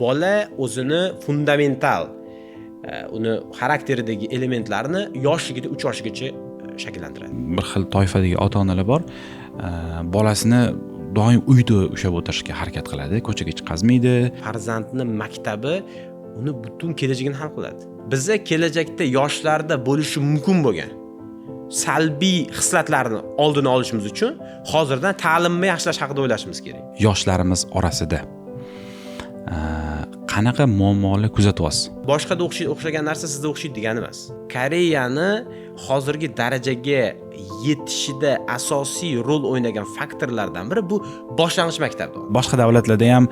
Bola o'zini fundamental, uni xarakteridagi elementlarni yoshligida 3 yoshgacha shakllantiradi. Bir xil toifadagi ota-onalar bor, bolasini doim uyda ushlab o'tirishga harakat qiladi, ko'chaga chiqazmaydi. Farzandni maktabi uni butun kelajagini hal qiladi. Biza kelajakda yoshlarda bo'lishi mumkin bo'lgan salbiy xislatlarni oldini olishimiz uchun hozirdan ta'limni yaxshilash haqida o'ylashimiz kerak. Yoshlarimiz orasida qanaqa muammolar kuzatyapsiz? Boshqada o'xshagan narsa sizda o'xshaydi degani emas. Koreyani hozirgi darajaga yetishida asosiy rol o'ynagan faktorlardan biri bu boshlang'ich maktabda. Boshqa davlatlarda ham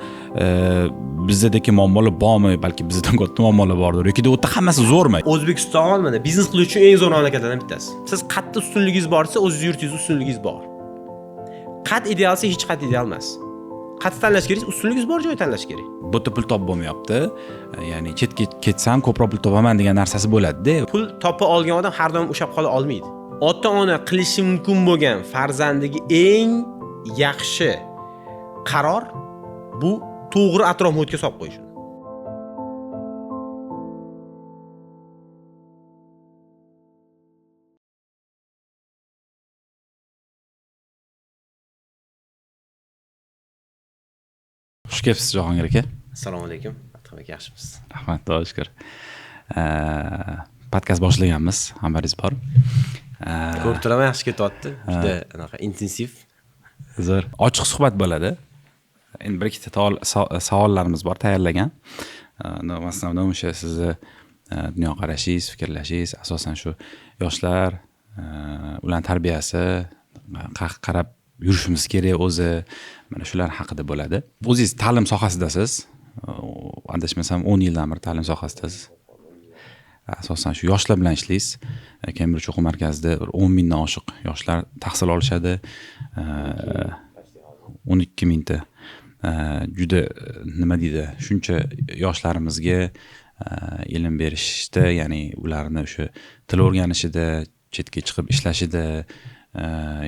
bizdagi muammolar bormi? Balki bizdan katta muammolar bordir yoki u yerda hammasi zo'rmi? O'zbekiston mana biznes qilish uchun eng zo'r mamlakatlardan bittasi. Siz qayerda ustunligingiz borsa, o'zingiz yurtingizda ustunligingiz bor. Qat idealsa hech qat ideal emas. Qat tanlash kerak, ustunligingiz bor joy tanlash kerak. Bu yerda pul topib bo'lmayapti. Ya'ni chetga ketsam ko'proq pul topaman degan narsasi bo'ladi-da. Pul topa olgan odam har doim ushlab qola olmaydi. Ota-ona qilishi mumkin bo'lgan farzandiga eng yaxshi qaror bu to'g'ri atrof muhitga solib qo'yish. Xush kelibsiz Jahongir aka. Assalomu alaykum. Adham aka, yaxshimisiz? Rahmat, Xudoga shukr. Podkast boshlaganmiz, xabaringiz bor. Ko'rib turaman, yaxshi ketyapti. Juda anaqa intensiv. Zo'r. Ochiq suhbat bo'ladi. Endi bir ikkita savollarimiz bor tayyorlagan. Masalan, o'sha sizni dunyoqarashingiz, fikrlashingiz, asosan shu yoshlar, ularning tarbiyasi, qarab yurishimiz kerak o'zi, mana shular haqida bo'ladi. O'zingiz ta'lim sohasidasiz. Adashmasam 10 yildan beri ta'lim sohasidasiz. Asosan shu yoshlar bilan ishlaysiz. Cambridge o'quv markazida 10 mingdan oshiq yoshlar tahsil olishadi. 12 mingta. Juda nima deydi, shuncha yoshlarimizga ilm berishda, ya'ni ularni o'sha til o'rganishida, chetga chiqib ishlashida,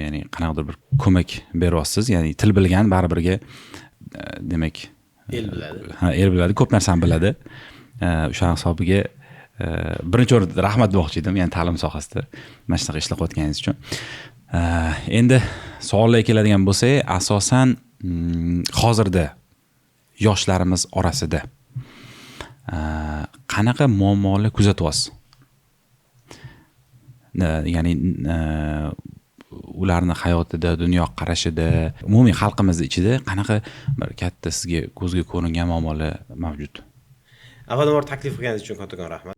ya'ni qanaqadir bir ko'mak beryapsiz. Ya'ni til bilgan baribirga demak el biladi. Ha, el biladi, ko'p narsani biladi. O'sha hisobiga birinchi o'rinda rahmat demoqchi edim, ya'ni ta'lim sohasida mana shunaqa ishlar qilayotganingiz uchun. Endi savollarga keladigan bo'lsak, asosan hozirda yoshlarimiz orasida qanaqa muammolar kuzatyapsiz? Ya'ni ularni hayotida, dunyo qarashida, umumiy xalqimiz ichida qanaqa bir katta sizga ko'zga ko'ringan muammolar mavjud? Avvalambor taklif qilganingiz uchun kattakon rahmat.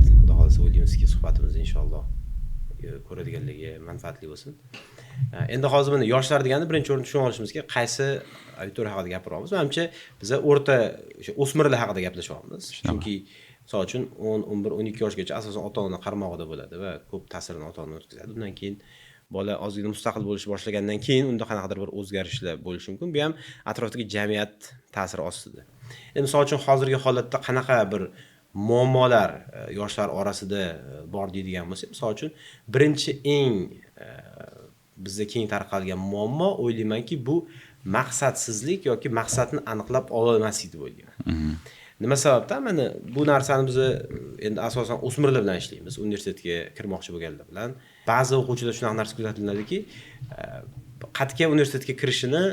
Xudo xolasa o'ylaymizki, suhbatimiz inshaalloh ko'radiganlarga manfaatli bo'lsin. Endi hozir mana yoshlar deganda birinchi o'rinda tushunib olishimiz kerak, qaysi auditoriya haqida gapiryapmiz. Menimcha biz o'rta o'sha o'smirlar haqida gaplashyapmiz. Chunki misol uchun 10, 11, 12 yoshgacha asosan ota-ona qarmog'ida bo'ladi va ko'p ta'sirini ota-ona o'tkazadi. Undan keyin bola ozgina mustaqil bo'lishni boshlagandan keyin unda qanaqadir bir o'zgarishlar bo'lishi mumkin. Bu ham atrofdagi jamiyat ta'siri ostida. Endi misol uchun hozirgi holatda qanaqa bir muammolar yoshlar orasida bor deydigan bo'lsak, misol uchun birinchi eng bizda keng tarqalgan muammo o'ylaymanki bu maqsadsizlik yoki maqsadni aniqlab ololmaslik deb o'ylayman. Nima sababdan? Mana bu narsani biz endi asosan o'smirlar bilan ishlaymiz, universitetga kirmoqchi bo'lganlar bilan. Ba'zi o'quvchilar shunaqa narsa kuzatiladiki, qatga universitetga kirishini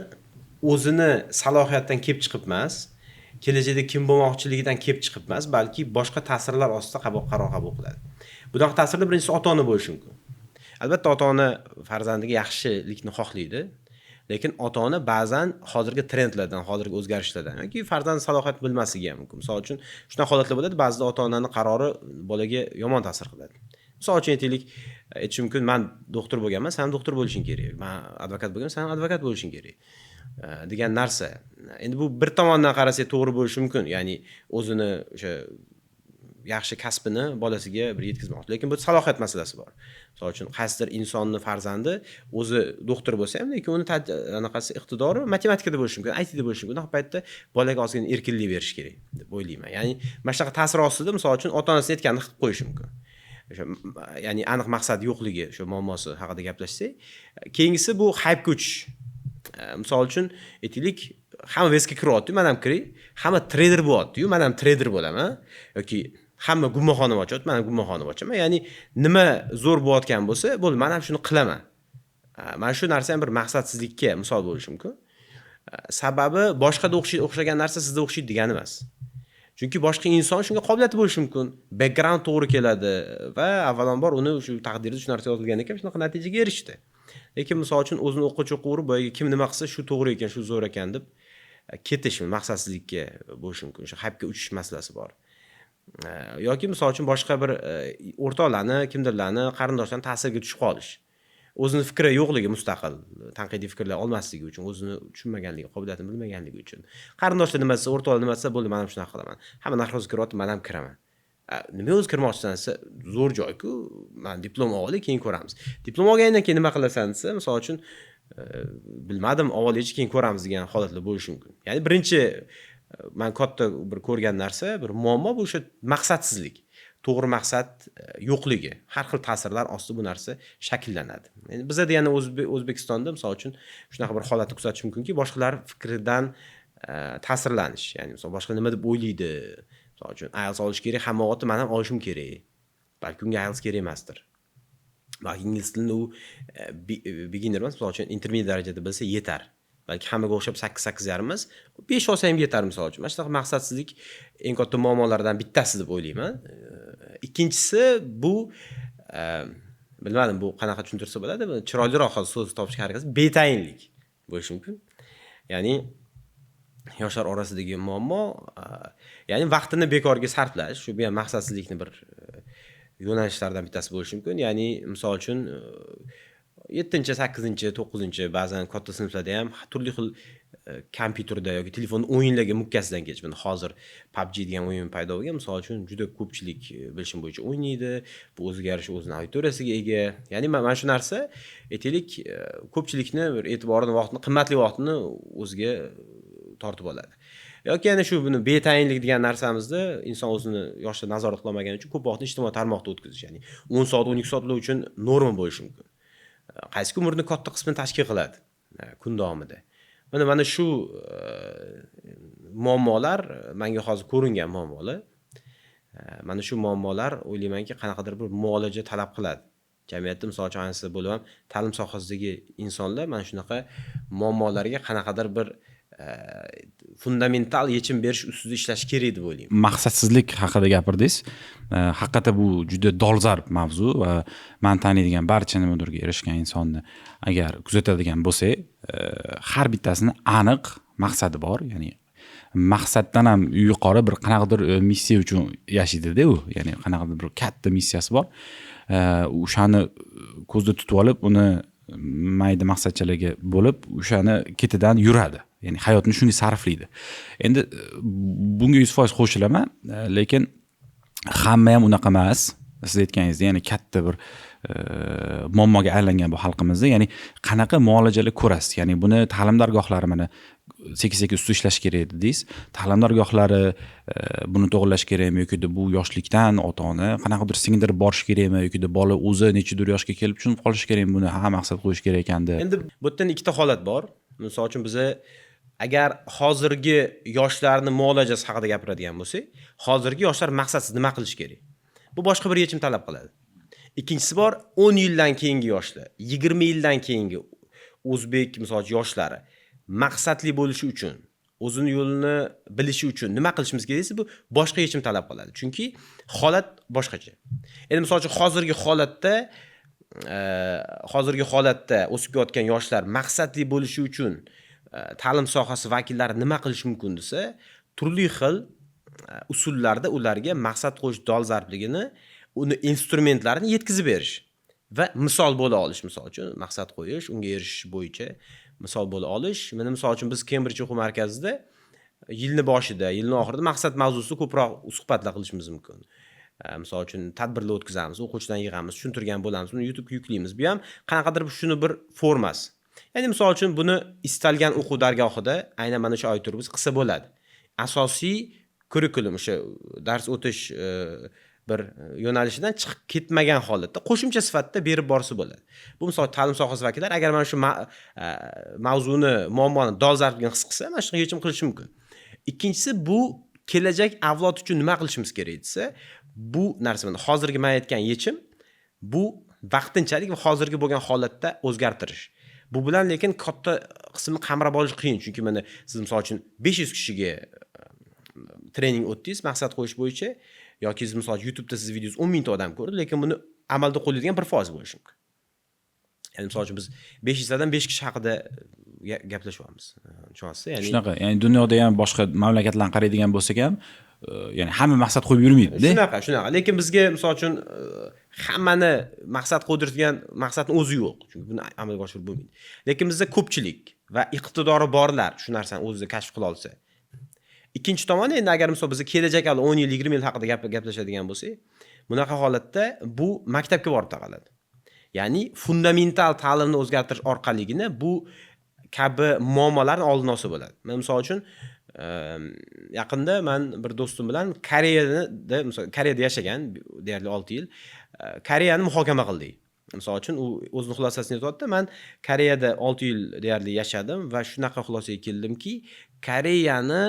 o'zini salohiyatidan kelib chiqib emas, kelajakda kim bo'lmoqchiligidan kelib chiqib emas, balki boshqa ta'sirlar ostida qaror qabul qiladi. Bunaqa ta'sirlar birinchisi ota-ona bo'lishi mumkin. Albatta ota-ona farzandiga yaxshilikni xohlaydi, lekin ota-ona ba'zan hozirgi trendlardan, hozirgi o'zgarishlardan yoki farzand salohiyat bilmasligi ham mumkin. Misol uchun shunaqa holatlar bo'ladi, ba'zida ota-onaning qarori bolaga yomon ta'sir qiladi. Misol uchun aytaylik, aytish mumkin, men doktor bo'lganman, sen ham doktor bo'lishing kerak. Men advokat bo'lganman, sen ham advokat bo'lishing kerak degan narsa. Endi bu bir tomondan qarasak to'g'ri bo'lishi mumkin, ya'ni o'zini o'sha yaxshi kasbini bolasiga bir yetkazmoqchi. Lekin bu salohiyat masalasi bor. Misol uchun qaysidir insonni farzandi o'zi doktor bo'lsa ham, lekin uni anaqasi iqtidori matematikada bo'lishi mumkin, IT da bo'lishi mumkin. Unaqa paytda bolaga ozgina erkinlik berish kerak deb o'ylayman. Ya'ni mana shunaqa ta'sir ostida misol uchun ota-onasi aytganini qilib qo'yishi mumkin. O'sha, ya'ni aniq maqsad yo'qligi, o'sha muammosi haqida gaplashsak, keyingisi bu хайп ga uchish. Misol uchun, aytaylik, hamma VESga kiryapti, man ham kiray, hamma treyder bo'lyaptiyu, man ham treyder bo'laman, yoki hamma gummaxona ochyapti, man ham gummaxona ochaman. Ya'ni nima zo'r bo'layotgan bo'lsa, bo'ldi, man ham shuni qilaman. Mana shu narsa ham bir maqsadsizlikka misol bo'lishi mumkin. Sababi boshqada o'xshagan narsa sizda o'xshaydi degani emas. Chunki boshqa inson shunga qobiliyati bo'lishi mumkin, background to'g'ri keladi va avvalambor uni shu taqdirida shu narsa yozilgan ekan, shunaqa natijaga erishdi. Lekin misol uchun o'zini o'qqa cho'qqa boyagi kim nima qilsa shu to'g'ri ekan, shu zo'r ekan deb ketish maqsadsizlikka bo'lishi mumkin. O'sha хайп ga uchish masalasi bor. Yoki misol uchun boshqa bir o'rtoqlarni, kimdirlarni, qarindoshlarni ta'siriga tushib qolish. O'zini fikri yo'qligi, mustaqil tanqidiy fikrlay olmasligi uchun, o'zini tushunmaganligi, qobiliyatini bilmaganligi uchun. Qarindoshlar nima desa, o'rtoqlar nima desa, bo'ldi, men ham shunaqa qilaman. Hamma Narxozga kiryapti, men ham kiraman. Nima o'zi kirmoqchisan desa, zo'r joy-ku, man diplom olay, keyin ko'ramiz. Diplom olgandan keyin nima qilasan desa, misol uchun, bilmadim, olaychi, keyin ko'ramiz degan holatlar bo'lishi mumkin. Ya'ni birinchi man katta bir ko'rgan narsa, bir muammo bu o'sha maqsadsizlik. To'g'ri maqsad yo'qligi. Har xil ta'sirlar ostida bu narsa shakllanadi. Endi bizada yana O'zbekistonda misol uchun shunaqa bir holatni kuzatish mumkinki, boshqalar fikridan ta'sirlanish. Ya'ni misol boshqa nima deb o'ylaydi? Misol uchun IELTS olish kerak, hamma olyapti, men ham olishim kerak. Balki unga IELTS kerak emasdir. Balki ingliz tilini u beginner emas, misol uchun intermediate darajada bilsa yetar. Balki hammaga o'xshab 8, 8.5 emas, 5 olsa ham yetar misol uchun. Mana shunaqa maqsadsizlik eng katta muammolardan bittasi deb o'ylayman. Ikkinchisi bu, bilmadim, bu qanaqa tushuntirsa bo'ladi, chiroyliroq hozir so'z topishga harakat qilsam, betayinlik bo'lishi mumkin. Ya'ni yoshlar orasidagi muammo, ya'ni vaqtini bekorga sarflash, shu bu ham maqsadsizlikni bir yo'nalishlaridan bittasi bo'lishi mumkin. Ya'ni misol uchun 7, 8, 9, ba'zan katta sinflarda ham turli xil kompyuterda yoki telefon o'yinlarga mukkasidan ketish. Mana hozir PUBG degan o'yin paydo bo'lgan. Misol uchun juda ko'pchilik bilishim bo'yicha o'ynaydi. Bu o'ziga yarasha o'zini auditoriyasiga ega. Ya'ni mana shu narsa, aytaylik, ko'pchilikni bir e'tiborini, vaqtini, qimmatli vaqtini o'ziga tortib oladi. Yoki yana shu buni betayinlik degan narsamizda inson o'zini yoshda nazorat qila olmagani uchun ko'p vaqtni ijtimoiy tarmoqda o'tkazish, ya'ni 10 soat, 12 soatlar uchun norma bo'lishi mumkin. Qaysi umrni katta qismini tashkil qiladi kun davomida. Mana shu muammolar menga hozir ko'ringan muammolar. Mana shu muammolar o'ylaymanki qanaqadir bir muolaja talab qiladi. Jamiyatda misol uchun ayniqsa bo'lib ham ta'lim sohasidagi insonlar mana shunaqa muammolarga qanaqadir bir fundamental yechim berish ustida ishlash kerak deb o'ylayman. Maqsadsizlik haqida gapirdingiz. Haqiqatda bu juda dolzarb mavzu va man taniydigan barcha nimadirga erishgan insonni agar kuzatadigan bo'lsak, har bittasini aniq maqsadi bor, ya'ni maqsaddan ham yuqori bir qanaqadir missiya uchun yashaydi-da u, ya'ni qanaqadir bir katta missiyasi bor. O'shani ko'zda tutib olib, uni mayda maqsadchalarga bo'lib, o'shani ketidan yuradi. Ya'ni hayotini shunga sarflaydi. Endi bunga 100% qo'shilaman, lekin hamma ham unaqa emas. Siz aytganingizdek, ya'ni katta bir muammoga aylangan bu xalqimizda. Ya'ni qanaqa muolajalar ko'rasiz? Ya'ni buni ta'lim dargohlari mana sekin-sekin ustida ishlash kerak dedingiz. Ta'lim dargohlari buni to'g'irlash kerakmi yoki bu yoshlikdan ota-ona qanaqadir singdirib borish kerakmi yoki bola o'zi nechadir yoshga kelib tushunib qolishi kerakmi buni, ha, maqsad qo'yish kerak ekan deb. Endi bu yerdan ikkita holat bor. Misol uchun biza agar hozirgi yoshlarni muolajasi haqida gapiradigan bo'lsak, hozirgi yoshlar maqsadsiz nima qilish kerak? Bu boshqa bir yechim talab qiladi. Ikkinchisi bor, 10 yildan keyingi yoshlar, 20 yildan keyingi o'zbek misol uchun yoshlari maqsadli bo'lishi uchun, o'zini yo'lini bilishi uchun nima qilishimiz kerak desa, bu boshqa yechim talab qiladi. Chunki holat boshqacha. Endi misol uchun hozirgi holatda o'sib kelayotgan yoshlar maqsadli bo'lishi uchun ta'lim sohasi vakillari nima qilishi mumkin desa, turli xil usullarda ularga maqsad qo'yish dolzarbligini, uni instrumentlarini yetkazib berish va misol bo'la olish, misol uchun maqsad qo'yish, unga erishish bo'yicha misol bo'la olish. Mana misol uchun biz Cambridge o'quv markazida yilni boshida, yilni oxirida maqsad mavzusida ko'proq suhbatlar qilishimiz mumkin. Misol uchun tadbirlar o'tkazamiz, o'quvchilarni yig'amiz, tushuntirgan bo'lamiz, uni YouTube'ga yuklaymiz. Bu ham qanaqadir shuni bir formasi. Ya'ni misol uchun buni istalgan o'quv dargohida aynan mana shu auditoriyamiz qilsa bo'ladi. Asosiy kurikulum, o'sha dars o'tish Bir yo'nalishidan chiqib ketmagan holatda qo'shimcha sifatida berib borsa bo'ladi. Bu, misol, ta'lim sohasi vakillari agar mana shu mavzuni, muammoni dolzarbligini his qilsa, mana shunaqa yechim qilishi mumkin. Ikkinchisi, bu kelajak avlod uchun nima qilishimiz kerak desa, bu narsa, mana hozirgi man aytgan yechim, bu vaqtinchalik va hozirgi bo'lgan holatda o'zgartirish. Bu bilan lekin katta qismni qamrab olish qiyin, chunki mana siz, misol uchun, 500 kishiga trening o'tdingiz maqsad qo'yish bo'yicha yoki siz, misol uchun, YouTubeda sizni videongizni 10 mingta odam ko'rdi, lekin buni amalda qo'llaydigan 1% bo'lishi mumkin. Ya'ni, misol uchun, biz 500 tadan 5 kishi haqida gaplashyapmiz, tushunyapsiz, ya'ni. Shunaqa, ya'ni dunyoda ham, boshqa mamlakatlarni qaraydigan bo'lsak ham, ya'ni hamma maqsad qo'yib yurmaydida. Shunaqa, lekin bizga, misol uchun, hammani maqsad qo'ydiradigan maqsadni o'zi yo'q, chunki buni amalga oshirib bo'lmaydi. Lekin bizda ko'pchilik va iqtidori borlar shu narsani o'zida kashf qila olsa. Ikkinchi tomoni, endi agar, misol, biz kelajak 10 yil, 20 yil haqida gaplashadigan bo'lsak, bunaqa holatda bu maktabga borib taqaladi. Ya'ni fundamental ta'limni o'zgartirish orqaligina bu kabi muammolarni oldini olsa bo'ladi. Man, misol uchun, yaqinda man bir do'stim bilan Koreyada, misol, Koreyada yashagan deyarli 6 yil, Koreyani muhokama qildik. Misol uchun, u o'zini xulosasini aytyapti: man Koreyada 6 yil deyarli yashadim va shunaqa xulosaga keldimki, Koreyani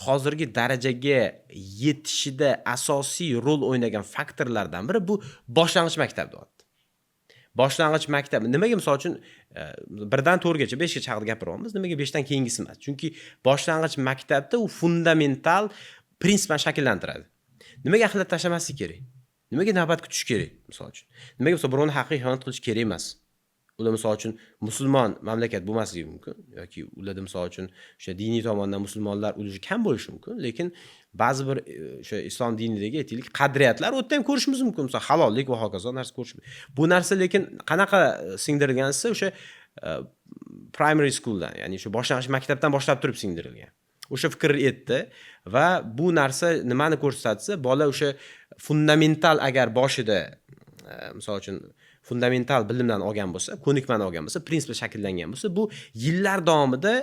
hozirgi darajaga yetishida asosiy rol o'ynagan faktorlardan biri bu boshlang'ich maktab, deyapti. Boshlang'ich maktab nimaga, misol uchun, 1 dan 4 gacha, 5 gacha haqida gapiryapmiz, nimaga 5 dan keyingisi emas? Chunki boshlang'ich maktabda u fundamental prinsiplarni shakllantiradi. Nimaga axlat tashlamaslik kerak, nimaga navbat kutish kerak, misol uchun, nimaga, misol, birovni haqqiga xiyonat qilish kerak emas. Ular, misol uchun, musulmon mamlakat bo'lmasligi mumkin yoki ularda, misol uchun, o'sha diniy tomondan musulmonlar ulushi kam bo'lishi mumkin, lekin ba'zi bir o'sha islom dinidagi, aytaylik, qadriyatlar u yerda ham ko'rishimiz mumkin, misol, halollik va hokazo narsa ko'rish. Bu narsa lekin qanaqa singdirilgan desa, o'sha primary schooldan, ya'ni shu boshlang'ich maktabdan boshlab turib singdirilgan. O'sha fikr aytdi va bu narsa nimani ko'rsatsa, bola o'sha fundamental agar boshida, misol uchun, fundamental bilimlarni olgan bo'lsa, ko'nikmani olgan bo'lsa, prinsiplar shakllangan bo'lsa, bu yillar davomida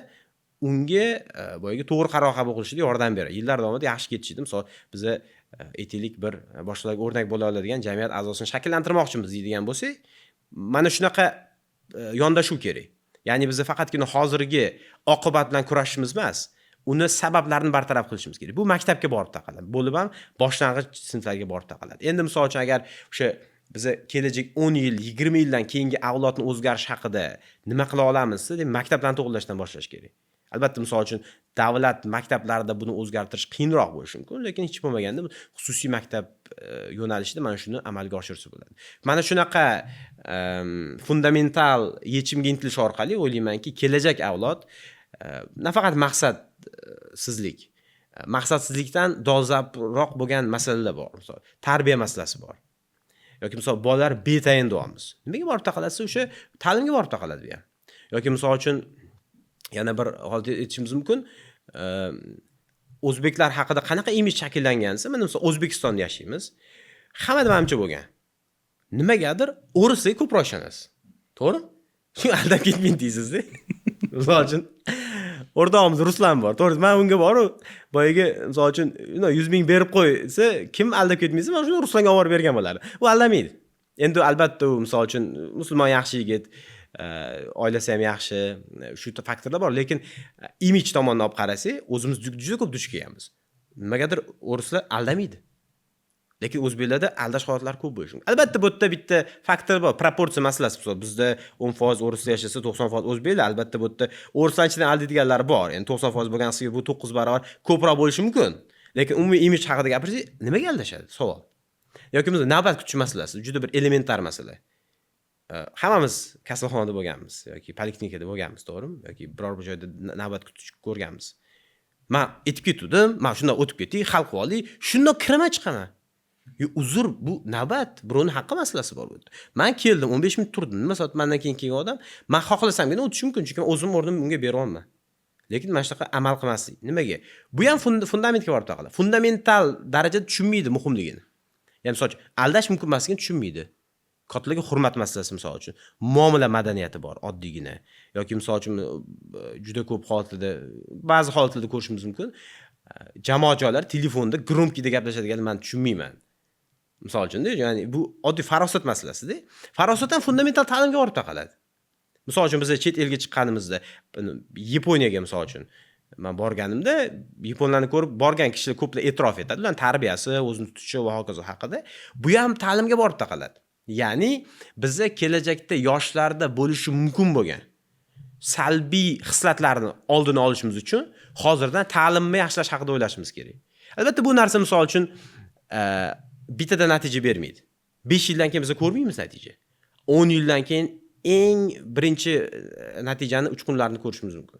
unga boyagi to'g'ri qaror qabul qilishida yordam beradi, yillar davomida yaxshi ketishida. Misol, biza, aytaylik, bir boshqalarga o'rnak bo'la oladigan jamiyat a'zosini shakllantirmoqchimiz deydigan bo'lsak, mana shunaqa yondashuv kerak. Ya'ni biza faqatgina hozirgi oqibat bilan kurashishimiz emas, uni sabablarini bartaraf qilishimiz kerak. Bu maktabga borib taqaladi, bo'lib ham boshlang'ich sinflarga borib taqaladi. Endi, misol uchun, agar o'sha biza kelajak 10 yil, 20 yildan keyingi avlodni o'zgarishi haqida nima qila olamiz deb, maktablarni to'g'irlashdan boshlash kerak. Albatta, misol uchun, davlat maktablarida buni o'zgartirish qiyinroq bo'lishi mumkin, lekin hech bo'lmaganda xususiy maktab yo'nalishida mana shuni amalga oshirsa bo'ladi. Mana shunaqa fundamental yechimga intilish orqali, o'ylaymanki, kelajak avlod nafaqat maqsadsizlik, maqsadsizlikdan dolzarbroq bo'lgan masalalar bor. Misol, tarbiya masalasi bor yoki, misol, bolalar betayin deyapmiz. Nimaga borib taqaladi? O'sha ta'limga borib taqaladi bu ham. Yoki, misol uchun, yana bir holat aytishimiz mumkin: o'zbeklar haqida qanaqa imij shakllangan desa, mana, misol, O'zbekistonda yashaymiz, hammada manimcha bo'lgan, nimagadir o'rislarga ko'proq ishonasiz, to'g'rimi? Shu aldab ketmaydi deysizda. Misol uchun, o'rtog'imiz Ruslan bor, to'g'ri, man unga boru, boyagi, misol uchun, 100 000 berib qo'y desa, kim aldab ketmaysa, man shuni Ruslanga olib borib bergan bo'lardi. U aldamaydi. Endi, albatta, u, misol uchun, musulmon, yaxshi yigit, oilasi ham yaxshi, shu faktorlar bor, lekin imij tomondan olib qarasak, o'zimiz juda ko'p duch kelganmiz. Nimagadir o'rislar aldamaydi, lekin o'zbeklarda aldash holatlari ko'p bo'lishi mumkin. Albatta, bu yerda bitta faktor bor, proporsiya masalasi. Misol, bizda 10% o'rislar yashasa, 90% o'zbeklar. Albatta, bu yerda o'rislar ichidan aldaydiganlar bor. Endi 90% bo'lgan qismga bu 9 barobar ko'proq bo'lishi mumkin, lekin umumiy imij haqida gapirsak, nimaga aldashadi, savol. Yoki bo'lmasa navbat kutish masalasi juda bir elementar masala. Hammamiz kasalxonada bo'lganmiz yoki poliklinikada bo'lganmiz, to'g'rimi, yoki biror bir joyda navbat kutish ko'rganmiz. Man aytib ketuvdim, man shundoq o'tib ketdik, hal qilib oldik, shundoq kiraman, chiqaman. Yo, uzr, bu navbat, birovni haqqi masalasi bor bu yerda. Man keldim, 15 minut turdim, nima soat mandan keyin kelgan odam, man xohlasamgina o'tishi mumkin, chunki man o'zim o'rnimni unga beryapman. Lekin mana shunaqa amal qilmaslik nimaga? Bu ham fundamentga borib taqaladi. Fundamental darajada tushunmaydi muhimligini. Ya'ni, misol uchun, aldash mumkin emasligini tushunmaydi. Kattalarga hurmat masalasi, misol uchun, muomala madaniyati bor oddiygina. Yoki, misol uchun, juda ko'p holatlarda, ba'zi holatlarda ko'rishimiz mumkin, jamoat joylari telefonda громкий da gaplashadiganini man tushunmayman. Misol uchun-da, ya'ni bu oddiy farosat masalasida. Farosat ham fundamental ta'limga borib taqaladi. Misol uchun biz chet elga chiqqanimizda, Yaponiyaga misol uchun man borganimda yaponlarni ko'rib borgan kishilar ko'plar e'tirof etadi. Ularning tarbiyasi, o'zini tutishi va hokazo haqida. Bu ham ta'limga borib taqaladi. Ya'ni biza kelajakda yoshlarda bo'lishi mumkin bo'lgan salbiy xislatlarni oldini olishimiz uchun hozirdan ta'limni yaxshilash haqida o'ylashimiz kerak. Albatta bu narsa misol uchun bittada natija bermaydi. 5 yildan keyin biz ko'rmaymiz natija. 10 yildan keyin eng birinchi natijani, uchqunlarini ko'rishimiz mumkin.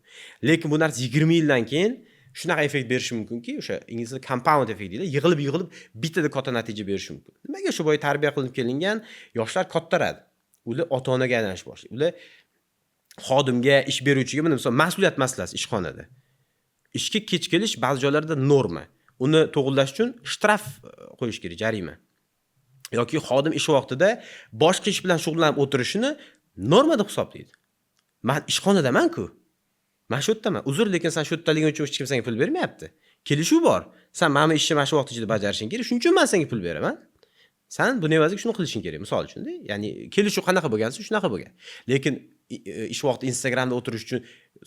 Lekin bu narsa 20 yildan keyin shunaqa effekt berishi mumkinki, o'sha ingliz tilida compound effect deyiladi, yig'ilib yig'ilib bittada katta natija berishi mumkin. Nimaga shu boya tarbiya qilinib kelingan yoshlar kattaradi. Ular ota-onaga aylanish boshlaydi. Ular xodimga, ish beruvchiga, mana misol mas'uliyat masalasi ishxonada. Ishga kech kelish ba'zi joylarda norma. Uni to'g'irlash uchun shtraf qo'yish kerak, jarima. Yoki xodim ish vaqtida boshqa ish bilan shug'ullanib o'tirishini norma deb hisoblaydi. Man ishxonadaman-ku. Man shu yerdaman. Uzr, lekin sen shu yerdaliging uchun hech kim senga pul bermayapti. Kelishuv bor. Sen mana bu ishni mana shu vaqt ichida bajarishing kerak. Shuning uchun men senga pul beraman. Sen buni evaziga shuni qilishing kerak, misol uchun-da. Ya'ni kelishuv qanaqa bo'lgansa shunaqa bo'lgan. Lekin ish vaqti Instagramda o'tirish uchun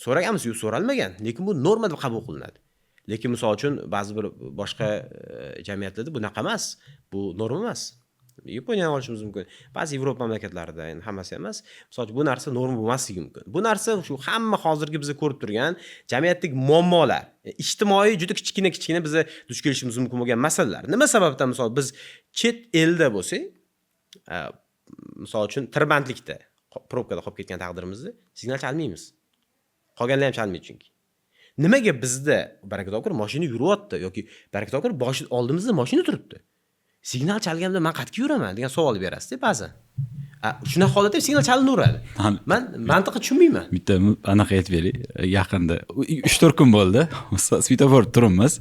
so'raganmiz? Yo'q, so'ralmagan. Lekin bu norma deb qabul qilinadi. Lekin misol uchun ba'zi bir boshqa jamiyatlarda bunaqa emas. Bu norma emas. Yaponiyani olishimiz mumkin. Ba'zi Yevropa mamlakatlarida, endi hammasi emas. Misol uchun bu narsa norma bo'lmasligi mumkin. Bu narsa shu hamma hozirgi biz ko'rib turgan jamiyatdagi muammolar, ijtimoiy juda kichkina-kichkina biza duch kelishimiz mumkin bo'lgan masalalar. Nima sababdan misol biz chet elda bo'lsak, misol uchun tirbandlikda, probkada qolib ketgan taqdirimizda signal chalmaymiz. Qolganlar ham chalmaydi chunki. Nimaga bizda baraka topkur mashina yuryapti yoki baraka topkur boshi oldimizda mashina turibdi. Signal chalganda man qayerga yuraman degan savol berasiz-da ba'zan. Shunaqa holatda signal chalinaveradi. Man mantiqni tushunmayman. Bitta anaqa aytib beray. Yaqinda 3-4 kun bo'ldi. Svetofor turibmiz.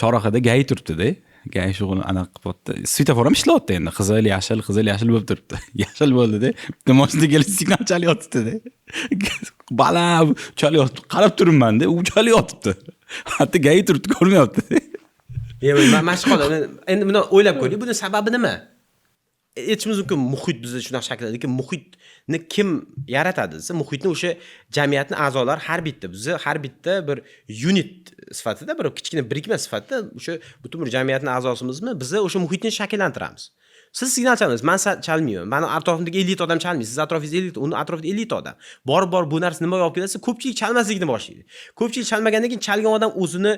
Chorrahada ГАИ turibdi-da. ГАИ shug'ul anaqa qilyapti. Svetofor ham ishlayapti endi. Qizil, yashil, qizil, yashil bo'lib turibdi. Yashil bo'ldi-da. Bitta mashina kelib signal chalyapti-da. Baland chalyapti. Qarab turibman-da, u chalyapti. Hatto ГАИ turibdi, ko'rmayapti. Yo'q, mana shu holat. Endi buni o'ylab ko'ring, buni sababi nima? Aytishimiz mumkin, muhit bizda shunaqa shaklda, lekin muhitni kim yaratadi desa, muhitni o'sha jamiyatni a'zolari har bitta, bizni har bitta bir unit sifatida, bir kichkina birikma sifatida o'sha butun bir jamiyatni a'zosimizmi, biz o'sha muhitni shakllantiramiz. Siz signal chalmaysiz, man chalmayman. Mani atrofimdagi 50 ta odam chalmaydi, siz atrofingizda 50 ta, uni atrofida 50 ta odam. Borib borib bu narsa nimaga olib keladi? Ko'pchilik chalmaslikni boshlaydi. Ko'pchilik chalmagandan keyin chalgan odam o'zini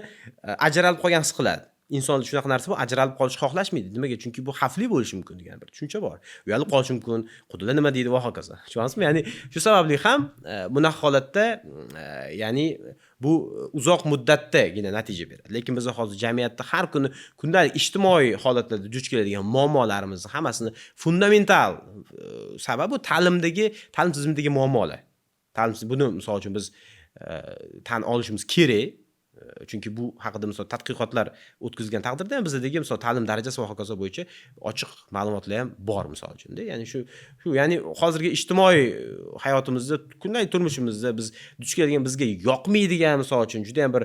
ajralib qolgan his qiladi. Insonda shunaqa narsa bor, ajralib qolishni xohlashmaydi. Nimaga? Chunki bu xavfli bo'lishi mumkin degan bir tushuncha bor. Uyalib qolishi mumkin, qudalar nima deydi va hokazo. Tushunyapsizmi? Ya'ni shu sababli ham bunaqa holatda, ya'ni bu uzoq muddatdagina natija beradi. Lekin biz hozir jamiyatda har kuni kundalik ijtimoiy holatlarda duch keladigan muammolarimizni hammasini fundamental sababi ta'limdagi, ta'lim tizimidagi muammolar. Ta'lim buni misol uchun biz tan olishimiz kerak. Chunki bu haqida misol tadqiqotlar o'tkazilgan taqdirda ham bizdagi misol ta'lim darajasi va hokazo bo'yicha ochiq ma'lumotlar ham bor misol uchun-da. Ya'ni shu ya'ni hozirgi ijtimoiy hayotimizda, kundalik turmushimizda biz duch kelgan, bizga yoqmaydigan, misol uchun juda ham bir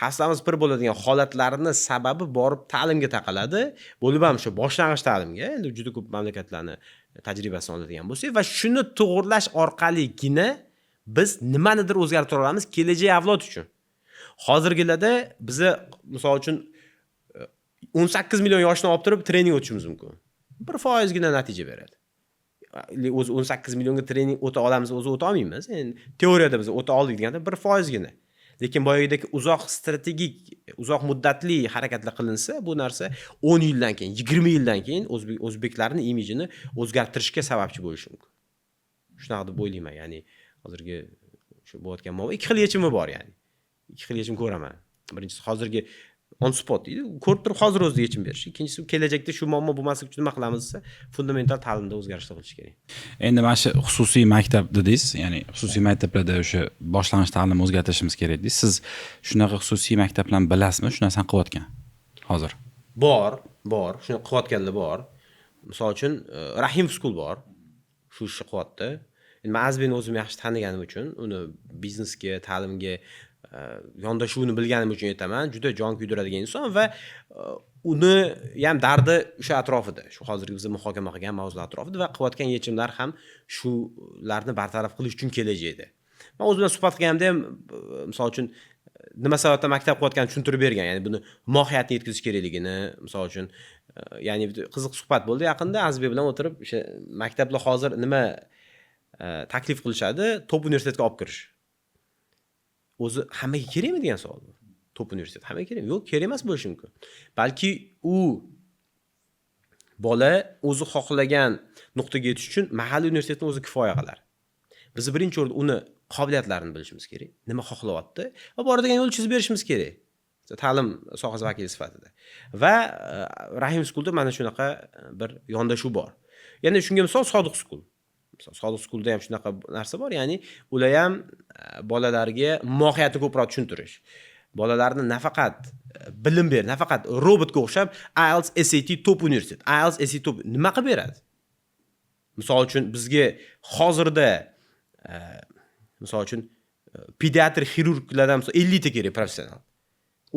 hafsalamiz pir bo'ladigan holatlarni sababi borib ta'limga taqaladi. Bo'lib ham shu boshlang'ich ta'limga, endi juda ko'p mamlakatlarni tajribasini oladigan bo'lsak va shuni to'g'irlash orqaligina biz nimanidir o'zgartira olamiz kelajak avlod uchun. Hozirgilarda biza misol uchun 18 million yoshni olib turib trening o'tishimiz mumkin. 1%gina natija beradi. O'zi 18 millionga trening o'ta olamiz, o'zi o'ta olmaymiz. Endi teoriyada biz o'ta oldik deganda 1%gina. Lekin boyagidek uzoq strategik, uzoq muddatli harakatlar qilinsa, bu narsa 10 yildan keyin, 20 yildan keyin o'zbeklarning imijini o'zgartirishga sababchi bo'lishi mumkin. Shunaqa deb o'ylayman. Ya'ni hozirgi shu bo'layotgan muammo ikki xil yechimi bor, ya'ni. Ikki xil yechim ko'raman. Birinchisi hozirgi on spot deydi, ko'rib turib hozir o'zida yechim berish. Ikkinchisi kelajakda shu muammo bo'lmasligi uchun nima qilamiz desa, fundamental ta'limda o'zgarishlar qilish kerak. Endi mana shu xususiy maktab dedingiz, ya'ni xususiy maktablarda o'sha boshlang'ich ta'limni o'zgartirishimiz kerak dedingiz. Siz shunaqa xususiy maktablarni bilasizmi, shu narsani qilayotgan hozir? Bor, bor, shuni qilayotganlar bor. Misol uchun, Rahim School bor. Shu ishni qilyapti. Endi man Azbekni o'zim yaxshi taniganim uchun, uni biznesga, ta'limga yondashuvini bilganim uchun aytaman. Juda jon kuydiradigan inson va Uni ham dardi o'sha atrofida, shu hozirgi biz muhokama qilgan mavzular atrofida va qilayotgan yechimlar ham shularni bartaraf qilish uchun kelajakda. Man o'zi bilan suhbat qilganimda ham, misol uchun, nima sababdan maktab qilayotganini tushuntirib bergan, ya'ni buni mohiyatini yetkazish kerakligini, misol uchun, ya'ni qiziq suhbat bo'ldi yaqinda Azizbek bilan o'tirib. O'sha maktablar hozir nima taklif qilishadi? Top universitetga olib kirish. O'zi hammaga kerakmi degan savol bu. Top universitet hammaga kerakmi? Yo'q, kerak emas bo'lishi mumkin. Balki u bola o'zi xohlagan nuqtaga yetish uchun mahalliy universitetni o'zi kifoya qilar. Biz birinchi o'rinda uni qobiliyatlarini bilishimiz kerak, nima xohlayapti va boradigan yo'l chizib berishimiz kerak ta'lim sohasi vakili sifatida. Va Rahim Schoolda mana shunaqa bir yondashuv bor. Yana shunga misol Sodiq School. Misol, Sodiq Schoolda ham shunaqa narsa bor, ya'ni ular ham bolalarga mohiyatni ko'proq tushuntirish, bolalarni nafaqat bilim ber, nafaqat robotga o'xshab IELTS, SAT, top universitet, IELTS, SAT, top nima qilib beradi? Misol uchun, bizga hozirda misol uchun, pediatr xirurglardan, misol, 50 ta kerak professional.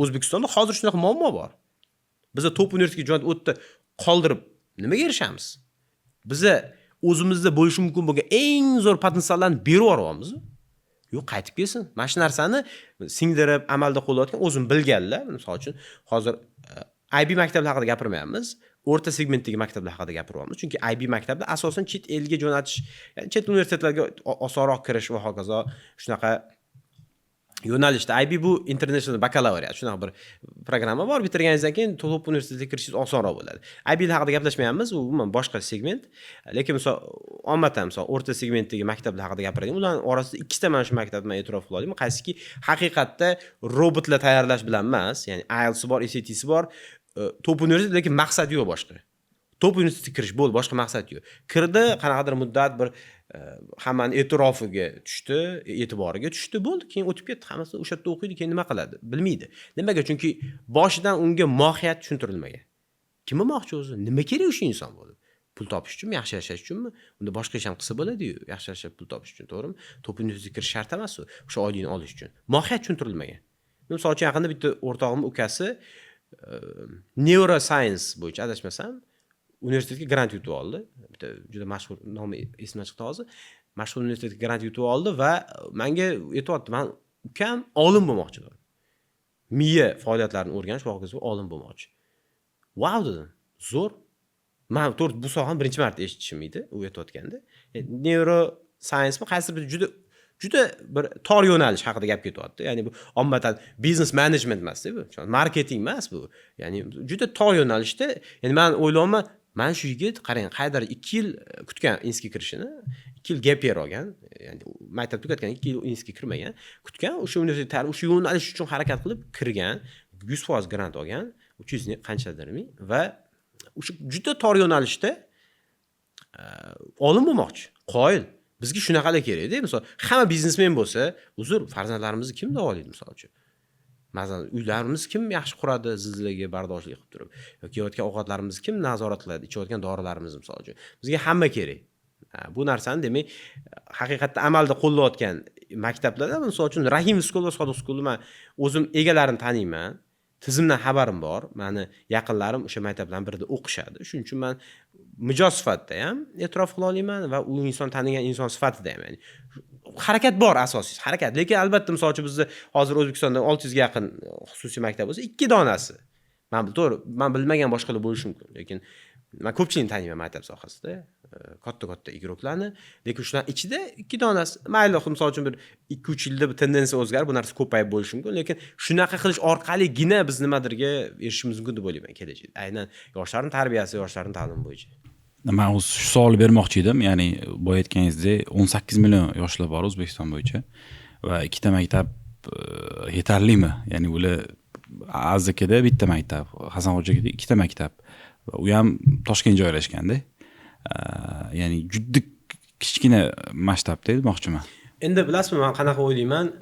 O'zbekistonda hozir shunaqa muammo bor. Biza top universitetga jo'natib, u yerda qoldirib nimaga erishamiz? Biza o'zimizda bo'lishi mumkin bo'lgan eng zo'r potensiallarni berib yuboryapmiz. Yo'q, qaytib kelsin. Mana shu narsani singdirib, amalda qo'llayotgan o'zim bilganlar. Misol uchun, hozir IB maktablar haqida gapirmayapmiz, o'rta segmentdagi maktablar haqida gapiryapmiz, chunki IB maktabda asosan chet elga jo'natish, ya'ni chet universitetlarga osonroq kirish va hokazo, shunaqa yo'nalishda. IB bu International Baccalaureate, shunaqa bir programma bor, bitirganingizdan keyin top universitetga kirishingiz osonroq bo'ladi. IB haqida gaplashmayapmiz, u umuman boshqa segment. Lekin misol, ommadan, misol, o'rta segmentdagi maktablar haqida gapiradigan, ularni orasida ikkita mana shu maktabni man e'tirof qila olaman, qaysiki haqiqatda robotlar tayyorlash bilan emas, ya'ni IELTSi bor, SATsi bor, top universitet, lekin maqsadi yo'q boshqa. Top universitetga kirish bo'ldi, boshqa maqsad yo'q. Kirdi, qanaqadir muddat bir hammani e'tirofiga tushdi, e'tiboriga tushdi, bo'ldi, keyin o'tib ketdi. Hammasi o'sha yerda o'qiydi, keyin nima qiladi, bilmaydi. Nimaga? Chunki boshidan unga mohiyat tushuntirilmagan. Kim bo'lmoqchi o'zi, nima kerak o'sha inson bo'lib? Pul topish uchunmi, yaxshi yashash uchunmi? Unda boshqa ish ham qilsa bo'ladiyu yaxshi yashab pul topish uchun, to'g'rimi? Top universitetga kirish shart emas u o'sha oylikni olish uchun. Mohiyat tushuntirilmagan. Misol uchun, yaqinda bitta o'rtog'imni ukasi neuroscience bo'yicha, adashmasam, universitetga grant yutib oldi. Bitta juda mashhur, nomi esimdan chiqdi hozir, mashhur universitetga grant yutib oldi va manga aytyapti: "Man ukam olim bo'lmoqchi, miya faoliyatlarini o'rganish va hokazo, olim bo'lmoqchi". "Vau", dedim, "zo'r". Man to'g'ri, bu sohani birinchi marta eshitishim edi u aytayotganda. Neurosciencemi, qaysidir bir juda juda bir tor yo'nalish haqida gap ketyapti. Ya'ni bu ommatan biznes menejment emasda, bu marketing emas bu, ya'ni juda tor yo'nalishda. Ya'ni man o'ylayapman, mana shu yigit, qarang, qayerdir 2 yil kutgan institutga kirishini, 2 yil gap year olgan, ya'ni maktab tugatgan, 2 yil institutga kirmagan, kutgan, o'sha universitet, o'sha yo'nalish uchun harakat qilib kirgan, 100% grant olgan, 300 qanchadir ming, va o'sha juda tor yo'nalishda olim bo'lmoqchi. Qoyil, bizga shunaqalar kerakda. Misol, hamma biznesmen bo'lsa, uzr, farzandlarimizni kim davolaydi? Misol uchun, masalan, uylarimiz kim yaxshi quradi, zilzilaga bardoshli qilib turib, yoki yeyotgan ovqatlarimizni kim nazorat qiladi, ichayotgan dorilarimizni? Misol uchun, bizga hamma kerak. Bu narsani, demak, haqiqatda amalda qo'llayotgan maktablarda, misol uchun, Rahim School va Sodiq Schoolni man o'zim egalarini taniyman, tizimdan xabarim bor, mani yaqinlarim o'sha maktablarni birida o'qishadi. Shuning uchun man mijoz sifatida ham e'tirof qila olaman va u inson tanigan inson sifatida ham. Ya'ni harakat bor, asosiysi harakat. Lekin albatta, misol uchun, bizni hozir O'zbekistonda 600 ga yaqin xususiy maktab bo'lsa, ikki donasi, man to'g'ri, man bilmagan boshqalar bo'lishi mumkin, lekin man ko'pchilikni taniyman maktab sohasida, katta katta игрок larni. Lekin shularni ichida ikki donasi, mayli, misol uchun, bir 2-3 yilda bu tendensiya o'zgarib, bu narsa ko'payib bo'lishi mumkin. Lekin shunaqa qilish orqaligina biz nimadirga erishishimiz mumkin deb o'ylayman kelajakda, aynan yoshlarni tarbiyasi, yoshlarni ta'limi bo'yicha. Man o'zi shu savolni bermoqchi edim. Ya'ni boya aytganingizdek, 18 million yoshlar bor O'zbekiston bo'yicha va ikkita maktab yetarlimi? Ya'ni ular Aziz akada bitta maktab, Hasanxo'ja akada ikkita maktab, u ham Toshkent joylashganda. Ya'ni juda kichkina masshtabda demoqchiman. Endi bilasizmi, man qanaqa o'ylayman?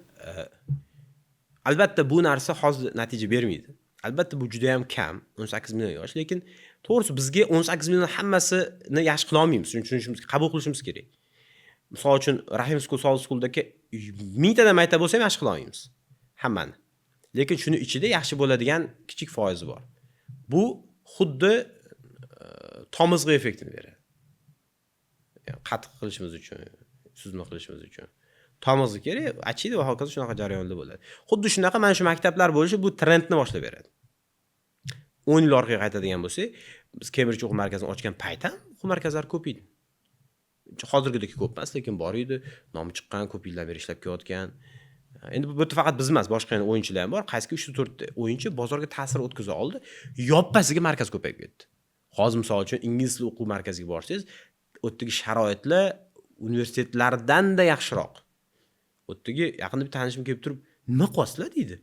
Albatta, bu narsa hozir natija bermaydi, albatta, bu juda yam kam, 18 million yosh. Lekin to'g'risi, bizga 18 million hammasini yaxshi qilolmaymiz, shuni tushunishimiz, qabul qilishimiz kerak. Misol uchun, Rahim School, Sodiq Schooldagi mingtadan maktab bo'lsa ham, yaxshi qilolmaymiz hammani. Lekin shuni ichida yaxshi bo'ladigan kichik foizi bor. Bu xuddi tomizg'i effektini beradi. Ya'ni qatiq qilishimiz uchun, suzma qilishimiz uchun tomizg'i kerak, achiydi va hokazo, shunaqa jarayonlar bo'ladi. Xuddi shunaqa mana shu maktablar bo'lishi bu trendni boshlab beradi. 10 yil orqaga qaytadigan bo'lsak, biz Kembrij o'quv markazini ochgan payt ham o'quv markazlari ko'p edi. Hozirgidek ko'p emas, lekin bor edi. Nomi chiqqan, ko'p yildan beri ishlab kelayotgan. Endi bu yerda faqat biz emas, boshqa yana o'yinchilar ham bor. Qaysiki 3 ta 4 ta o'yinchi bozorga ta'sir o'tkaza oldi. Yoppasiga markaz ko'payib ketdi. Hozir, misol uchun, ingliz tili o'quv markaziga borsangiz, u yerdagi sharoitlar universitetlardan-da yaxshiroq. U yerdagi yaqinda bir tanishim kelib turib, "Nima qilyapsizlar?" deydi.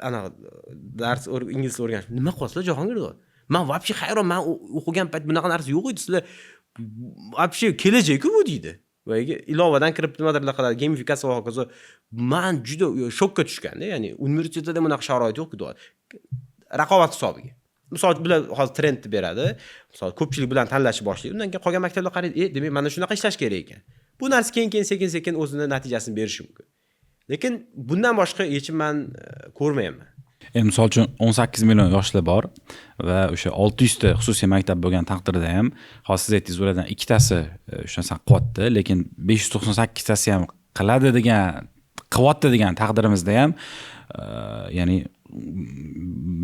Anaqa dars, ingliz tili o'rganish. "Nima qilyapsizlar, Jahongir?" deyapti. "Man вообще hayron, man o'qigan payt bunaqa narsa yo'q edi, sizlar вообще kelajak-ku bu", deydi. Boyagi ilovadan kirib nimadirlar qiladi, gamifikatsiya va hokazo. Man juda shokka tushganda, ya'ni universitetda bunaqa sharoit yo'q-ku, deyapti. Raqobat hisobiga. Misol uchun, bular hozir trendni beradi. Misol, ko'pchilik bilan tanlashni boshlaydi. Undan keyin qolgan maktablar qaraydi, demak, mana shunaqa ishlash kerak ekan. Bu narsa keyin-keyin sekin-sekin o'zini natijasini berishi mumkin. Lekin bundan boshqa yechim man ko'rmayapman. Endi, misol uchun, 18 million yoshlar bor va o'sha 600 ta xususiy maktab bo'lgan taqdirda ham, hozir siz aytdingiz, ulardan ikkitasi o'sha narsani qilyapti, lekin 598 tasi ham qiladi degan, qilyapti degan taqdirimizda ham, ya'ni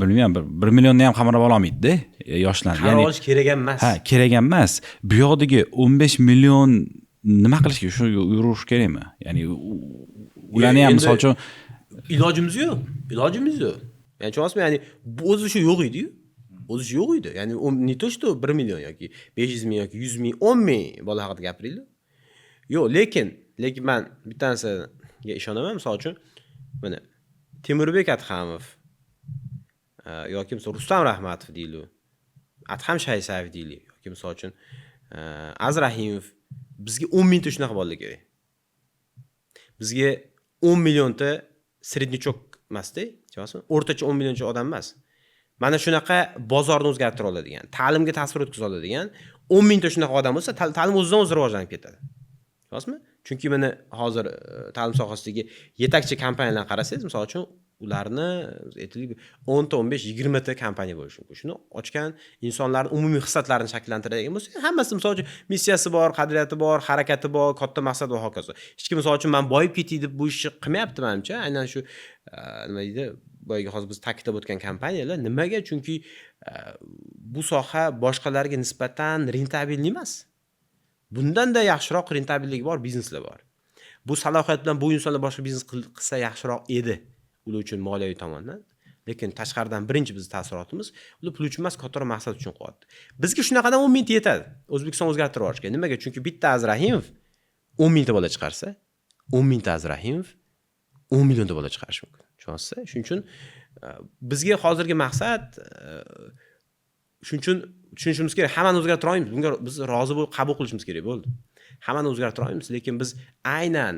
bilmayman, 1 millionni ham qamrab ololmaydida yoshlarni. Qamrab Ya'ni olish kerak ham emas. Ha, kerak ham emas. Bu yoqdagi 15 million nima qilish kerak? Shu yurish kerakmi? Ya'ni ularni ham Endi misol uchun ilojimiz yo'q. Ilojimiz yo'q. Ya'ni tushunyapsizmi? Ya'ni bu o'zi shu yo'q edi-yu. O'zi shu yo'q edi. Ya'ni не то что 1 million yoki 500 ming yoki 100 ming, 10 ming bola haqida gapiraylik. Yo'q, lekin man bitta narsaga ishonaman. Misol uchun, mana Temurbek Adhamov yoki misol Rustam Rahmatov deylik, Adham Shaysayev deylik yoki misol uchun Aziz Rahimov, bizga 10 mingta shunaqa bolalar kerak. Bizga 10 millionta среднячок emasda, tushunyapsizmi? O'rtacha 10 millioncha odam emas. Mana shunaqa bozorni o'zgartira oladigan, ta'limga ta'sir o'tkaza oladigan 10 mingta shunaqa odam bo'lsa, ta'lim o'zidan o'zi rivojlanib ketadi. Tushunyapsizmi? Chunki mana hozir ta'lim sohasidagi yetakchi kompaniyalarni qarasangiz, misol uchun, ularni aytaylik, 10 ta, 15, 20 ta kompaniya bo'lishi mumkin. Shuni ochgan insonlarning umumiy xislatlarini shakllantiradigan bo'lsa, hammasi, misol uchun, missiyasi bor, qadriyati bor, harakati bor, katta maqsad va hokazo. Hech kim, misol uchun, man boyib ketay deb bu ishni qilmayapti menimcha. Aynan shu nima deydi, boyagi hozir biz ta'kidlab o'tgan kompaniyalar nimaga? Chunki bu soha boshqalarga nisbatan rentabelli emas. Bundanda yaxshiroq rentabelligi bor bizneslar bor. Bu salohiyat bilan bu insonlar boshqa biznes qilsa yaxshiroq edi ular uchun moliyaviy tomondan. Lekin tashqaridan birinchi bizni taassurotimiz, ular pul uchun emas, kattaroq maqsad uchun qilyapti. Bizga shunaqadan 10 mingta yetadi. O'zbekiston o'zgartirib yuborishga. Nimaga? Chunki bitta Aziz Rahimov 10 mingta bola chiqarsa, 10 mingta Aziz Rahimov 10 millionta bola chiqarishi mumkin. Tushunyapsiz? Shuning uchun bizga hozirgi maqsad, shuning uchun tushunishimiz kerak, hammani o'zgartira olmaymiz. Bunga biz rozi bo'lib qabul qilishimiz kerak bo'ldi. Hammani o'zgartira olmaymiz, lekin biz aynan,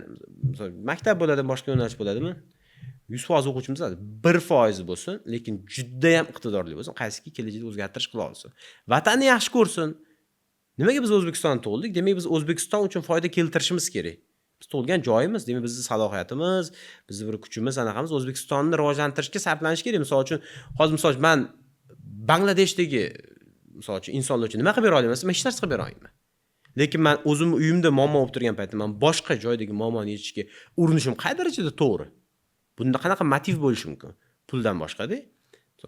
misol, maktab bo'ladimi, boshqa yo'nalish bo'ladimi? 100% o'quvchimiz 1% bo'lsin, lekin judayam iqtidorli bo'lsin, qaysiki kelajakda o'zgartirish qila olsin. Vatanni yaxshi ko'rsin. Nimaga biz O'zbekistonda tug'ildik? Demak, biz O'zbekiston uchun foyda keltirishimiz kerak. Biz tug'ilgan joyimiz, demak, bizni salohiyatimiz, bizni bir kuchimiz, anaqamiz O'zbekistonni rivojlantirishga sarflanishi kerak. Misol uchun, hozir, misol uchun, man Bangladeshdagi, misol uchun, insonlar uchun nima qilib bera olaman? Man hech narsa qilib bera olmayman. Lekin man o'zimni uyimda muammo bo'lib turgan paytda man boshqa joydagi muammoni yechishga urinishim qay darajada to'g'ri? Bunda qanaqa motiv bo'lishi mumkin? Puldan boshqada.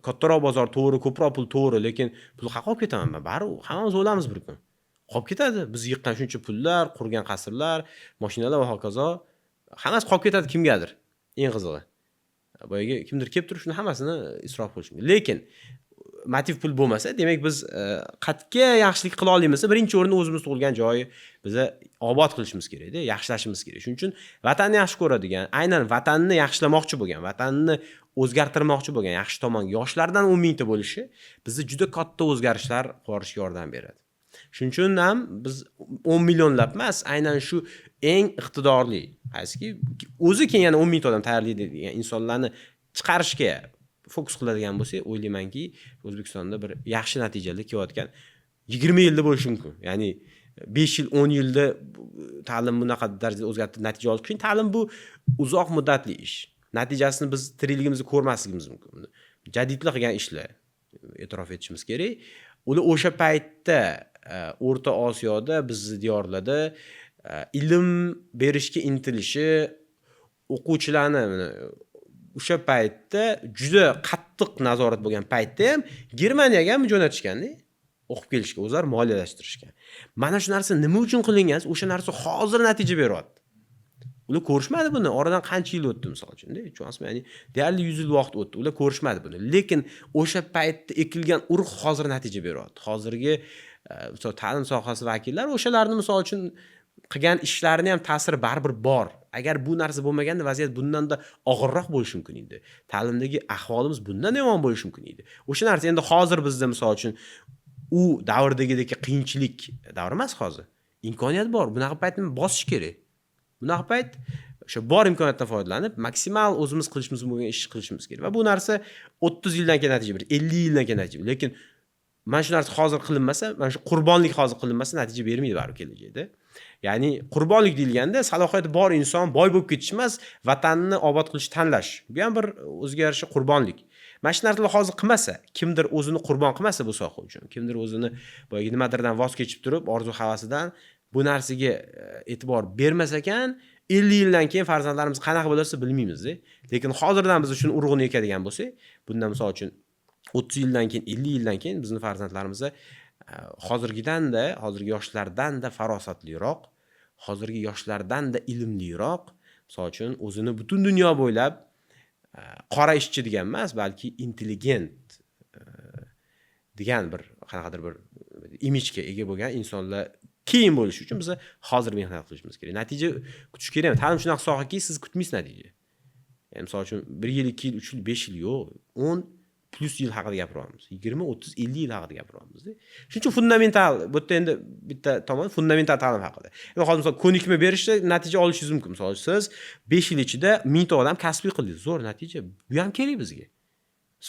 Kattaroq bozor to'g'ri, ko'proq pul to'g'ri, lekin pul qayerqa olib ketaman man? Baribir hammamiz o'lamiz bir kun. Qolib ketadi. Biz yiqqan shuncha pullar, qurgan qasrlar, mashinalar va hokazo, hammasi qolib ketadi kimgadir. Eng qizig'i. Boyagi kimdir kelib turib shuni hammasini isrof qilishi mumkin. Lekin motiv pul bo'lmasa, demak, biz qayerga yaxshilik qila olamiz? Birinchi o'rinda o'zimiz tug'ilgan joyi biza obod qilishimiz kerakda, yaxshilashimiz kerak. Shuning uchun vatanni yaxshi ko'radigan, aynan vatanni yaxshilamoqchi bo'lgan, vatanni o'zgartirmoqchi bo'lgan yaxshi tomonga yoshlardan 10 mingta bo'lishi bizni juda katta o'zgarishlar qilib yuborishga yordam beradi. Shuning uchun ham biz 10 millionlab emas, aynan shu eng iqtidorli, qaysiki o'zi keyin yana 10 mingta odam tayyorlaydi degan insonlarni chiqarishga fokus qiladigan bo'lsak, o'ylaymanki, O'zbekistonda bir yaxshi natijalar kelayotgan 20 yilda bo'lishi mumkin. Ya'ni 5 yil, 10 yilda ta'lim bunaqa darajada o'zgartirib natija olish qiyin. Ta'lim bu uzoq muddatli ish. Natijasini biz tirikligimizda ko'rmasligimiz mumkin. Jadidlar qilgan ishlar, e'tirof etishimiz kerak. Ular o'sha paytda O'rta Osiyoda, bizni diyorlarda ilm berishga intilishi, o'quvchilarni o'sha paytda juda qattiq nazorat bo'lgan paytda ham Germaniyaga ham jo'natishganda o'qib kelishga, o'zlari moliyalashtirishgan. Mana shu narsa nima uchun qilingan? O'sha narsa hozir natija beryapti. Ular ko'rishmadi buni. Oradan qancha yil o'tdi, misol uchun, tushunyapsizmi? Ya'ni deyarli 100 yil vaqt o'tdi. Ular ko'rishmadi buni. Lekin o'sha paytda ekilgan urug' hozir natija beryapti. Hozirgi misol ta'lim sohasi vakillari o'shalarni, misol uchun, qilgan ishlarini ham ta'siri baribir bor. Agar bu narsa bo'lmaganda, vaziyat bundanda og'irroq bo'lishi mumkin edi. Ta'limdagi ahvolimiz bundan yomon bo'lishi mumkin edi. O'sha narsa endi hozir bizda, misol uchun, u davrdagidek qiyinchilik davr emas hozir. Imkoniyat bor. Bunaqa paytni bosish kerak. Bunaqa payt o'sha bor imkoniyatdan foydalanib, maksimal o'zimiz qilishimiz mumkin bo'lgan ishni qilishimiz kerak. Va bu narsa 30 yildan keyin natija beradi, 50 yildan keyin natija beradi. Lekin mana shu narsa hozir qilinmasa, mana shu qurbonlik hozir qilinmasa, natija bermaydi baribir kelajakda. Ya'ni qurbonlik deyilganda salohiyati bor inson boy bo'lib ketish emas, vatanni obod qilish tanlash. Bu ham bir o'ziga yarasha qurbonlik. Mana shu narsalar hozir qilmasa, kimdir o'zini qurbon qilmasa bu soha uchun, kimdir o'zini boyagi nimadirdan voz kechib turib, orzu havasidan bu narsaga e'tibor bermas ekan, 50 yildan keyin farzandlarimiz qanaqa bo'lsa bilmaymiz-da. Lekin hozirdan biz shuni urug'ini ekadigan bo'lsak, bundan, misol uchun, 30 yildan keyin, 50 yildan keyin bizni farzandlarimiz hozirgidanda, hozirgi yoshlardanda farosatliroq, hozirgi yoshlardanda ilmliroq, misol uchun, o'zini butun dunyo bo'ylab qora ishchi degan emas, balki intelligent degan bir qanaqadir bir imijga ega bo'lgan insonlar keyin bo'lishi uchun biz hozir mehnat qilishimiz kerak. Natija kutish kerak emas. Ta'lim shunaqa sohaki, siz kutmaysiz natija. Ya'ni, misol uchun, 1 yil, 2 yil, 3 yil, 5 yil yo'q. 10 plyus yil haqida gapiryapmiz. 20, 30, 50 yil haqida gapiryapmiz-da. Shuning uchun fundamental, bu yerda endi bitta tomon fundamental ta'lim haqida. Endi hozir, misol, ko'nikma berishda natija olishingiz mumkin. Misol, siz 5 yil ichida 1000 ta odam kasbiy qildingiz. Zo'r natija. Bu ham kerak bizga.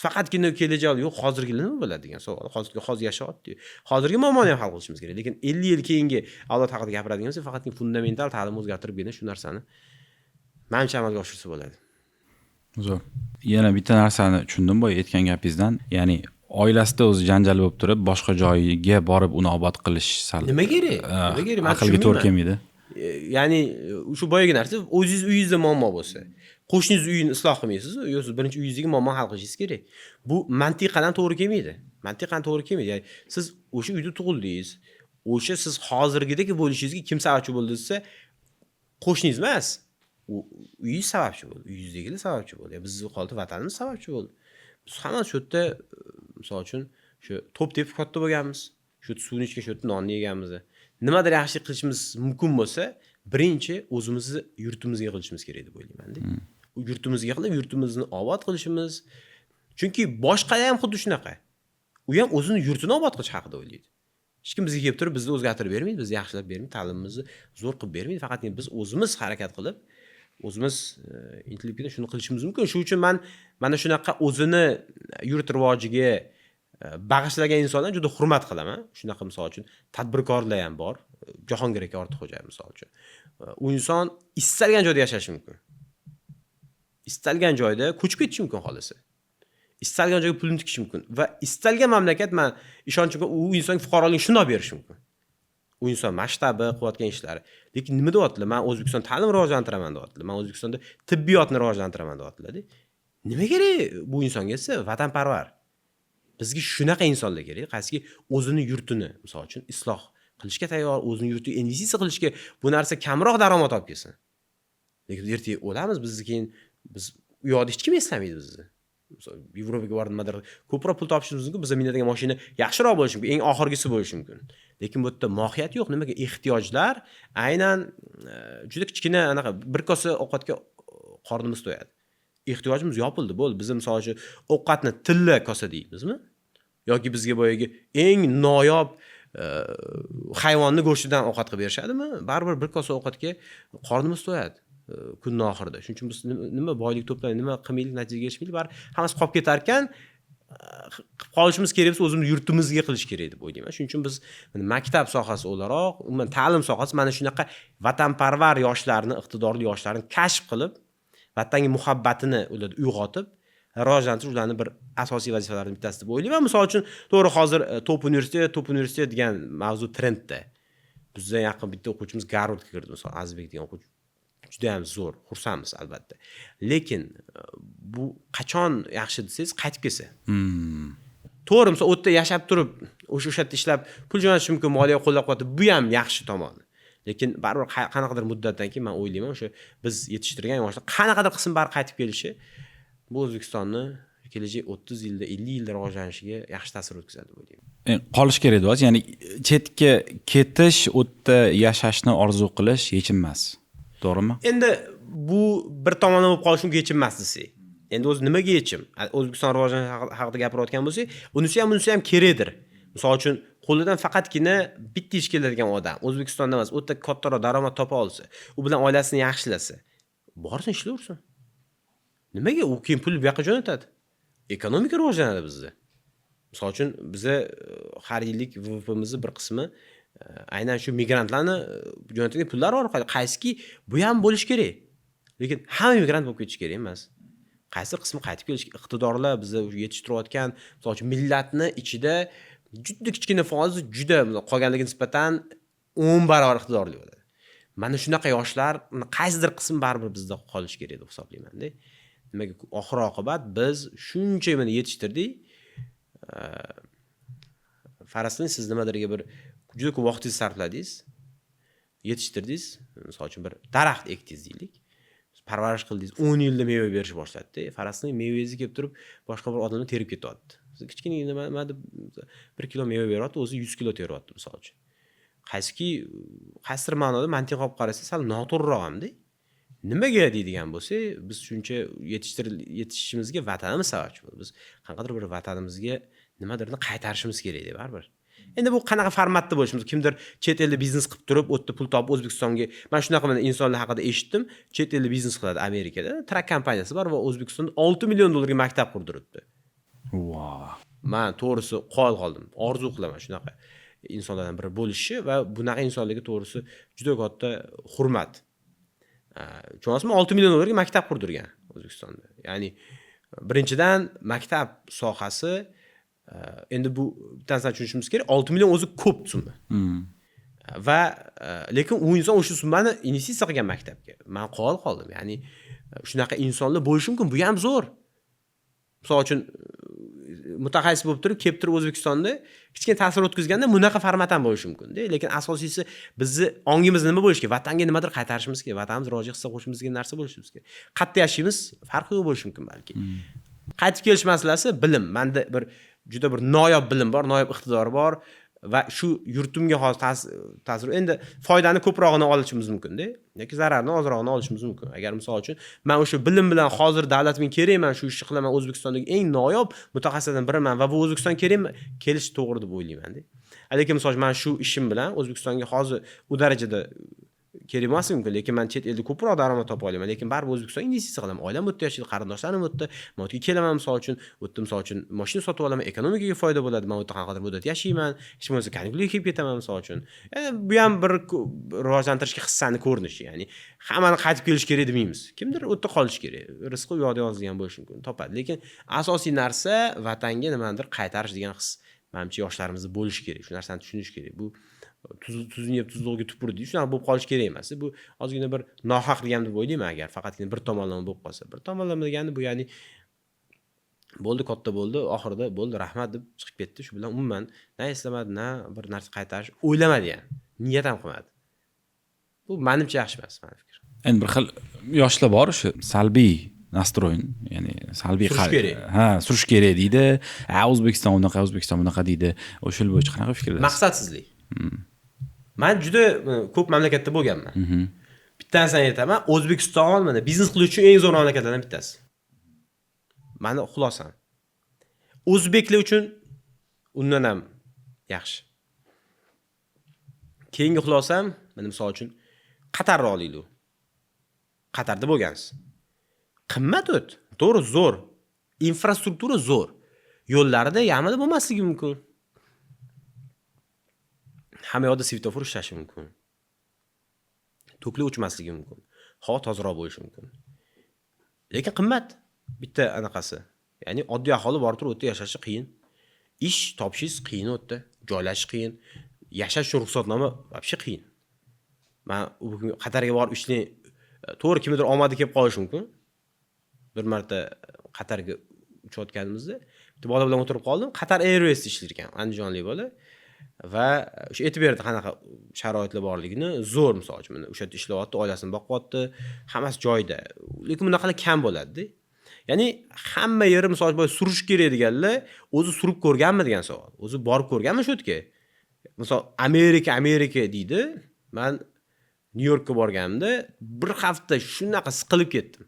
Faqatgina kelajak yo'q, hozirgilar nima bo'ladi degan savol. Hozirgi, hozir yashayapti. Hozirgi muammoni ham hal qilishimiz kerak. Lekin 50 yil keyingi avlod haqida gapiradigan bo'lsak, faqatgina fundamental ta'limni o'zgartiribgina shu narsani manimcha amalga oshirsa bo'ladi. Zo'r. Yana bitta narsani tushundim boya aytgan gapingizdan. Ya'ni oilasida o'zi janjal bo'lib turib, boshqa joyga borib uni obod qilish sal Nima kerak? Nima kerak? Men aqlga to'g'ri tushunmayman. kelmaydi. Ya'ni shu boyagi narsa, o'zingiz uyingizda muammo bo'lsa, qo'shningiz uyini isloh qilmaysiz, yo'q, siz birinchi uyingizdagi muammoni hal qilishingiz kerak. Bu mantiqan to'g'ri kelmaydi. Mantiqan to'g'ri kelmaydi. Ya'ni siz o'sha uyda tug'ildingiz, o'sha siz hozirgidek bo'lishingizga kim sababchi bo'ldi desa, qo'shningiz emas, u uyingiz sababchi bo'ldi, uyingizdagilar sababchi bo'ldi. Bizni holda vatanimiz sababchi bo'ldi. Biz hammamiz shu yerda, misol uchun, shu to'p tepib katta bo'lganmiz. Shu yerda suvni ichgan, shu yerda nonni yeganmiz. Nimadir yaxshi qilishimiz mumkin bo'lsa, birinchi o'zimizni yurtimizga qilishimiz kerak deb o'ylayman-da. Yurtimizga qilib, yurtimizni obod qilishimiz. Chunki boshqalar ham xuddi shunaqa. U ham o'zini yurtini obod qilish haqida o'ylaydi. Hech kim bizga kelib turib bizni o'zgartirib bermaydi, bizni yaxshilab bermaydi, ta'limimizni zo'r qilib bermaydi. Faqatgina biz o'zimiz harakat qilib, o'zimiz intilibgina shuni qilishimiz mumkin. Shuning uchun man mana shunaqa o'zini yurt rivojiga bag'ishlagan insonlarni juda hurmat qilaman. Shunaqa, misol uchun, tadbirkorlar ham bor. Jahongir aka Ortiqxo'jayev, misol uchun. U inson istalgan joyda yashashi mumkin. Istalgan joyda ko'chib ketishi mumkin xohlasa. Istalgan joyga pulini tikishi mumkin va istalgan mamlakat, man ishonchim, u insonga fuqarolikni shundoq berishi mumkin. U inson masshtabi, qilayotgan ishlari. Lekin nima deyaptilar? Man O'zbekiston ta'lim rivojlantiraman deyaptilar. Man O'zbekistonda tibbiyotni rivojlantiraman deyaptilar. Nima kerak bu insonga desa, vatanparvar. Bizga shunaqa insonlar kerak, qaysiki o'zini yurtini, misol uchun, isloh qilishga tayyor, o'zini yurtiga investitsiya qilishga, bu narsa kamroq daromad olib kelsin. Lekin biz ertaga o'lamiz, bizni keyin biz u yoqda hech kim eslamaydi bizni. Misol, Yevropaga borib nimadir ko'proq pul topishimiz mumkin, biz minadigan mashina yaxshiroq bo'lishi mumkin, eng oxirgisi bo'lishi mumkin. Lekin bu yerda mohiyat yo'q. Nimaga? Ehtiyojlar aynan juda kichkina, anaqa bir kosa ovqatga qornimiz to'yadi. Ehtiyojimiz yopildi, bo'ldi. Biz, misol uchun, ovqatni tilla kosa deymizmi? Yoki bizga boyagi eng noyob hayvonni go'shtidan ovqat qilib berishadimi? Baribir bir kosa ovqatga qornimiz to'yadi kunni oxirida. Shuning uchun biz nima boylik to'playlik, nima qilmaylik, natijaga erishmaylik, baribir hammasi qolib ketar ekan, qilib qolishimiz kerak bo'lsa, o'zimiz yurtimizga qilish kerak deb o'ylayman. Shuning uchun biz maktab sohasi o'laroq, umuman ta'lim sohasi mana shunaqa vatanparvar yoshlarni, iqtidorli yoshlarni kashf qilib, vatanga muhabbatini ularda uyg'otib, Rivojlantirish ularni bir asosiy vazifalaridan bittasi deb o'ylayman. Misol uchun, to'g'ri, hozir top universitet, top universitet degan mavzu trendda. Bizdan yaqin bitta o'quvchimiz Garvardga kirdi, misol, Azizbek degan o'quvchi. Juda ham zo'r, xursandmiz albatta. Lekin bu qachon yaxshi desangiz, qaytib kelsa. To'g'ri, misol, u yerda yashab turib, o'sha yerda ishlab pul jo'natish mumkin, moliya qo'llab-quvvatlab, bu ham yaxshi tomoni. Lekin baribir qanaqadir muddatdan keyin men o'ylayman, o'sha biz yetishtirgan yoshlar qanaqadir qism baribir qaytib kelishi bu O'zbekistonni kelajak 30 yilda, 50 yilda rivojlanishiga yaxshi ta'sir o'tkazadi deb o'ylayman. Qolish kerak deyapsiz, ya'ni chetga ketish, u yerda yashashni orzu qilish yechim emas, to'g'rimi? Endi bu bir tomonlama bo'lib qolishi mumkin, yechim emas desak. Endi o'zi nimaga yechim? O'zbekiston rivojlanishi haqida gapirayotgan bo'lsak, unisi ham, bunisi ham kerakdir. Misol uchun, qo'lidan faqatgina bitta ish keladigan odam O'zbekistonda emas, u yerda kattaroq daromad topa olsa, u bilan oilasini yaxshilasa, borsin, ishlayversin. Nimaga u keyin pul bu yoqqa jo'natadi? Ekonomika rivojlanadi bizda. Misol uchun, biza har yillik VVPmizni bir qismi aynan shu migrantlarni jo'natgan pullar orqali, qaysiki bu ham bo'lishi kerak. Lekin hamma migrant bo'lib ketishi kerak emas. Qaysi qismi qaytib kelish, iqtidorlar biza yetishtirayotgan, misol uchun, millatni ichida juda kichkina foizi juda qolganligiga nisbatan 10 barobar iqtidorli bo'ladi. Mana shunaqa yoshlar qaysidir qismi baribir bizda qolishi kerak deb hisoblayman-da. Nimaga oxir oqibat biz shuncha mana yetishtirdik. Faraz qiling, siz nimadirga bir juda ko'p vaqtingizni sarfladingiz, yetishtirdingiz, misol uchun, bir daraxt ekdingiz deylik. Parvarish qildingiz, 10 yilda meva berish boshladida. Faraz qiling, mevangizni kelib turib boshqa bir odamlar terib ketyapti. Siz kichkina nima deb 1 kilo meva beryapti, o'zi 100 kilo teryapti, misol uchun. Qaysiki qaysidir ma'noda mantiq olib qarasak, sal noto'g'riroq hamda. Nimaga deydigan bo'lsak, biz shuncha yetishishimizga vatanimiz sababchi bo'ldi. Biz qanaqadir bir vatanimizga nimadirni qaytarishimiz kerak deb baribir. Endi bu qanaqa formatda bo'lishi mumkin? Kimdir chet elda biznes qilib turib, u yerda pul topib O'zbekistonga, man shunaqa mana insonlar haqida eshitdim, chet elda biznes qiladi Amerikada, truck kompaniyasi bor va O'zbekistonda 6 million dollarga maktab qurdiribdi. Man to'g'risi qoyil qoldim. Orzu qilaman shunaqa insonlardan biri bo'lishi va bunaqa insonlarga to'g'risi juda katta hurmat. Tushunasizmi? 6 million dollarga maktab qurdirgan O'zbekistonda. Ya'ni birinchidan maktab sohasi, endi bu bitta narsani tushunishimiz kerak, 6 million o'zi ko'p summa. Va lekin u inson o'sha summani investitsiya qilgan maktabga. Man qoyil qoldim. Ya'ni shunaqa insonlar bo'lishi mumkin, bu ham zo'r. Misol uchun, mutaxassis bo'lib turib, kelib turib O'zbekistonda kichkina ta'sir o'tkazganda bunaqa format ham bo'lishi mumkin-da. Lekin asosiysi bizni ongimiz nima bo'lishi kerak? Vatanga nimadir qaytarishimiz kerak, vatanimiz rivojiga hissa qo'shimiz degan narsa bo'lishi kerak. Qayerda yashaymiz, farqi yo'q bo'lishi mumkin balki. Qaytib kelish masalasi bilim. Menda bir juda bir noyob bilim bor, noyob iqtidor bor va shu yurtimga hozir ta'sir, endi foydani ko'prog'ini olishimiz mumkin-da yoki zararni ozrog'ini olishimiz mumkin. Agar, misol uchun, man o'sha bilim bilan hozir davlatimga kerakman, shu ishni qilaman, O'zbekistondagi eng noyob mutaxassislardan biriman va bu O'zbekiston kerakmi, kelish to'g'ri deb o'ylayman-da. Lekin, misol uchun, man shu ishim bilan O'zbekistonga hozir u darajada kerak emasligi mumkin, lekin man chet elda ko'proq daromad topa olaman, lekin baribir O'zbekistonga investitsiya qilaman. Oilam bu yerda yashaydi, qarindoshlarim bu yerda. Man u yerga kelaman, misol uchun, u yerda, misol uchun, mashina sotib olaman, ekonomikaga foyda bo'ladi. Man u yerda qanaqadir muddat yashayman, hech bo'lmasa kanikuliga kelib ketaman, misol uchun. Bu ham bir rivojlantirishga hissani ko'rinishi. Ya'ni hammani qaytib kelish kerak demaymiz, kimdir u yerda qolishi kerak, rizqi u yoqda yozilgan bo'lishi mumkin, topadi. Lekin asosiy narsa vatanga nimanidir qaytarish degan his, manimcha, yoshlarimizda bo'lishi kerak, shu narsani tushunish kerak. Bu tuzni yeb tuzlig'iga tupur deydi, shunaqa bo'lib qolishi kerak emas. Bu ozgina bir nohaq degan deb o'ylayman, agar faqatgina bir tomonlama bo'lib qolsa. Bir tomonlama degani bu, ya'ni bo'ldi, katta bo'ldi, oxirida bo'ldi, rahmat deb chiqib ketdi, shu bilan umuman na eslamadi, na bir narsa qaytarish o'ylamadi ham, niyat ham qilmadi. Bu manimcha yaxshi emas, mani fikrim. Endi bir xil yoshlar bor, o'sha salbiy настрой, ya'ni salbiy Surish kerak. Ha, surish kerak deydi, a O'zbekiston unaqa, O'zbekiston bunaqa deydi. O'sha bo'yicha qanaqa fikrdasiz? Maqsadsizlik. Man juda ko'p mamlakatda bo'lganman. Bitta narsani aytaman, O'zbekiston mana biznes qilish uchun eng zo'r mamlakatlardan bittasi, mani xulosam. O'zbeklar uchun undan ham yaxshi. Keyingi xulosam, mana, misol uchun, Qatarni olaylik. Qatarda bo'lgansiz, qimmat o't, to'g'ri, zo'r infrastruktura, zo'r yo'llarida yamada bo'lmasligi mumkin, hamma yoqda svetofor ishlashi mumkin, tokli o'chmasligi mumkin, havo tozaroq bo'lishi mumkin, lekin qimmat. Bitta anaqasi Ya'ni oddiy aholi borib turib u yerda yashashi qiyin. Ish topishingiz qiyin u yerda, joylashish qiyin. Yashash uchun ruxsatnoma вообще qiyin. Man bugun Qatarga borib ishlang, to'g'ri, kimnidir omadi kelib qolishi mumkin. Bir marta Qatarga uchayotganimizda bitta bola bilan o'tirib qoldim. Qatar Airwaysda ishlar ekan, andijonlik bola. Va o'sha aytib berdi qanaqa sharoitlar borligini. Zo'r, misol uchun, mana o'sha yerda ishlayapti, oilasini boqyapti, hammasi joyida. Lekin bunaqalar kam bo'ladi-da. Ya'ni hamma yeri, misol uchun, boya surish kerak deganlar, o'zi surib ko'rganmi degan savol. O'zi borib ko'rganmi shu yerga? Misol, Amerika, Amerika deydi. Man Nyu-Yorkka borganimda bir hafta shunaqa siqilib ketdim.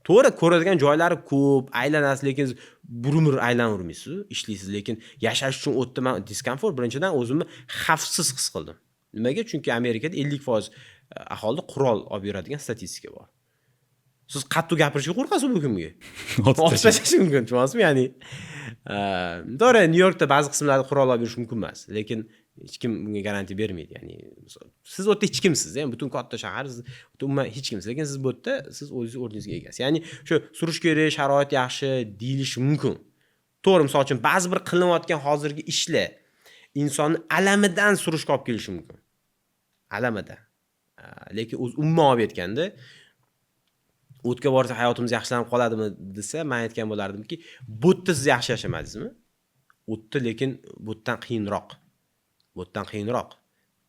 To'g'ri, ko'radigan joylari ko'p, aylanasiz, lekin bir umr aylanavermaysiz, ishlaysiz, lekin yashash uchun u yerda man дискомфорт, birinchidan, o'zimni xavfsiz his qildim. Nimaga? Chunki Amerikada 50% aholida qurol olib yuradigan statistika bor. Siz qattiq gapirishga qo'rqasiz bu kimga? Otib otib tashlashi mumkin, tushunyapsizmi? Ya'ni, to'g'ri, Nyu-Yorkda ba'zi qismlarda qurol olib yurish mumkin emas, lekin hech kim bunga garantiya bermaydi. Ya'ni siz u yerda hech kimsiz, ya'ni butun katta shahar, siz umuman hech kimsiz, lekin siz bu yerda siz o'zingiz o'rningizga egasiz. Ya'ni shu surish kerak, sharoit yaxshi deyilishi mumkin. To'g'ri, misol uchun, ba'zi bir qilinayotgan hozirgi ishlar insonni alamidan surishga olib kelishi mumkin. Alamidan. Lekin o'zi umuman olib aytganda, o'tga borsa hayotimiz yaxshilanib qoladimi desa, men aytgan bo'lardimki, bu yerda siz yaxshi yashamadingizmi? U yerda lekin bu yerdan qiyinroq. Bu yerdan qiyinroq.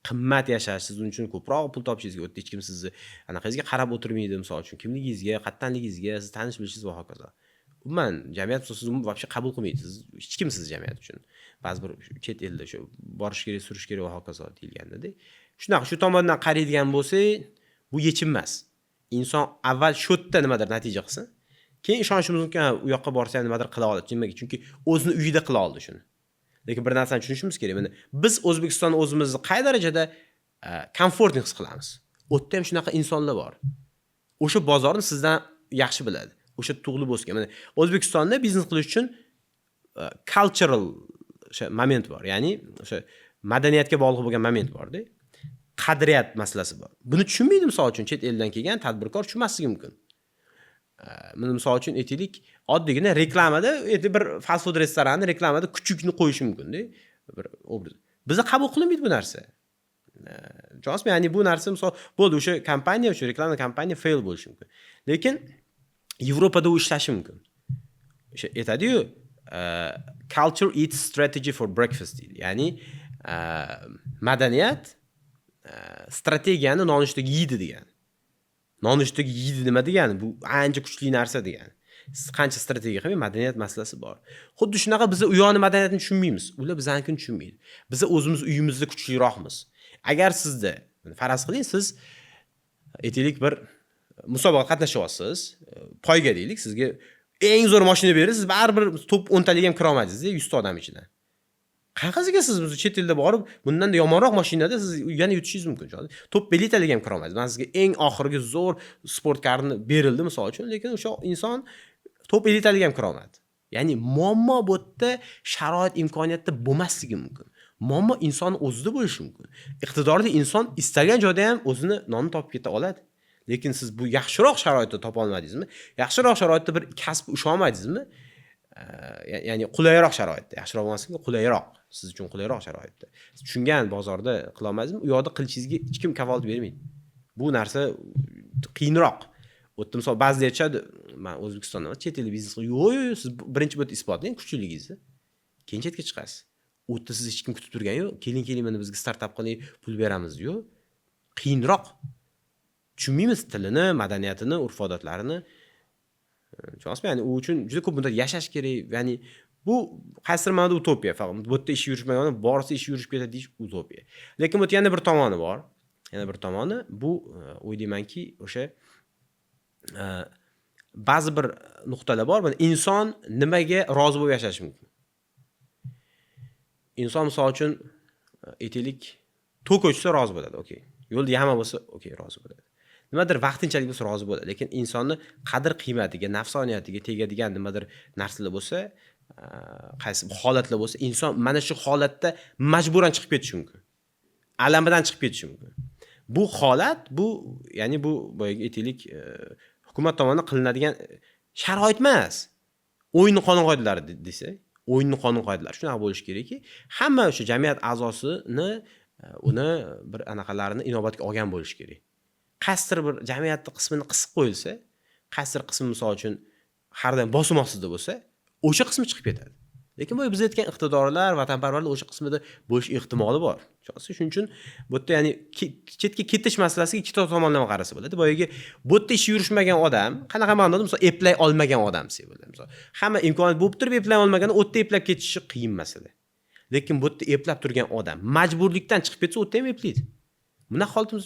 Qimmat yashash, siz uning uchun ko'proq pul topishingiz kerak. U yerda hech kim sizni anaqangizga qarab o'tirmaydi, misol uchun, kimligingizga, qayerdanligingizga, siz tanish bilishingiz va hokazo. Umuman jamiyat sizni вообще qabul qilmaydi. Siz hech kimsiz jamiyat uchun. Ba'zi bir chet elda shu borish kerak, surish kerak va hokazo deyilganda. Shunaqa, shu tomondan qaraydigan bo'lsak, bu yechim emas. Inson avval shu yerda nimadir natija qilsin, keyin ishonishimiz mumkin, u yoqqa borsa ham nimadir qila oladi. Nimaga? Chunki o'zini uyida qila oldi shuni. Lekin bir narsani tushunishimiz kerak. Mana biz O'zbekistonda o'zimizni qay darajada комфортный his qilamiz? U yerda ham shunaqa insonlar bor. O'sha bozorni sizdan yaxshi biladi. O'sha tug'ilib o'sgan. Mana O'zbekistonda biznes qilish uchun cultural o'sha moment bor. Ya'ni o'sha madaniyatga bog'liq bo'lgan moment borda. Qadriyat masalasi bor. Buni tushunmaydi, misol uchun, chet eldan kelgan tadbirkor tushunmasligi mumkin. Buni, misol uchun, aytaylik, oddiygina reklamada endi bir fast food restoranni reklamada kuchukni qo'yishi mumkin-da. Bir obraz. Bizda qabul qilinmaydi bu narsa. Tushunasizmi? Ya'ni bu narsa, misol, bo'ldi, o'sha kompaniya, o'sha reklama kompaniya fail bo'lishi mumkin. Lekin Yevropada u ishlashi mumkin. O'sha aytadi-yu, culture eats strategy for breakfast deydi. Ya'ni madaniyat strategiyani nonushtaga yeydi degani. Nonushtaga yeydi nima degani? Bu ancha kuchli narsa degani. Siz qancha strategiya qilmang, madaniyat masalasi bor. Xuddi shunaqa biz u yoqni madaniyatini tushunmaymiz. Ular biznikini tushunmaydi. Biz o'zimiz uyimizda kuchliroqmiz. Agar sizda, faraz qiling, siz aytaylik bir musobaqa qatnashyapsiz, poyga deylik, sizga eng zo'r mashina berdi, siz baribir top 10 taliga ham kira olmadingiz 100 ta odam ichidan. Qanaqasiga siz chet elda borib, bundan yomonroq mashinada siz yana yutishingiz mumkin. Top 50 taliga ham kira olmaysiz. Man sizga eng oxirgi zo'r спорткар ni berildi, misol uchun, lekin o'sha inson top 50 taliga ham kira olmadi. Ya'ni muammo bu yerda sharoit, imkoniyatda bo'lmasligi mumkin. Muammo inson o'zida bo'lishi mumkin. Iqtidorli inson istalgan joyda ham o'zini nonni topib keta oladi. Lekin siz bu yaxshiroq sharoitda topa olmadingizmi? Yaxshiroq sharoitda bir kasb usha olmadingizmi? Ya'ni qulayroq sharoitda, yaxshiroq bo'lmasligi, qulayroq, siz uchun qulayroq sharoitda. Siz tushungan bozorda qila olmadingizmi? U yoqda qilishingizga hech kim kafolat bermaydi. Bu narsa qiyinroq. U yerda, misol, ba'zida aytishadi, man O'zbekistonda emas, chet elda biznes. Yo'q, yo'q, yo'q, siz birinchi bu yerda isbotlang kuchliligingizni. Keyin chetga chiqasiz. U yerda sizni hech kim kutib turgani yo'q. Keling, keling, mana bizga startap qiling, pul beramiz, yo'q. Qiyinroq. Tushunmaymiz tilini, madaniyatini, urf-odatlarini. Tushunyapsizmi? Ya'ni u uchun juda ko'p muddat yashash kerak. Ya'ni bu qaysidir ma'noda utopiya. Faqat bu yerda ish yurishmagan, borsa ish yurishib ketadi deyish utopiya. Lekin bu yerda yana bir tomoni bor. Yana bir tomoni bu, o'ylaymanki, o'sha ba'zi bir nuqtalar bor. Mana inson nimaga rozi bo'lib yashashi mumkin? Inson, misol uchun, aytaylik, tok o'chsa rozi bo'ladi, okey. Yo'lda яма bo'lsa, okey, rozi bo'ladi. Nimadir vaqtinchalik bo'lsa rozi bo'ladi. Lekin insonni qadr qiymatiga, nafsoniyatiga tegadigan nimadir narsalar bo'lsa, qaysi holatlar bo'lsa, inson mana shu holatda majburan chiqib ketishi mumkin. Alamidan chiqib ketishi mumkin. Bu holat, bu ya'ni bu boyagi aytaylik, hukumat tomonidan qilinadigan sharoit emas. O'yinni qonun qoidalari desak, o'yinni qonun qoidalari shunaqa bo'lishi kerakki, hamma o'sha jamiyat a'zosini uni bir anaqalarini inobatga olgan bo'lishi kerak. Qaysidir bir jamiyatni qismini qisib qo'yilsa, qaysidir qismi, misol uchun, har doim bosim ostida bo'lsa, o'sha qismi chiqib ketadi. Lekin boya biz aytgan iqtidorlar, vatanparvarlar o'sha qismida bo'lish ehtimoli bor. Shuning uchun bu yerda, ya'ni chetga ketish masalasiga ikki tomonlama qarasa bo'ladi. Boyagi bu yerda ishi yurishmagan odam, qanaqa ma'noda, misol, eplay olmagan odam desak bo'ladi. Misol, hamma imkoniyat bo'lib turib eplay olmaganda, u yerda eplab ketishi qiyin masala. Lekin bu yerda eplab turgan odam majburlikdan chiqib ketsa, u yerda ham eplaydi. Bunaqa holatda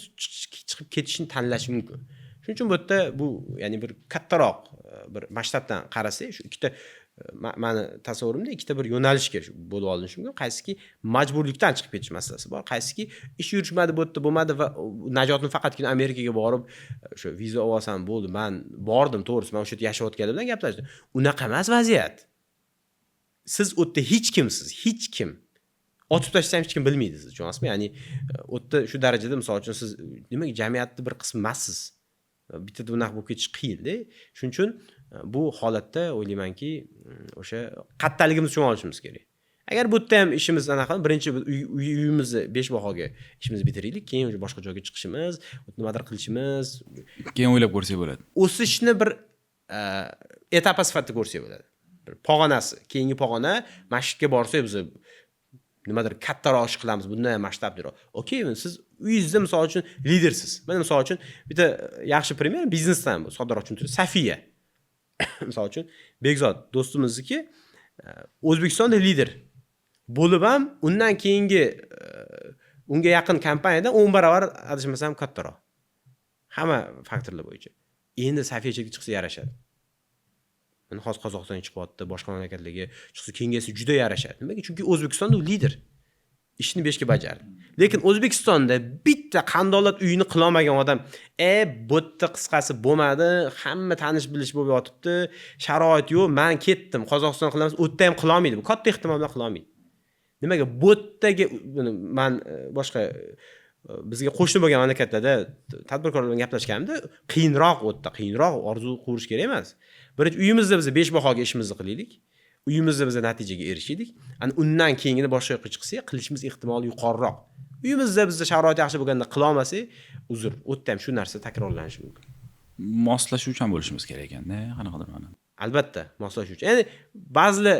chiqib ketishni tanlashi mumkin. Shuning uchun bu yerda bu, ya'ni bir kattaroq bir masshtabdan qarasak, shu ikkita mani tasavvurimda ikkita bir yo'nalishga bo'lib olinishi mumkin. Qaysiki majburlikdan chiqib ketish masalasi bor, qaysiki ish yurishmadi, bu yerda bo'lmadi va najotni faqatgina Amerikaga borib o'sha viza olib olsam bo'ldi. Man bordim, to'g'risi, man o'sha yerda yashayotganlar bilan gaplashdim. Unaqa emas vaziyat. Siz u yerda hech kimsiz, hech kim. Otib tashlasa ham hech kim bilmaydi sizni, tushunyapsizmi? Ya'ni u yerda shu darajada, misol uchun, siz nimaga jamiyatni bir qismi emassiz. Bittada unaqa bo'lib ketish qiyinda. Shuning uchun bu holatda o'ylaymanki, o'sha qattaligimizni tushunib olishimiz kerak. Agar bu yerda ham ishimiz anaqa, birinchi uyimizni 5 bahoga ishimizni bitiraylik, keyin уже boshqa joyga chiqishimiz, nimadir qilishimiz, keyin o'ylab ko'rsak bo'ladi. O'sishni bir этап i sifatida ko'rsak bo'ladi. Bir pog'onasi, keyingi pog'ona, mana shu yerga borsak, biz nimadir kattaroq ish qilamiz, bundan ham masshtabliroq. Okey, siz uyingizda, misol uchun, lidersiz. Mana, misol uchun, bitta yaxshi пример biznesdan, bu soddaroq tushuntirib, Safiya. Misol uchun, Bekzod do'stimizniki O'zbekistonda lider bo'lib ham, undan keyingi unga yaqin kompaniyadan 10 barobar, adashmasam, kattaroq. Hamma faktorlar bo'yicha. Endi Safiya chetga chiqsa yarashadi. Mana hozir Qozog'istonga chiqyapti, boshqa mamlakatlarga chiqsa, kengaysa juda yarashadi. Nimaga? Chunki O'zbekistonda u lider. Ishni beshga bajardi. Lekin O'zbekistonda bitta qandolat uyini qilolmagan odam, bu yerda qisqasi bo'lmadi, hamma tanish bilish bo'lib yotibdi, sharoit yo'q, man ketdim, Qozog'iston qilamiz, u yerda ham qilolmaydi. Bu katta ehtimol bilan qilolmaydi. Nimaga? Bu yerdagi man boshqa bizga qo'shni bo'lgan mamlakatlarda tadbirkorlar bilan gaplashganimda, qiyinroq, u yerda qiyinroq, orzu qurish kerak emas. Birinchi uyimizda biz 5 bahoga ishimizni qilaylik. Uyimizda biz natijaga erishaylik. Ana undan keyingini boshqa yoqqa chiqsak, qilishimiz ehtimoli yuqoriroq. Uyimizda bizda sharoit yaxshi bo'lganda qila olmasak, uzr, u yerda ham shu narsa takrorlanishi mumkin. Moslashuvchan bo'lishimiz kerak ekanda, qanaqadir ma'noda. Albatta, moslashuvchan. Ya'ni ba'zilar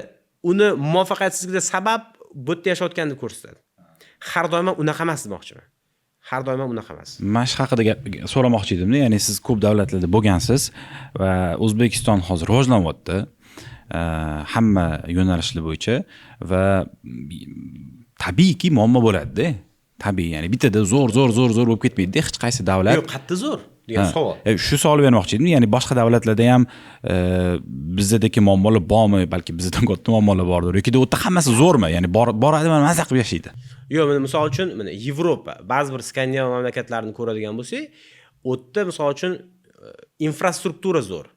uni muvaffaqiyatsizligida sabab bu yerda yashayotganini ko'rsatadi. Har doim ham unaqa emas demoqchiman. Har doim ham unaqa emas. Mana shu haqida gap so'ramoqchi edimda. Ya'ni siz ko'p davlatlarda bo'lgansiz va O'zbekiston hozir rivojlanyapti hamma yo'nalishlar bo'yicha va tabiiyki muammo bo'ladida. Tabiiy, ya'ni bittada zo'r, zo'r, zo'r, zo'r bo'lib ketmaydida hech qaysi davlat. Yo'q, qayerda zo'r degan savol. Shu savol bermoqchi edim. Ya'ni boshqa davlatlarda ham bizdagi muammolar bormi? Balki bizdan katta muammolar bordir. Yoki u yerda hammasi zo'rmi? Ya'ni boradi va maza qilib yashaydi. Yo'q, mana misol uchun, mana Yevropa, ba'zi bir Skandinav mamlakatlarini ko'radigan bo'lsak, u yerda, misol uchun, infrastruktura zo'r.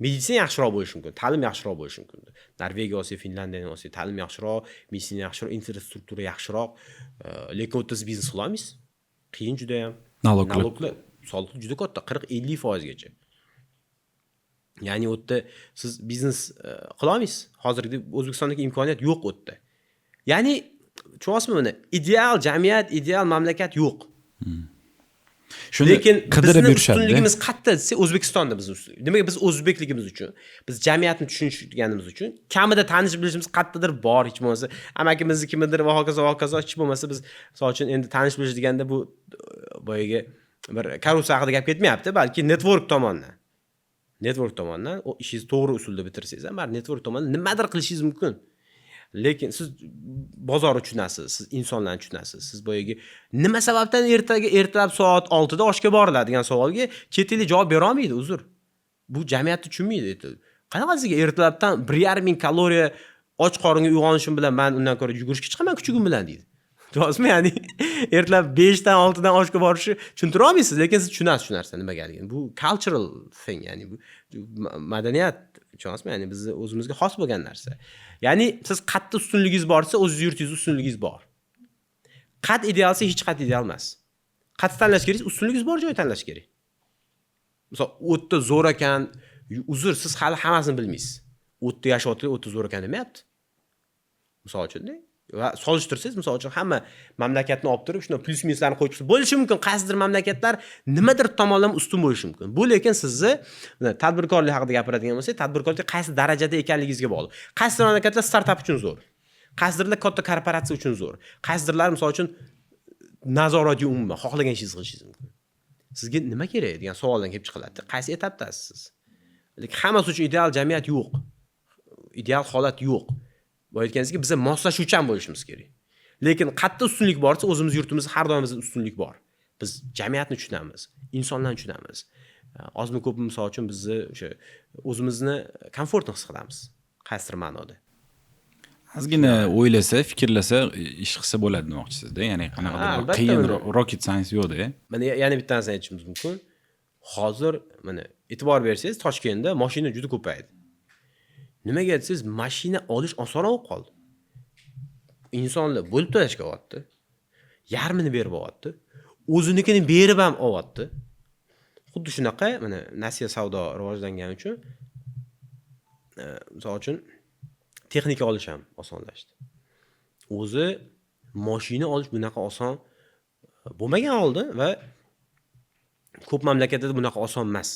Meditsina yaxshiroq bo'lishi mumkin, ta'lim yaxshiroq bo'lishi mumkin. Norvegiya olsak, Finlandiyani olsak, ta'lim yaxshiroq, meditsina yaxshiroq, infrastruktura yaxshiroq. Lekin u yerda siz biznes qila olmaysiz. Qiyin juda ham. Налог lar. Налог lar, soliq juda katta, 40-50 foizgacha. Ya'ni u yerda siz biznes qila olmaysiz. Hozirgi O'zbekistondagi imkoniyat yo'q u yerda. Ya'ni tushunyapsizmi buni? Ideal jamiyat, ideal mamlakat yo'q. Shuni Lekin qidirib bizni yurishadi. ustunligimiz qayerda desak, O'zbekistonda bizni ustunlik. Nimaga? Biz o'zbekligimiz uchun, biz jamiyatni tushunganimiz uchun, kamida tanish bilishimiz qayerdadir bor, hech bo'lmasa amakimizni kimnidir va hokazo va hokazo, hech bo'lmasa biz, misol uchun, endi tanish bilish deganda bu boyagi bir korrupsiya haqida gap ketmayapti, balki network tomondan. Network tomondan o ishingizni to'g'ri usulda bitirsangiz ham, baribir network tomondan nimadir qilishingiz mumkin. Lekin siz bozorni tushunasiz, siz insonlarni tushunasiz. Siz boyagi nima sababdan ertaga ertalab soat 6 da oshga boriladi degan savolga chet ellik javob bera olmaydi, uzr. Bu jamiyatni tushunmaydi. Qanaqa sizga ertalabdan 1,5 ming kaloriya och qoringa uyg'onishim bilan man undan ko'ra yugurishga chiqaman kuchugim bilan deydi. To'g'rimi? Ya'ni ertalab 5 dan 6 dan oshga borishni tushuntira olmaysiz, lekin siz tushunasiz shu narsa nimagaligini. Bu cultural thing, ya'ni bu madaniyat, tushunyapsizmi? Ya'ni bizni o'zimizga xos bo'lgan narsa. Ya'ni siz qayerda ustunligingiz bor desa, o'zingiz yurtingizda ustunligingiz bor. Qat idealsa, hech qat ideal emas. Qayerda tanlash kerak? Ustunligingiz bor joyni tanlash kerak. Misol, u yerda zo'r ekan, uzr, siz hali hammasini bilmaysiz. U yerda yashayotganlar u yerda zo'r ekan demayapti, misol uchunda. Va solishtirsangiz, misol uchun, hamma mamlakatni olib turib, shuni plyus minuslarni qo'yib chiqsa bo'lishi mumkin. Qaysidir mamlakatlar nimadir tomonlama ustun bo'lishi mumkin. Bu lekin sizni, tadbirkorlik haqida gapiradigan bo'lsak, tadbirkorlik qaysi darajada ekanligingizga bog'liq. Qaysidir mamlakatlar startap uchun zo'r, qaysidirlar katta korporatsiya uchun zo'r, qaysidirlar, misol uchun, nazorat yo'q, umuman xohlagan ishingizni qilishingiz mumkin. Sizga nima kerak degan savoldan kelib chiqiladi. Qaysi etapdasiz siz? Lekin hammasi uchun ideal jamiyat yo'q, ideal holat yo'q. Boya aytganingizdek, biza moslashuvchan bo'lishimiz kerak. Lekin qayerda ustunlik bor desa, o'zimiz yurtimizda har doim bizda ustunlik bor. Biz jamiyatni tushunamiz, insonlarni tushunamiz. Ozmi ko'pmi, misol uchun, bizni o'sha o'zimizni komfortni his qilamiz qaysidir ma'noda. Ozgina o'ylasa, fikrlasa, ish qilsa bo'ladi demoqchisizda, ya'ni qanaqadir bir qiyin rocket science yo'qda. Mana, yana bitta narsani aytishimiz mumkin. Hozir mana e'tibor bersangiz, Toshkentda mashina juda ko'paydi. Nimaga desangiz, mashina olish osonroq bo'lib qoldi. Insonlar bo'lib to'lashga olyapti, yarmini berib olyapti, o'zinikini berib ham olyapti. Xuddi shunaqa, mana nasiya savdo rivojlangani uchun, misol uchun, texnika olish ham osonlashdi. O'zi moshina olish bunaqa oson bo'lmagan oldin va ko'p mamlakatlarda bunaqa oson emas.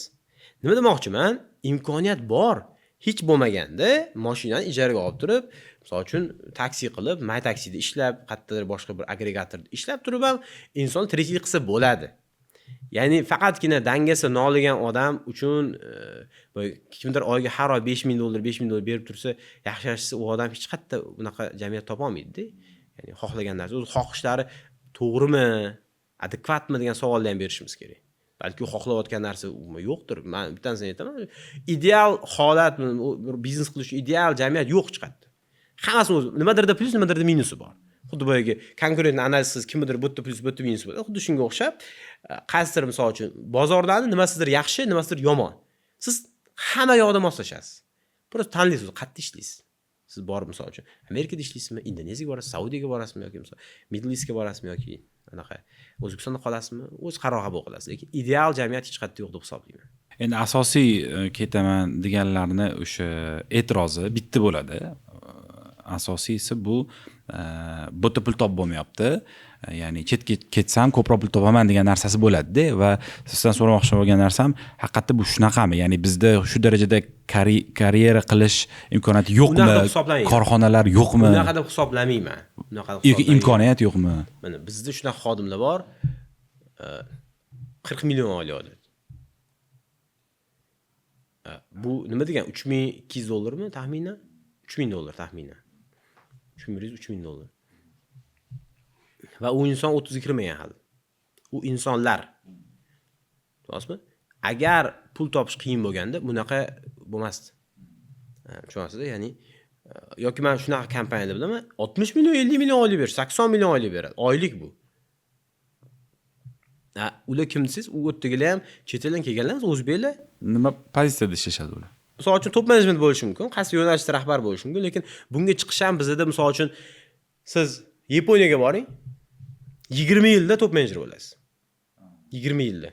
Nima demoqchiman? Imkoniyat bor. Hech bo'lmaganda moshinani ijaraga olib turib, misol uchun, taksi qilib, My Taksida ishlab, qayerdadir boshqa bir agregatorda ishlab turib ham inson tirikchilik qilsa bo'ladi. Ya'ni faqatgina dangasa noligan odam uchun, kimdir oyiga har oy 5000 dollar, 5000 dollar berib tursa, yaxshi yaxshisi, u odam hech qayerda bunaqa jamiyat topolmaydida. Ya'ni xohlagan narsa, o'zi xohishlari to'g'rimi, adekvatmi degan savolni ham berishimiz kerak. Balki u xohlayotgan narsa umuman yo'qdir. Man bitta narsani aytaman: ideal holat, bir biznes qilish uchun ideal jamiyat yo'q hech qayerda. Hammasini o'zi nimadirda plyus, nimadirda minusi bor. Xuddi boyagi конкурент analiz, kimnidir bu yerda plyus, bu yerda minus bo'ladi. Xuddi shunga o'xshab, qaysidir, misol uchun, bozorlarni nimasidir yaxshi, nimasidir yomon. Siz hamma yoqda moslashasiz, просто tanlaysiz qayerda ishlaysiz. Siz borib, misol uchun, Amerikada ishlaysizmi, Indoneziyaga borasiz, Saudiyaga borasizmi yoki, misol, Middle Eastga borasizmi yoki anaqa O'zbekistonda qolasizmi, o'z qaror qabul qilasiz. Lekin ideal jamiyat hech qayerda yo'q deb hisoblayman. Endi asosiy ketaman deganlarni o'sha e'tirozi bitta bo'ladi. Asosiysi bu, bu yerda pul topib bo'lmayapti, ya'ni chetga ketsam ko'proq pul topaman degan narsasi bo'ladida. Va sizdan so'ramoqchi bo'lgan narsam, haqiqatda bu shunaqami? Ya'ni bizda shu darajada karyera qilish imkoniyati yo'qmi? Unaqa deb hisoblamayman. Korxonalar yo'qmi? Unaqa deb hisoblamayman, unaqa deb yoki hisoblamayman. Imkoniyat yo'qmi? Mana bizda shunaqa xodimlar bor, 40 million oylik oladi. Bu nima degan, 3200 dollarmi taxminan, 3000 dollar taxminan, 3100, 3000 dollar. Va u inson 30ga kirmagan hali. U insonlar, tushunasizmi? Agar pul topish qiyin bo'lganda, bunaqa bo'lmasdi. Tushunasizda? Ya'ni yoki man shunaqa kompaniyalar bilaman, 60 million, 50 million oylik berish, 80 million oylik beradi oylik bu. Ha, ular kim desangiz, u yerdagilar ham chet eldan kelganlar emas, o'zbeklar. Nima pozitsiyada ishlashadi ular? Misol uchun, top menejment bo'lishi mumkin, qaysi yo'nalishda rahbar bo'lishi mumkin. Lekin bunga chiqish ham bizada, misol uchun, siz Yaponiyaga boring, 20 yilda top menejer bo'lasiz, 20 yilda.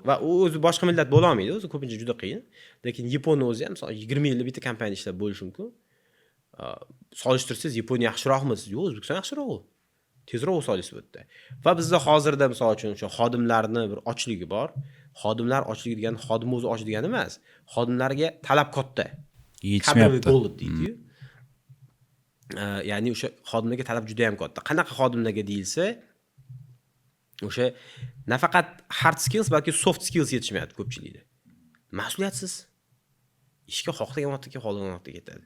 Va u o'zi boshqa millat bo'lolmaydi o'zi, ko'pincha juda qiyin. Lekin Yaponni o'zi ham, misol, 20 yilda bitta kompaniyada ishlab bo'lishi mumkin. Solishtirsangiz, Yaponiya yaxshiroqmi? Yo'q, O'zbekiston yaxshiroq, u tezroq o'sa olasiz bu yerda. Va bizda hozirda, misol uchun, o'sha xodimlarni bir ochligi bor. Xodimlar ochligi degani xodim o'zi och degani emas, xodimlarga talab katta. Кадровый Yetishmayapti. Голод deydiyu. Ya'ni o'sha xodimlarga talab juda yam katta. Qanaqa xodimlarga deyilsa, o'sha nafaqat hard skills, balki soft skills yetishmayapti ko'pchilikda. Mas'uliyatsiz, ishga xohlagan vaqtda kelib, xohlagan vaqtda ketadi,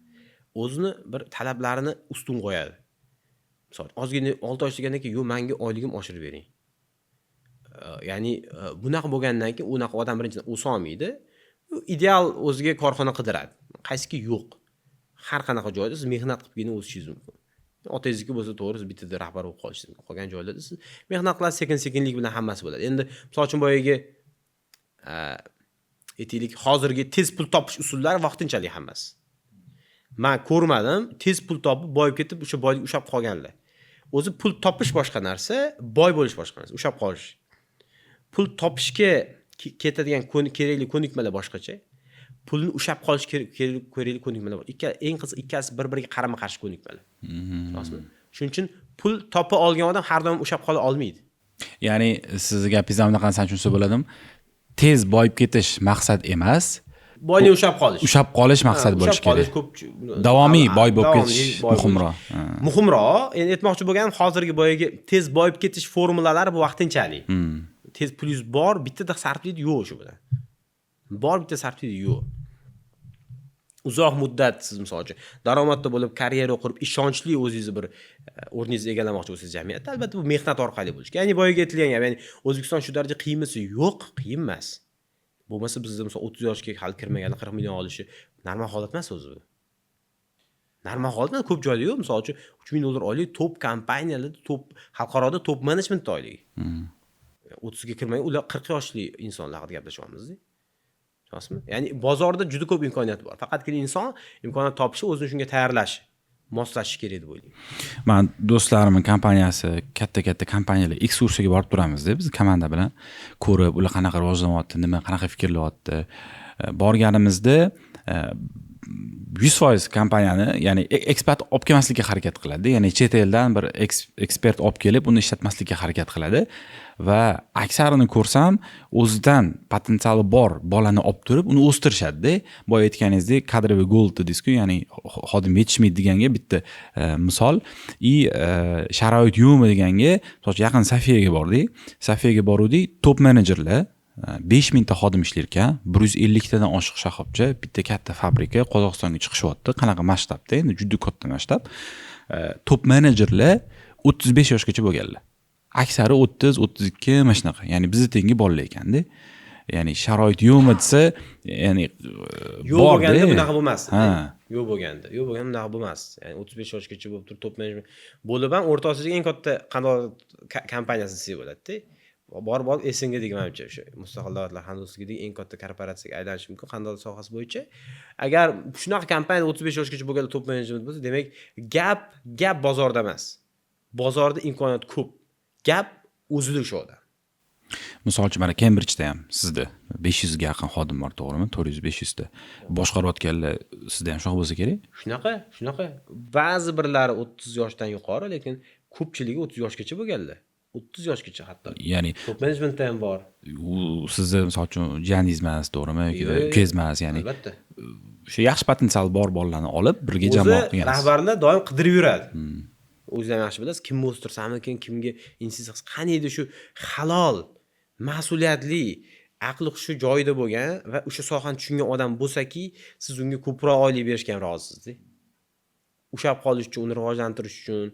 o'zini bir talablarini ustun qo'yadi. Misol, ozgina 6 oy ishlagandan keyin: "Yo'q, manga oyligim oshirib bering." Ya'ni bunaqa bo'lgandan keyin unaqa odam birinchidan o'solmaydi. U ideal o'ziga korxona qidiradi, qaysiki yo'q. Har qanaqa joyda siz mehnat qilibgina o'sishingiz mumkin. Otangizniki bo'lsa, to'g'ri, siz bittada rahbar bo'lib qolishingiz mumkin. Qolgan joylarda siz mehnat qilasiz, sekin sekinlik bilan hammasi bo'ladi. Endi, misol uchun, boyagi, aytaylik, hozirgi tez pul topish usullari vaqtinchalik hammasi. Man ko'rmadim tez pul topib, boyib ketib, o'sha boylik ushlab qolganlar. O'zi pul topish boshqa narsa, boy bo'lish boshqa narsa, ushlab qolish. Pul topishga ketadigan kerakli ko'nikmalar boshqacha. Pulni ushlab qolish kerakli ko'nikmalar bor. Eng qiziq, ikkalasi bir-biriga qarama-qarshi ko'nikmalar. Rostmi? Shuning uchun pul topa olgan odam har doim ushlab qola olmaydi. Ya'ni sizni gapingizdan bunaqa narsani tushunsa bo'ladimi? Tez boyib ketish maqsad emas, boylik ushlab qolish. Ushlab qolish maqsad bo'lishi kerak. Ko'p davomiy boy bo'lib ketish muhimroq. Muhimroq. Endi aytmoqchi bo'lganim, hozirgi boyagi tez boyib ketish formulalari bu vaqtinchalik. Tez pulingiz bor, bittada sarflaydi, yo'q shu bilan. Bor, bitta sarflaydi, yo'q. Uzoq muddat siz misol uchun daromadda bo'lib, karyera qurib, ishonchli o'zingizni bir o'rningizni egallamoqchi bo'lsangiz jamiyatda, albatta bu mehnat orqali bo'lishi kerak. Ya'ni boyagi aytilgan gap, ya'ni O'zbekiston shu daraja qiyinmisi? Yo'q, qiyin emas. Bo'lmasa bizda misol 30 yoshga hali kirmaganlar 40 million olishi normal holat emas o'zi bu. Normal holat emas, ko'p joyda yo'q. Misol uchun $3000 oylik top kompaniyalarda, top xalqaroda top menejment oyligi. 30 ga kirmagan, ular 40 yoshli insonlar haqida gaplashyapmiz-da. Rostmi? Ya'ni bozorda juda ko'p imkoniyat bor. Faqatgina inson imkoniyat topishi, o'zini shunga tayyorlashi, moslashishi kerak deb o'ylayman. Man do'stlarimning kompaniyasi, katta-katta kompaniyalar ekskursiyaga borib turamizda, biz komanda bilan ko'rib, ular qanaqa rivojlanyapti, nima, qanaqa fikrlayapti. Borganimizda 100% kompaniyani, ya'ni ekspert olib kelmaslikka harakat qiladi. Ya'ni chet eldan bir ekspert olib kelib, uni ishlatmaslikka harakat qiladi va aksarini ko'rsam, o'zidan potensiali bor bolani olib turib, uni o'stirishadi-da. Boya aytganingizdek, кадровый голод dedingiz-ku, ya'ni xodim yetishmaydi deganga bitta misol. И sharoit yo'qmi deganga, misol uchun yaqin Sofiyaga bordik. Sofiyaga boruvdik, top menejerlar 5000 ta xodim ishlar ekan, 150 tadan oshiq shoxobcha, bitta katta fabrika Qozog'istonga chiqishyapti. Qanaqa masshtabda, endi juda katta masshtab. Top menejerlar 35 yoshgacha bo'lganlar. Aksari 30, 32 mana shunaqa. Ya'ni bizni tengi bolalar ekanda. Ya'ni sharoit yo'qmi desa, ya'ni yo'q bo'lganda bunaqa bo'lmasdi. Yo'q bo'lganda, yo'q bo'lganda bunaqa bo'lmasdi. Ya'ni 35 yoshgacha bo'lib turib top menejment bo'lib ham O'rta Osiyodagi eng katta qandolat kompaniyasi desak bo'ladi-da. Borib olib SNGdagi manimcha o'sha mustaqil davlatlar hamdo'stligidagi eng katta korporatsiyaga aylanishi mumkin qandolat sohasi bo'yicha. Agar shunaqa kompaniyada 35 yoshgacha bo'lgan top menejment bo'lsa, demak gap bozorda emas. Bozorda imkoniyat ko'p. Gap o'zida o'sha odam. Misol uchun mana Cambridge'da ham sizda 500 ga yaqin xodim bor, to'g'rimi? 400-500 ta. Boshqarayotganlar sizda ham shunaqa bo'lsa kerak? Shunaqa, shunaqa. Ba'zi birlari 30 yoshdan yuqori, lekin ko'pchiligi 30 yoshgacha bo'lganlar. 30 yoshgacha hatto. Ya'ni top menejmentda ham bor. U sizni misol uchun jiyaningiz emas, to'g'rimi? Yoki ukangiz emas, ya'ni albatta. O'sha yaxshi potensial bor bolalarni olib birga jamoa qilgansiz. Rahbarlar doim qidirib yuradi. O'zingiz ham yaxshi bilasiz, kimni o'stirsammikin, kimga investitsiya qilsam, qani edi shu halol, mas'uliyatli, aqli hushi joyida bo'lgan va o'sha sohani tushungan odam bo'lsaki, siz unga ko'proq oylik berishga ham rozisiz-da. Ushlab qolish uchun, uni rivojlantirish uchun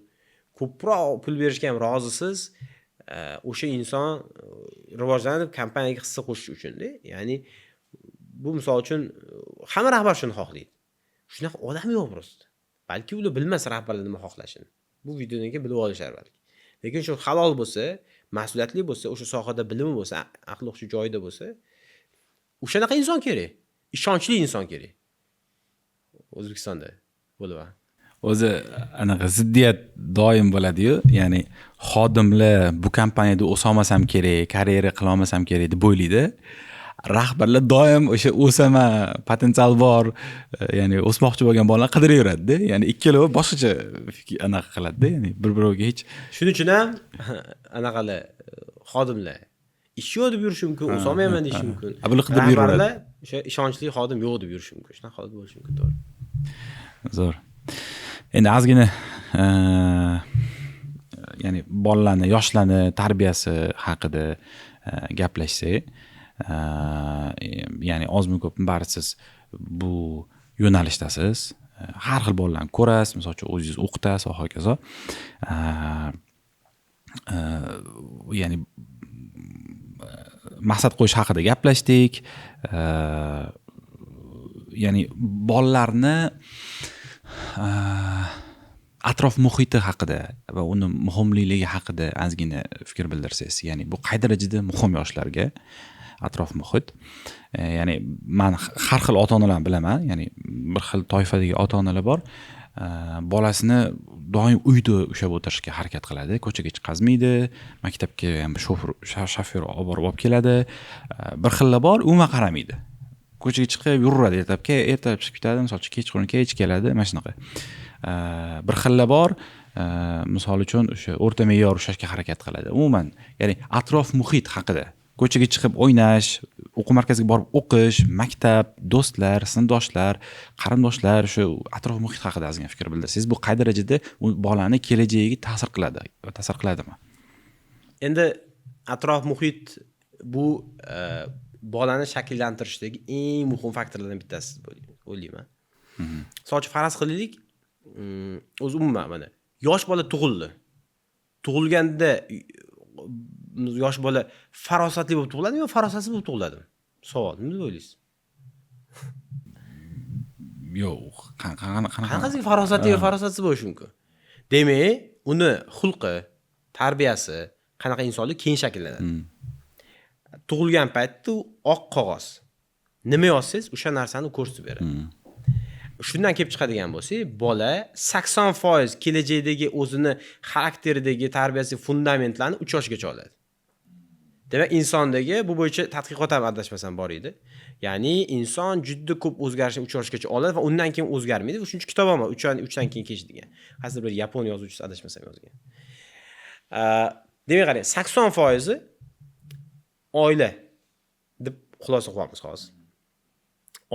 ko'proq pul berishga ham rozisiz. O'sha inson rivojlanib kompaniyaga hissa qo'shish uchun-da. Ya'ni bu misol uchun hamma rahbar shuni xohlaydi. Shunaqa odam yo'q просто. Balki ular bilmas rahbarlar nima xohlashini. Bu videodan keyin bilib olishar balki. Lekin shu halol bo'lsa, mas'uliyatli bo'lsa, o'sha sohada bilimi bo'lsa, aqli hushi joyida bo'lsa, o'shanaqa inson kerak. Ishonchli inson kerak. O'zbekistonda bo'lib. O'zi anaqa ziddiyat doim bo'ladi-yu, ya'ni xodimlar bu kompaniyada o'sa olmasam kerak, karyera qila olmasam kerak deb o'ylaydi. Rahbarlar doim o'sha o'saman, potensial bor, ya'ni o'smoqchi bo'lgan bolalar qidirib yuradida. Ya'ni ikkalovi boshqacha anaqa qiladida, ya'ni bir-biroviga hech. Shuning uchun ham anaqalar xodimlar ish yo'q deb yurishi mumkin, o'solmayman deyishi mumkin. Bular qidirib yuraveradi. Rahbarlar o'sha ishonchli xodim yo'q deb yurishi mumkin. Shunaqa holat bo'lishi mumkin, to'g'ri. Zo'r. Endi ozgina ya'ni bolalarni, yoshlarni tarbiyasi haqida gaplashsak, ya'ni ozmi ko'pmi baribir siz bu yo'nalishdasiz. Har xil bolalarni ko'rasiz, misol uchun o'zingiz o'qitasiz va hokazo. Ya'ni maqsad qo'yish haqida gaplashdik. Ya'ni bolalarni atrof muhiti haqida va uni muhimligi haqida ozgina fikr bildirsangiz, ya'ni bu qay darajada muhim yoshlarga atrof muhit. Ya'ni man har xil ota-onalarni bilaman, ya'ni bir xil toifadagi ota-onalar bor, bolasini doim uyda ushlab o'tirishga harakat qiladi, ko'chaga chiqazmaydi, maktabga ham shofyor olib borib olib keladi. Bir xillar bor, umuman qaramaydi. Ko'chaga chiqib yuraveradi, ertalabga ertalab chiqib ketadi, misol uchun, kechqurun kech keladi, mana shunaqa. Bir xillar bor, misol uchun, o'sha o'rta me'yor ushlashga harakat qiladi umuman. Ya'ni atrof muhit haqida, ko'chaga chiqib o'ynash, o'quv markaziga borib o'qish, maktab, do'stlar, sinfdoshlar, qarindoshlar, shu atrof muhit haqida ozgina fikr bildirsangiz, bu qay darajada u bolani kelajagiga ta'sir qiladi va ta'sir qiladimi? Endi atrof muhit bu bolani shakllantirishdagi eng muhim faktorlardan bittasi deb o'ylayman. Misol uchun, faraz qilaylik, o'zi umuman mana yosh bola tug'ildi. Tug'ilganda yosh bola farosatli bo'lib tug'iladimi yo farosatsiz bo'lib tug'iladimi? Savol, nima deb o'ylaysiz? Yo'q, qanaqa? Qanaqasiga farosatli yo farosatsiz bo'lishi mumkin? Demak, uni xulqi, tarbiyasi, qanaqa insonlik keyin shakllanadi. Tug'ilgan paytda u oq qog'oz. Nima yozsangiz, o'sha narsani ko'rsatib beradi. Shundan kelib chiqadigan bo'lsak, bola 80% kelajakdagi o'zini xarakteridagi tarbiyasi fundamentlarni 3 yoshgacha oladi. Demak, insondagi bu bo'yicha tadqiqot ham, adashmasam, bor edi. Ya'ni inson juda ko'p o'zgarishni 3 yoshgacha oladi va undan keyin o'zgarmaydi. Shuning uchun kitob ham bor, 3 dan keyin kech degan. Qaysidir bir yapon yozuvchisi, adashmasam, yozgan. Demak, qarang, 80% oila deb xulosa qilyapmiz hozir.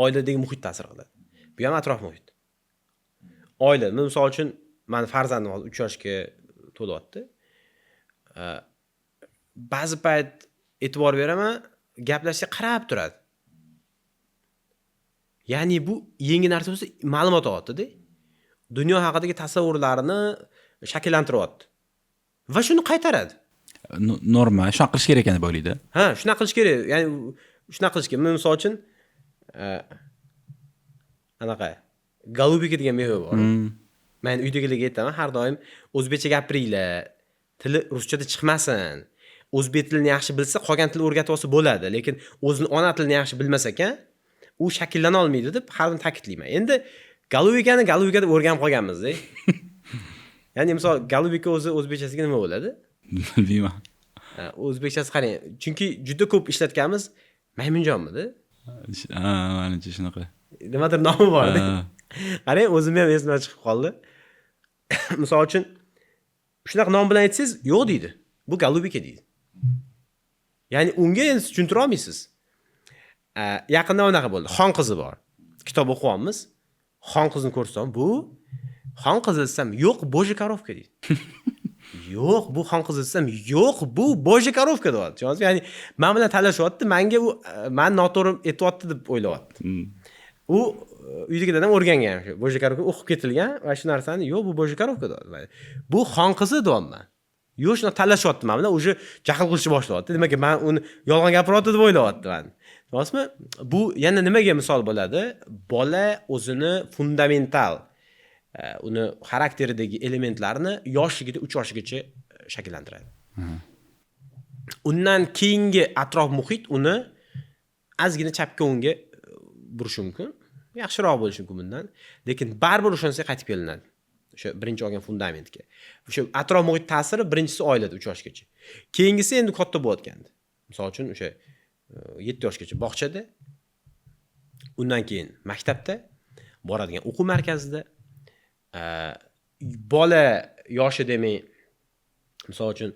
Oiladagi muhit ta'sir qiladi. Bu ham atrof muhit. Oila, misol uchun, mani farzandim hozir 3 yoshga to'lyapti. Ba'zi payt e'tibor beraman, gaplashsa qarab turadi. Ya'ni bu yangi narsa bo'lsa, ma'lumot olyapti-da. Dunyo haqidagi tasavvurlarini shakllantiryapti. Va shuni qaytaradi. Norma, shunaqa qilish kerak ekan deb o'ylaydi. Ha, shunaqa qilish kerak. Ya'ni shunaqa qilish kerak. Misol uchun, anaqa голубика degan meva bor. Men uydagilarga aytaman, har doim o'zbekcha gapiringlar. Tili ruschada chiqmasin. O'zbek tilini yaxshi bilsa, qolgan tilni o'rgatib olsa bo'ladi, lekin o'zini ona tilini yaxshi bilmas ekan, u shakllana olmaydi deb har doim ta'kidlayman. Endi голубика ni голубика deb o'rganib qolganmiz-da. Ya'ni misol, голубика o'zi o'zbekchasiga nima bo'ladi? Bilmayman. Ha, o'zbekchasi qarang, chunki juda ko'p ishlatganmiz. Maymunjonmidi? Ha, manimcha shunaqa. Nimadir nomi bor-da. Ha. Qarang, o'zimni ham esimdan chiqib qoldi. Misol uchun, shunaqa nom bilan aytsangiz, yo'q deydi. Bu голубика deydi. Ya'ni unga endi siz tushuntira olmaysiz. Yaqinda unaqa bo'ldi. Xon qizi bor. Kitob o'qiyapmiz. Xon qizini ko'rsam, bu xon qizi desam, yo'q, божья коровка deydi. Yo'q, bu xon qizi desam, yo'q, bu божья коровка deyapti. Tushundingizmi? Ya'ni men bilan talashyapti, menga u man noto'g'ri aytyapti deb o'ylayapti. U uydagilardan ham o'rgangan shu божья коровка o'qib ketilgan va shu narsani, yo'q, bu божья коровка deyapti. Bu xon qizi deyapman. Yo'q, shuni talashyapti men bilan, уже jahl qilishni boshlayapti. Demak, men uni yolg'on gapiryapti deb o'ylayapti mani. Rostmi? Bu yana nimaga misol bo'ladi? Bola o'zini fundamental uni xarakteridagi elementlarni yoshligida 3 yoshgacha shakllantiradi. Undan keyingi atrof muhit uni ozgina chapga o'ngga burishi mumkin. Yaxshiroq bo'lishi mumkin bundan. Lekin baribir o'sha narsaga qaytib kelinadi. O'sha birinchi olgan fundamentga. O'sha atrof muhit ta'siri birinchisi oilada 3 yoshgacha. Keyingisi endi katta bo'layotganda. Misol uchun, o'sha 7 yoshgacha bog'chada, undan keyin maktabda, boradigan o'quv markazida, bola yoshi demak, misol uchun,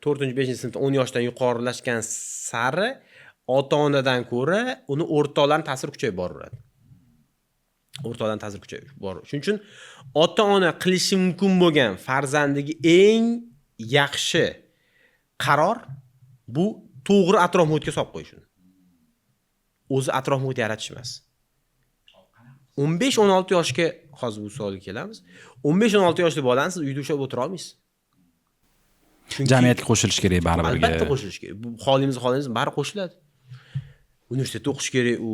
4-5-sinfda 10 yoshdan yuqorilashgan sari ota-onadan ko'ra uni o'rtoqlarning ta'siri kuchayib boraveradi. O'rtoqlarning ta'siri kuchayib boraveradi. Shuning uchun ota-ona qilishi mumkin bo'lgan farzandiga eng yaxshi qaror bu to'g'ri atrof muhitga solib qo'yish uni. O'zi atrof muhit yaratish emas. 15-16 yoshga, hozir bu savolga kelamiz. 15-16 yoshli bolani siz uyda ushlab o'tira olmaysiz. Chunki Jamiyatga qo'shilish kerak baribir. Albatta qo'shilish kerak. Bu xohlaymiz, xohlamaymiz, baribir qo'shiladi. Universitetda o'qish kerak u,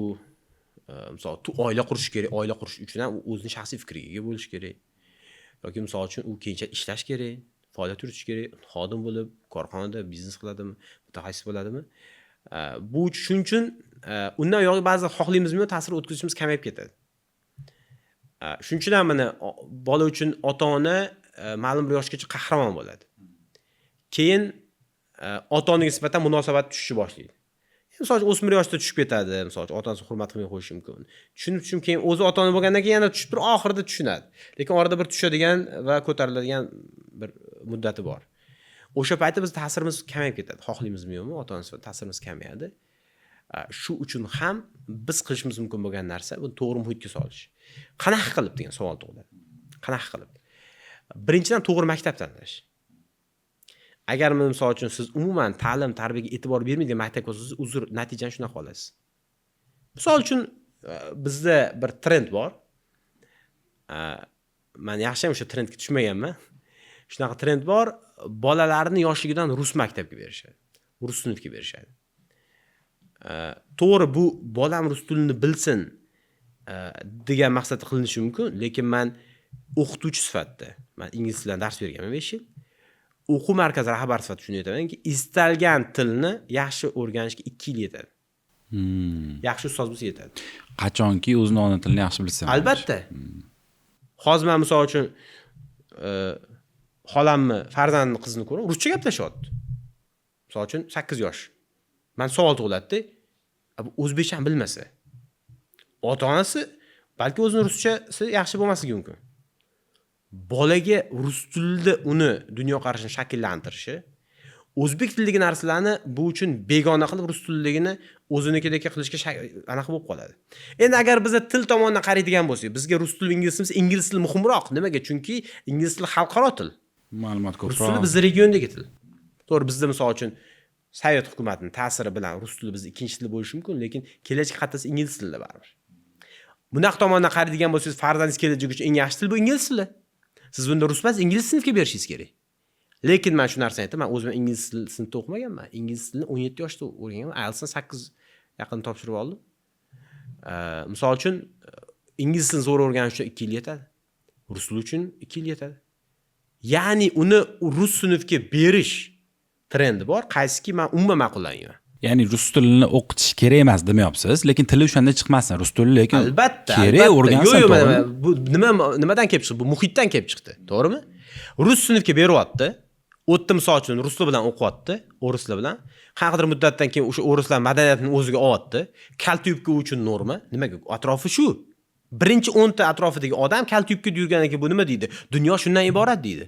misol, oila qurish kerak. Oila qurish uchun ham u o'zini shaxsiy fikriga ega bo'lishi kerak. Yoki misol uchun u keyinchalik ishlash kerak, faoliyat yuritish kerak, xodim bo'lib, korxonada biznes qiladimi, mutaxassis bo'ladimi? Bu shuning uchun undan uyog'i ba'zi xohlaymizmi yo'q, ta'sir o'tkazishimiz kamayib ketadi. Shuning uchun ham mana bola uchun ota-ona ma'lum bir yoshgacha qahramon bo'ladi. Keyin ota-onaga nisbatan munosabat tushishni boshlaydi. Misol uchun, o'smir yoshda tushib ketadi, misol uchun, ota onasini hurmat qilmay qo'yishi mumkin. Tushunib tushunib keyin o'zi ota ona bo'lgandan keyin yana tushib turib, oxirida tushunadi. Lekin orada bir tushadigan va ko'tariladigan bir muddati bor. O'sha paytda biz ta'sirimiz kamayib ketadi. Xohlaymizmi yo'qmi, ota ona sifatida ta'sirimiz kamayadi. Shu uchun ham biz qilishimiz mumkin bo'lgan narsa bu to'g'ri muhitga solish. Qanaqa qilib degan savol tug'iladi. Qanaqa qilib? Birinchidan, to'g'ri maktab tanlash. Agar, misol uchun, siz umuman ta'lim, tarbiyaga e'tibor bermaydigan maktabga olsangiz, uzr, natijani shunaqa olasiz. Misol uchun, bizda bir trend bor. Man yaxshi ham o'sha trendga tushmaganman. Shunaqa trend bor, bolalarni yoshligidan rus maktabga berishadi. Rus sinfga berishadi. To'g'ri, bu bolam rus tilini bilsin degan maqsadda qilinishi mumkin, lekin man o'qituvchi sifatida, man ingliz tilidan dars berganman 5 yil. O'quv markazi rahbari sifatida shuni aytamanki, istalgan tilni yaxshi o'rganishga 2 yil yetadi. Yaxshi ustoz bo'lsa yetadi. Qachonki o'zini ona tilini yaxshi bilsa. Albatta. Hozir man, misol uchun, xolamni farzandini, qizini ko'raman, ruscha gaplashyapti. Misol uchun, 8 yosh. Man savol tug'iladida, bu o'zbekchani bilmasa, ota-onasi balki o'zini ruschasi yaxshi bo'lmasligi mumkin. Bolaga rus tilida uni dunyoqarashini shakllantirishi, o'zbek tilidagi narsalarni bu uchun begona qilib, rus tililigini o'zinikidek qilishga anaqa bo'lib qoladi. Endi agar biza til tomonidan qaraydigan bo'lsak, bizga rus tili, ingliz tili, ingliz tili muhimroq. Nimaga? Chunki ingliz tili xalqaro til. Ma'lumot Rus ko'proq. tili bizni regiondagi til. To'g'ri, bizda, misol uchun, Sovet hukumatining ta'siri bilan rus tili bizni ikkinchi til bo'lishi mumkin, lekin kelajak qattasi ingliz tilida baribir. Bunaqa tomondan qaraydigan bo'lsangiz, farzandingiz kelajagi uchun eng yaxshi til bu ingliz tili. Siz bunda rus emas, ingliz sinfga berishingiz kerak. Lekin man shu narsani aytaman, o'zim ingliz tili sinfda o'qimaganman. Ingliz tilini 17 yoshda o'rganganman. IELTSni 8 yaqin topshirib oldim. Misol uchun, ingliz tilini zo'r o'rganish uchun 2 yil yetadi. Rus tili uchun 2 yil yetadi. Ya'ni uni rus sinfga berish trendi bor, qaysiki man umuman ma'qullanmayman. Ya'ni rus tilini o'qitish kerak emas demayapsiz, lekin tili o'shanda chiqmasin. Rus tili lekin Albatta, kerak, albatta. o'rgansin, Yo'q, yo'q, to'g'rimi? mana bu nima, nimadan kelib chiqdi? Bu muhitdan kelib chiqdi, to'g'rimi? Rus sinfga beryapti. O'tdi, misol uchun, ruslar bilan o'qiyapti, o'rislar bilan. Qanaqadir muddatdan keyin o'sha o'rislar madaniyatini o'ziga olyapti. Kalta yubka u uchun norma. Nimaga? Atrofi shu. Birinchi 10 ta atrofidagi odam kalta yubkada yurgandan keyin bu nima deydi? Dunyo shundan iborat deydi.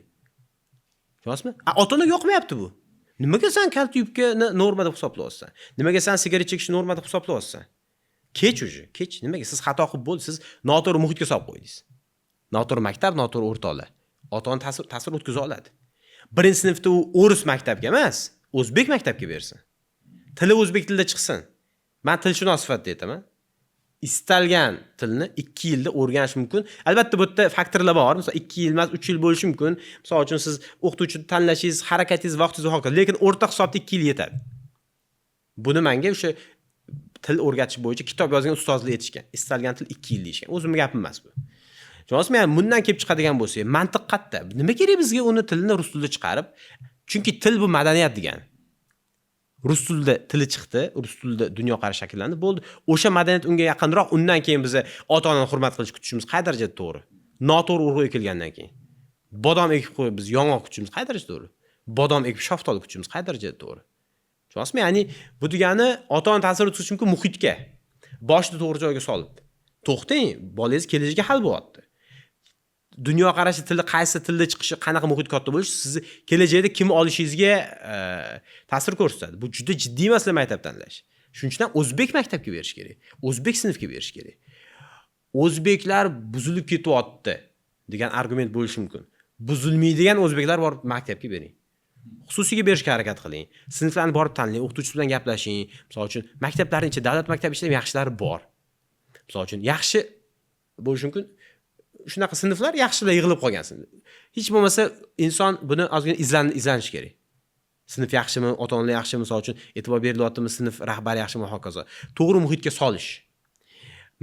Tushunyapsizmi? Ota-onaga yoqmayapti bu. Nimaga sen kalta yubkani norma deb hisoblayapsan? Nimaga sen sigaret chekishni norma deb hisoblayapsan? Kech уже, kech. Nimaga? Siz xato qilib bo'ldi, siz noto'g'ri muhitga solib qo'ydingiz. Noto'g'ri maktab, noto'g'ri o'rtoqlar. Ota-ona ta'sir o'tkaza oladi. Birinchi sinfda u o'ris maktabga emas, o'zbek maktabga bersin. Tili o'zbek tilida chiqsin. Men tilshunos sifatida aytaman. Istalgan tilni 2 yilda o'rganish mumkin. Albatta, bu yerda faktorlar bor. Misol, 2 yil emas, 3 yil bo'lishi mumkin. Misol uchun, siz o'qituvchi tanlashingiz, harakatingiz, vaqtingiz va hokazo. Lekin o'rta hisobda 2 yil yetadi. Buni menga o'sha til o'rgatish bo'yicha kitob yozgan ustozlar aytishgan. Istalgan til 2 yil deyishgan. O'zimning gapim emas bu. Tushunasizmi? Ya'ni bundan kelib chiqadigan bo'lsak, mantiq qayerda? Nima kerak bizga uni tilini rus tilida chiqarib? Chunki til bu madaniyat degani. Rus tilida tili chiqdi, rus tilida dunyoqarash shakllandi, bo'ldi. O'sha madaniyat unga yaqinroq, undan keyin biza ota-onani hurmat qilish kutishimiz qay darajada to'g'ri? Noto'g'ri urug' ekilgandan keyin. Bodom ekib qo'yib biz yong'oq kutishimiz qay darajada to'g'ri? Bodom ekib shaftoli kutishimiz qay darajada to'g'ri? Tushunasizmi? Ya'ni bu degani ota-ona ta'sir o'tkazishi mumkin muhitga. Boshni to'g'ri joyga solib. To'xtang, bolangiz kelajagiga hal bo'lyapti. Dunyoqarashi, tili qaysi tilda chiqishi, qanaqa muhit katta bo'lishi sizni kelajakda kim olishingizga ta'sir ko'rsatadi. Bu juda jiddiy masala maktab tanlash. Shuning uchun ham o'zbek maktabga berish kerak. O'zbek sinfga berish kerak. O'zbeklar buzilib ketyapti degan argument bo'lishi mumkin. Buzilmaydigan o'zbeklar borib maktabga bering. Xususiyga berishga harakat qiling. Sinflarni borib tanlang, o'qituvchi bilan gaplashing. Misol uchun, maktablarning ichida, davlat maktabi ichida ham yaxshilari bor. Misol uchun, yaxshi bo'lishi mumkin. Shunaqa sinflar yaxshilar yig'ilib qolgan sinf. Hech bo'lmasa inson buni ozgina izlanish kerak. Sinf yaxshimi, ota-onalar yaxshimi, misol uchun, e'tibor berilyaptimi, sinf rahbari yaxshimi, hokazo. To'g'ri muhitga solish.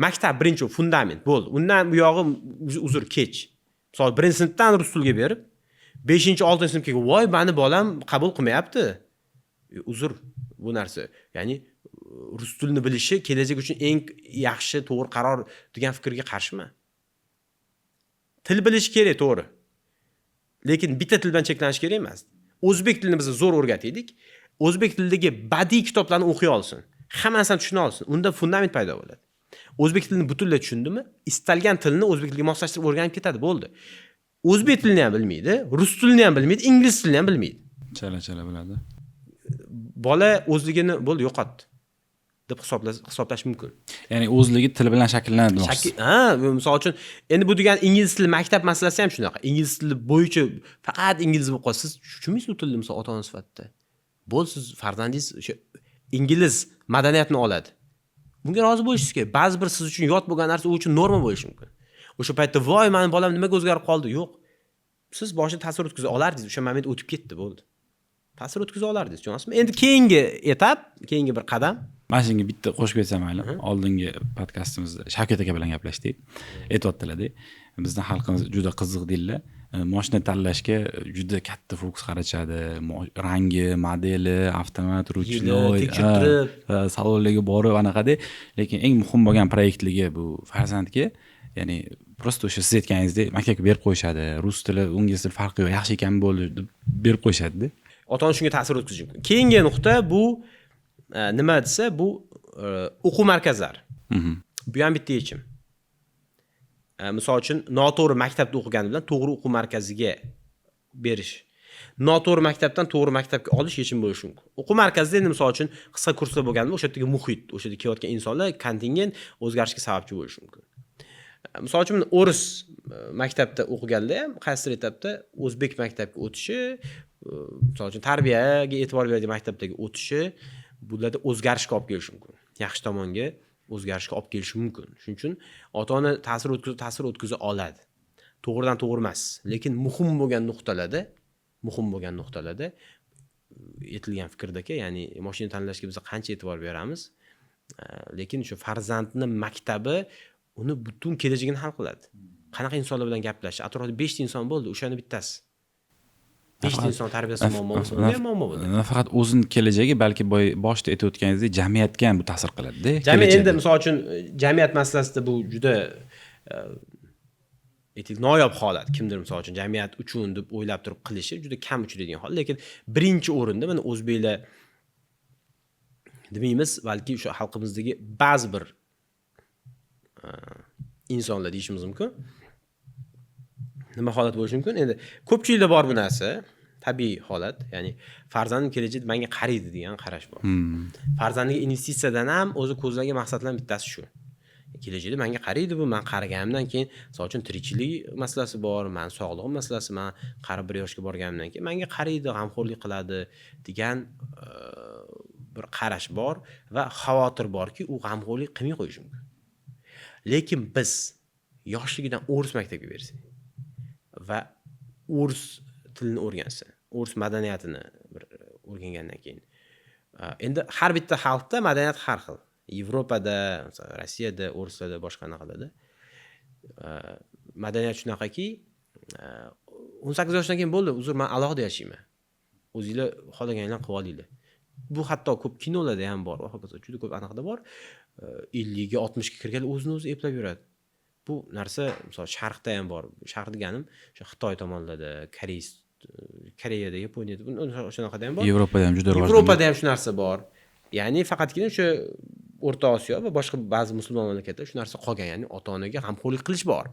Maktab birinchi fundament bo'ldi. Undan buyog'i uzr, kech. Misol, birinchi sinfdan rus tiliga berib, 5-6-sinfga voy, mani bolam qabul qilmayapti. Uzr, bu narsa. Ya'ni rus tilini bilishi kelajak uchun eng yaxshi, to'g'ri qaror degan fikrga qarshiman. Til bilish kerak, to'g'ri. Lekin bitta til bilan cheklanish kerak emas. O'zbek tilini biz zo'r o'rgataylik. O'zbek tilidagi badiiy kitoblarni o'qiy olsin. Hamma narsani tushuna olsin, unda fundament paydo bo'ladi. O'zbek tilini butunlay tushundimi, istalgan tilni o'zbek tiliga moslashtirib o'rganib ketadi, bo'ldi. O'zbek tilini ham bilmaydi, rus tilini ham bilmaydi, ingliz tilini ham bilmaydi. Chala chala biladi. Bola o'zligini, bo'ldi, yo'qotdi deb hisoblash mumkin. Ya'ni o'zligi til bilan shakllanadi demoqchisiz. Ha, misol uchun, endi bu degani ingliz tili maktab masalasi ham shunaqa. Ingliz tili bo'yicha faqat ingliz bo'lib qolsa, siz tushunmaysiz u tilni, misol, ota ona sifatida. Bo'ldi, siz farzandingiz o'sha ingliz madaniyatini oladi. Bunga rozi bo'lishingiz kerak. Ba'zi bir siz uchun yot bo'lgan narsa u uchun norma bo'lishi mumkin. O'sha paytda: "Voy, mani bolam nimaga o'zgarib qoldi?" Yo'q, siz boshida ta'sir o'tkaza olardingiz, o'sha moment o'tib ketdi, bo'ldi. Ta'sir o'tkaza olardingiz, tushunasizmi? Endi keyingi etap, keyingi bir qadam. Mana shunga bitta qo'shib ketsam mayli. Oldingi podkastimizda Shavkat aka bilan gaplashdik. Aytyaptilarda, bizni xalqimiz juda qiziq deydilar. Moshina tanlashga juda katta fokus qaratishadi, rangi, modeli, avtomat, ручной, tekshirib turib. Salonlarga borib anaqada. Lekin eng muhim bo'lgan proyektligi bu farzandga, ya'ni просто o'sha siz aytganingizdek maktabga berib qo'yishadi. Rus tili, ingliz tili farqi yo'q, yaxshi ekan, bo'ldi deb berib qo'yishadida. Ota ona shunga ta'sir o'tkazishi mumkin. Keyingi nuqta bu nima desa, bu o'quv markazlari. Bu ham bitta yechim. Misol uchun, noto'g'ri maktabda o'qigani bilan to'g'ri o'quv markaziga berish, noto'g'ri maktabdan to'g'ri maktabga olish yechim bo'lishi mumkin. O'quv markazida endi, misol uchun, qisqa kurslar bo'lganda, o'sha yerdagi muhit, o'sha yerda kelayotgan insonlar, kontingent o'zgarishga sababchi bo'lishi mumkin. Misol uchun, o'ris maktabda o'qiganlar ham qaysidir etapda o'zbek maktabga o'tishi, misol uchun, tarbiyaga e'tibor beradigan maktabdagi o'tishi bularda o'zgarishga olib kelishi mumkin, yaxshi tomonga o'zgarishga olib kelishi mumkin. Shuning uchun ota ona ta'sir o'tkaza oladi. To'g'ridan to'g'ri emas, lekin muhim bo'lgan nuqtalarda aytilgan fikrdaka, ya'ni moshina tanlashga biz qancha e'tibor beramiz, lekin shu farzandni maktabi uni butun kelajagini hal qiladi. Qanaqa insonlar bilan gaplashish, atrofida beshta inson bo'ldi, o'shani bittasi, beshta inson tarbiyasi muammo bo'lsa, unda ham muammo bo'ladi. Nafaqat o'zini kelajagi, balki boya boshida aytib o'tganingizdek, jamiyatga ham bu ta'sir qiladida. Jamiyat endi, misol uchun, jamiyat masalasida bu juda aytaylik, noyob holat. Kimdir, misol uchun, jamiyat uchun deb o'ylab turib qilishi juda kam uchraydigan holat. Lekin birinchi o'rinda mana o'zbeklar demaymiz, balki o'sha xalqimizdagi ba'zi bir insonlar deyishimiz mumkin. Nima holat bo'lishi mumkin? Endi ko'pchilikda bor bu narsa, tabiiy holat. Ya'ni farzandim kelajakda manga qaraydi degan qarash bor. Farzandiga investitsiyadan ham o'zi ko'zlangan maqsadlardan bittasi shu: kelajakda manga qaraydi bu, man qariganimdan keyin, misol uchun, tirikchilik masalasi bor, mani sog'lig'im masalasi, man qarib bir yoshga borganimdan keyin manga qaraydi, g'amxo'rlik qiladi degan bir qarash bor va xavotir borki, u g'amxo'rlik qilmay qo'yishi mumkin. Lekin biz yoshligidan o'ris maktabga bersak va o'ris tilini o'rgansa, o'ris madaniyatini bir o'rgangandan keyin, endi har bitta xalqda madaniyat har xil. Yevropada, masalan, Rossiyada, o'rislarda, boshqa anaqalarda madaniyat shunaqaki, 18 yoshdan keyin bo'ldi, uzr, man alohida yashayman, o'zinglar xohlaganinglarni qilib olinglar. Bu hatto ko'p kinolarda ham bor va hokazo, juda ko'p anaqada bor. 50ga, 60ga kirganlar o'zini o'zi eplab yuradi. Bu narsa, misol, sharqda ham bor. Sharq deganim o'sha Xitoy tomonlarda, koreys, Koreyada, Yaponiyada o'shanaqada ham bor. Yevropada ham juda rivojlangan. Yevropada ham shu narsa bor. Ya'ni faqatgina o'sha O'rta Osiyo va boshqa ba'zi musulmon mamlakatlarda shu narsa qolgan, ya'ni ota onaga g'amxo'rlik qilish bor.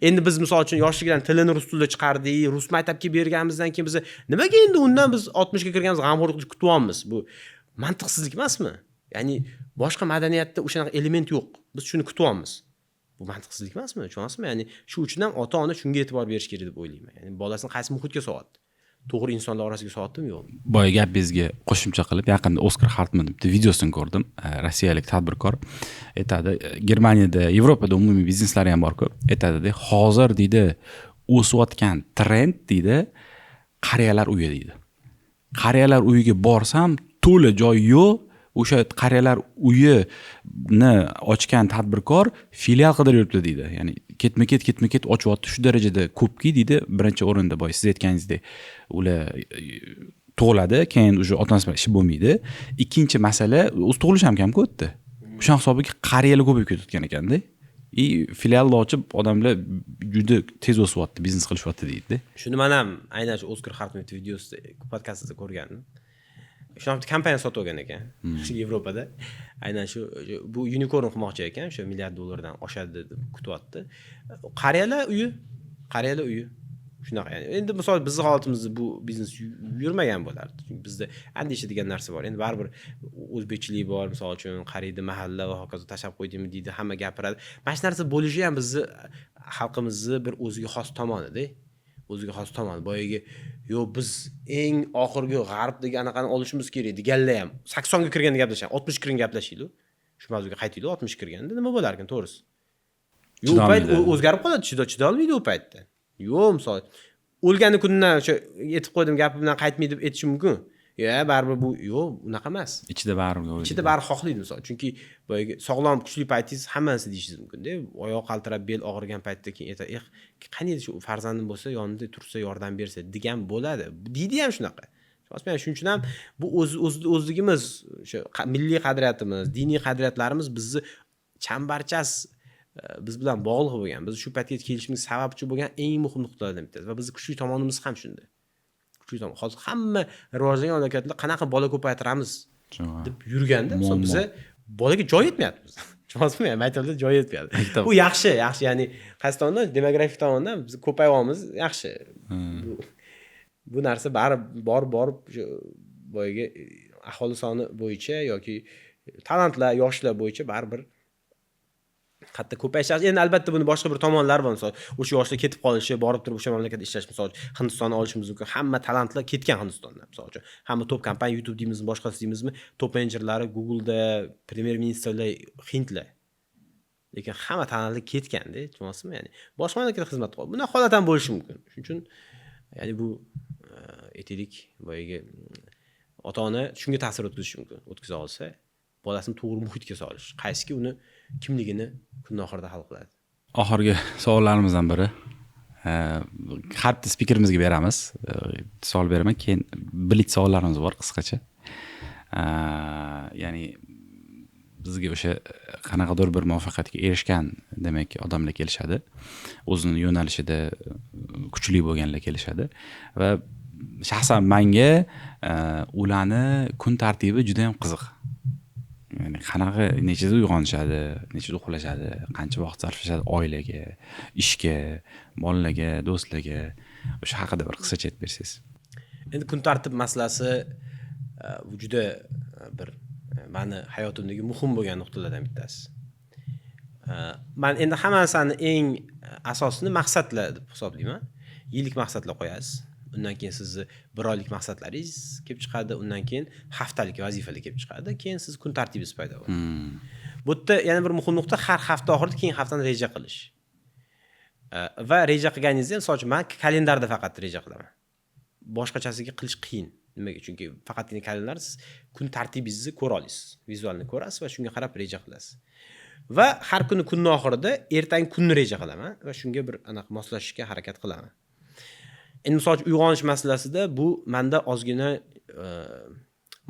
Endi biz, misol uchun, yoshligidan tilini rus tilida chiqardik, rus maktabga berganimizdan keyin biz nimaga endi undan biz 60ga kirganimiz g'amxo'rlik qilish kutyapmiz? Bu mantiqsizlik emasmi? Ya'ni boshqa madaniyatda o'shanaqa element yo'q, biz shuni kutyapmiz. Bu mantiqsizlik emasmi, tushunasizmi? Ya'ni shu uchun ham ota ona shunga e'tibor berish kerak deb o'ylayman. Ya'ni bolasini qaysi muhitga solyapti, to'g'ri insonlar orasiga solyaptimi, yo'qmi? Boya gapingizga qo'shimcha qilib, yaqinda Oskar Hartman bitta videosini ko'rdim. Rossiyalik tadbirkor aytadi, Germaniyada, Yevropada umumiy bizneslari ham bor ko'p, aytadida, hozir, deydi, o'sayotgan trend, deydi, qariyalar uyi, deydi. Qariyalar uyiga borsam, to'la, joy yo'q. O'sha qariyalar uyini ochgan tadbirkor filial qidirib yuribdi, deydi. Ya'ni ketma ket ketma ket ochyapti, shu darajada ko'pki, deydi. Birinchi o'rinda boya siz aytganingizdek, ular tug'iladi, keyin уже ota onasi bilan ishi bo'lmaydi. Ikkinchi masala, o'zi tug'ilish ham kamku u yerda, o'shani hisobiga qariyalar ko'payib ketayotgan ekanda. И filialni ochib, odamlar juda tez o'syapti, biznes qilishyapti, deydida. Shuni man ham aynan shu Oskar Hartman videosida, podkastida ko'rgandim. Shunaqa bitta kompaniya sotib olgan ekan Yevropada. Aynan shu bu unicorn qilmoqchi ekan, o'sha milliard dollardan oshadi deb kutyapti. Qariyalar uyi, qariyalar uyi. Shunaqa ya'ni. Endi misol bizni holatimizda bu biznes yurmagan bo'lardi. Chunki bizda andisha degan narsa bor. Endi baribir o'zbekchilik bor, misol uchun qariydi mahalla va hokazo, tashlab qo'ydingmi deydi, hamma gapiradi. Mana shu narsa bo'lishi ham bizni xalqimizni bir o'ziga xos tomonida. O'ziga xos tomoni. Boyagi yo'q, biz eng oxirgi g'arbdagi anaqani olishimiz kerak deganlar ham 80 ga kirganda gaplashadi, 60 kirganda gaplashaydi. Shu mavzuga qaytaylik, 60 kirganda nima bo'lar ekan, to'g'risi? Yo'q, u payt o'zgarib qoladi, chidolmaydi u paytda. Yo'q, misol o'lgani kundan o'sha aytib qo'ydim gapi bilan qaytmaydi deb aytishi mumkin. Ya, baribir bu yo'q, unaqa emas. Ichida baribir ichida baribir xohlaydi misol. Chunki boyagi sog'lom, kuchli paytingiz hamma narsa deyishingiz mumkin-da. Oyoq qaltirab, bel og'rigan paytda keyin aytadi, "Eh, qani edi shu farzandim bo'lsa, yonida tursa, yordam bersa" degan bo'ladi. Deydi ham shunaqa. Shuning uchun ham bu o'z o'zligimiz, o'sha milliy qadriyatimiz, diniy qadriyatlarimiz bizni chambarchas biz bilan bog'liq bo'lgan, biz shu paytga kelishimizga sababchi bo'lgan eng muhim nuqtalardan bittasi va bizni kuchli tomonimiz ham shunda. Kuchli tomon. Hozir hamma rivojlangan mamlakatlar qanaqa bola ko'paytiramiz deb yurganda, misol biza bolaga joy yetmayapti biz. Tushunyapsizmi? Maktabda joy yetmayapti. Bu yaxshi, yaxshi, ya'ni qaysi tomondan, demografik tomondan biz ko'payyapmiz, yaxshi. Bu narsa baribir borib borib o'sha boyagi aholi soni bo'yicha yoki talantlar, yoshlar bo'yicha baribir qayerda ko'payish. Endi albatta buni boshqa bir tomonlari bor, misol o'sha yoshlar ketib qolishi, borib turib o'sha mamlakatda ishlash. Misol Hindistonni olishimiz mumkin, hamma talantlar ketgan Hindistondan. Misol uchun hamma top kompaniya, YouTube deymizmi, boshqasi deymizmi, top menejerlari Google'da, premyer ministrlar hindlar, lekin hamma talantlar ketganda, tushunyapsizmi? Ya'ni boshqa mamlakatda xizmat qilib, bunaqa holat ham bo'lishi mumkin. Shuning uchun ya'ni bu aytaylik, boyagi ota ona shunga ta'sir o'tkazishi mumkin, o'tkaza olsa bolasini to'g'ri muhitga solish, qaysiki uni kimligini kunni oxirida hal qiladi. Oxirgi savollarimizdan biri, har bitta spikerimizga beramiz. Savol beraman, keyin blitz savollarimiz bor qisqacha. Ya'ni bizga o'sha qanaqadir bir muvaffaqiyatga erishgan, demak, odamlar kelishadi, o'zini yo'nalishida kuchli bo'lganlar kelishadi va shaxsan manga ularni kun tartibi juda yam qiziq. Ya'ni qanaqa, nechada uyg'onishadi, nechada uxlashadi, qancha vaqt sarflashadi oilaga, ishga, bolalarga, do'stlarga, o'sha haqida bir qisqacha aytib bersangiz. Endi kun tartib masalasi bu juda bir mani hayotimdagi muhim bo'lgan nuqtalardan bittasi. Man endi hamma narsani eng asosini maqsadlar deb hisoblayman. Yillik maqsadlar qo'yasiz, undan keyin sizni bir oylik maqsadlaringiz kelib chiqadi, undan keyin haftalik vazifalar kelib chiqadi, keyin siz kun tartibingiz paydo bo'ladi. Bu yerda yana bir muhim nuqta: har hafta oxirida keyingi haftani reja qilish. Va reja qilganingizda, misol uchun, man kalendarda faqat reja qilaman, boshqachasiga qilish qiyin. Nimaga? Chunki faqatgina kalendar siz kun tartibingizni ko'ra olasiz, визуально ko'rasiz va shunga qarab reja qilasiz. Va har kuni kunni oxirida ertangi kunni reja qilaman va shunga bir anaqa moslashishga harakat qilaman. Endi misol uchun uyg'onish masalasida bu manda ozgina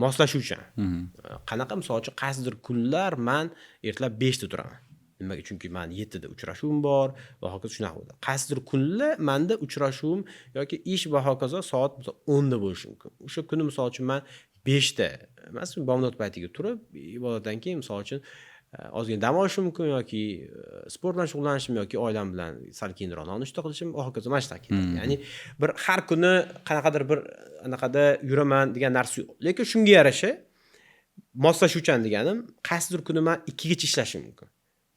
moslashuvchan. Qanaqa? Misol uchun, qaysidir kunlar man ertalab 5da turaman. Nimaga? Chunki man 7da uchrashuvim bor va hokazo, shunaqa bo'ladi. Qaysidir kunlar manda uchrashuvim yoki ish va hokazo soat 10da bo'lishi mumkin. O'sha kuni, misol uchun, man 5da emas, bomdod paytiga turib, ibodatdan keyin, misol uchun, ozgina dam olishim mumkin yoki sport bilan shug'ullanishim yoki oilam bilan sal keyinroq nonushta qilishim va hokazo, mana shunaqa ketadi. Ya'ni bir har kuni qanaqadir bir anaqada yuraman degan narsa yo'q, lekin shunga yarasha moslashuvchan deganim, qaysidir kuni man 2gacha ishlashim mumkin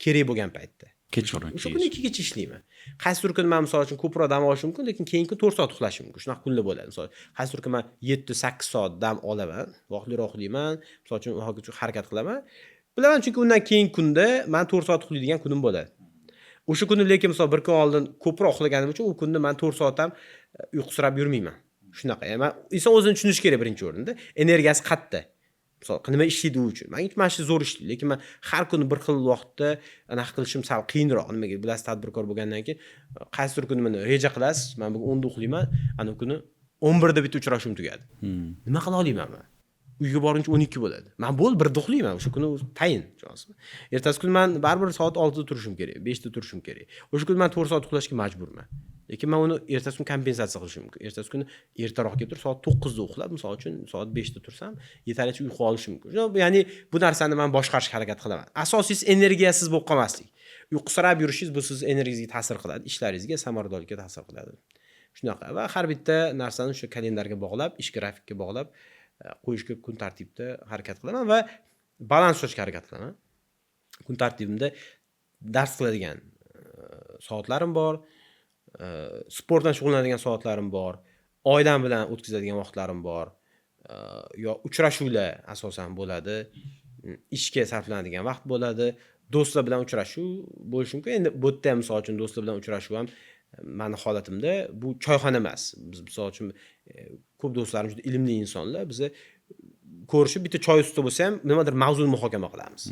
kerak bo'lgan paytda. Kechqurun. O'sha kuni 2gacha ishlayman. Qaysidir kuni man, misol uchun, ko'proq dam olishim mumkin, lekin keyingi kun 4 soat uxlashim mumkin. Shunaqa kunlar bo'ladi. Misol, qaysidir kun man 7-8 soat dam olaman, vaqtliroq uxlayman, misol uchun, hokazo, harakat qilaman, bilaman, chunki undan keyingi kunda man 4 soat uxlaydigan kunim bo'ladi o'sha kuni. Lekin misol bir kun oldin ko'proq uxlaganim uchun u kunni man 4 soat ham uyqusirab yurmayman. Shunaqa, ya'ni man, inson o'zini tushunishi kerak birinchi o'rinda, energiyasi qayerda, misol, nima ishlaydi u uchun. Manga mana shu zo'r ishlaydi, lekin man har kuni bir xil vaqtda anaqa qilishim sal qiyinroq. Nimaga? Bilasiz, tadbirkor bo'lgandan keyin qaysidir kuni mana reja qilasiz, man bugun 10da uxlayman, anavi kuni 11da bitta uchrashuvim tugadi. Nima qila olaman man? Uyga borguncha 12 bo'ladi. Man bo'ldi, 1da uxlayman o'sha kuni tayin, tushunasizmi? Ertasi kuni man baribir soat 6da turishim kerak, 5da turishim kerak. O'sha kuni man 4 soat uxlashga majburman. Lekin man uni ertasi kuni kompensatsiya qilishim mumkin. Ertasi kuni ertaroq kelib turib, soat 9da uxlab, misol uchun, soat 5da tursam, yetarlicha uyqu olishim mumkin. Ya'ni bu narsani man boshqarishga harakat qilaman. Asosiysi energiyasiz bo'lib qolmaslik. Uyqusirab yurishingiz bu sizni energiyangizga ta'sir qiladi, ishlaringizga, samaradorlikka ta'sir qiladi. Shunaqa va har bitta narsani o'sha kalendarga bog'lab, ish grafikka bog'lab qo'yishga kun tartibida harakat qilaman va balans ushlashga harakat qilaman. Kun tartibimda dars qiladigan soatlarim bor, sport bilan shug'ullanadigan soatlarim bor, oilam bilan o'tkazadigan vaqtlarim bor, yo uchrashuvlar asosan bo'ladi, ishga sarflanadigan vaqt bo'ladi, do'stlar bilan uchrashuv bo'lishi mumkin. Endi bu yerda ham, misol uchun, do'stlar bilan uchrashuv ham mani holatimda bu choyxona emas. Biz, misol uchun, ko'p do'stlarim juda ilmli insonlar. Biza ko'rishib, bitta choy ustida bo'lsa ham nimadir mavzuni muhokama qilamiz.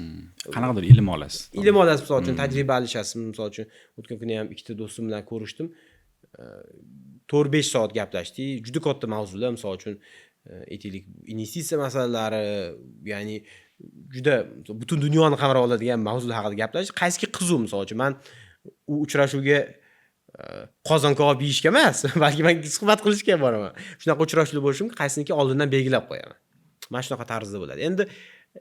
Qanaqadir ilm olasiz. Ilm olasiz, misol uchun, tajriba alishasiz. Misol uchun, o'tgan kuni ham ikkita do'stim bilan ko'rishdim. 4-5 soat gaplashdik. Juda katta mavzular, misol uchun, aytaylik, investitsiya masalalari, ya'ni juda butun dunyoni qamrab oladigan mavzular haqida gaplashdik. Qaysiki qiziq, misol uchun, man u uchrashuvga qozon kabob yeyishga emas, balki man suhbat qilishga boraman. Shunaqa uchrashuvlar bo'lishi mumkin, qaysiniki oldindan belgilab qo'yaman. Mana shunaqa tarzda bo'ladi. Endi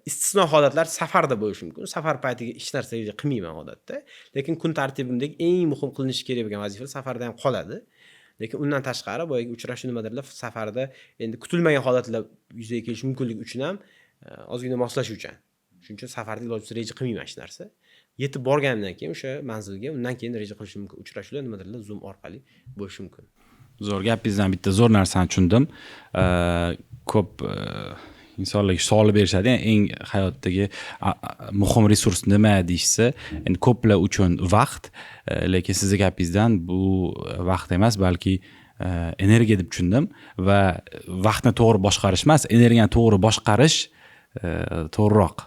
istisno holatlar safarda bo'lishi mumkin. Safar paytiga hech narsa reja qilmayman odatda. Lekin kun tartibimdagi eng muhim qilinishi kerak bo'lgan vazifalar safarda ham qoladi. Lekin undan tashqari boyagi uchrashuv nimadirlar safarda endi kutilmagan holatlar yuzaga kelishi mumkinligi uchun ham ozgina moslashuvchan. Shuning uchun safarda iloji bo'lsa reja qilmayman hech narsa. Yetib borganimdan keyin o'sha manzilga, undan keyin reja qilishim mumkin. Uchrashuvlar nimadirlar Zoom orqali bo'lishi mumkin. Zo'r, gapingizdan bitta zo'r narsani tushundim. Ko'p insonlarga savol berishadi, eng hayotdagi muhim resurs nima deyishsa, endi ko'plar uchun vaqt, lekin sizni gapingizdan bu vaqt emas, balki energiya deb tushundim va vaqtni to'g'ri boshqarish emas, energiyani to'g'ri boshqarish to'g'riroq.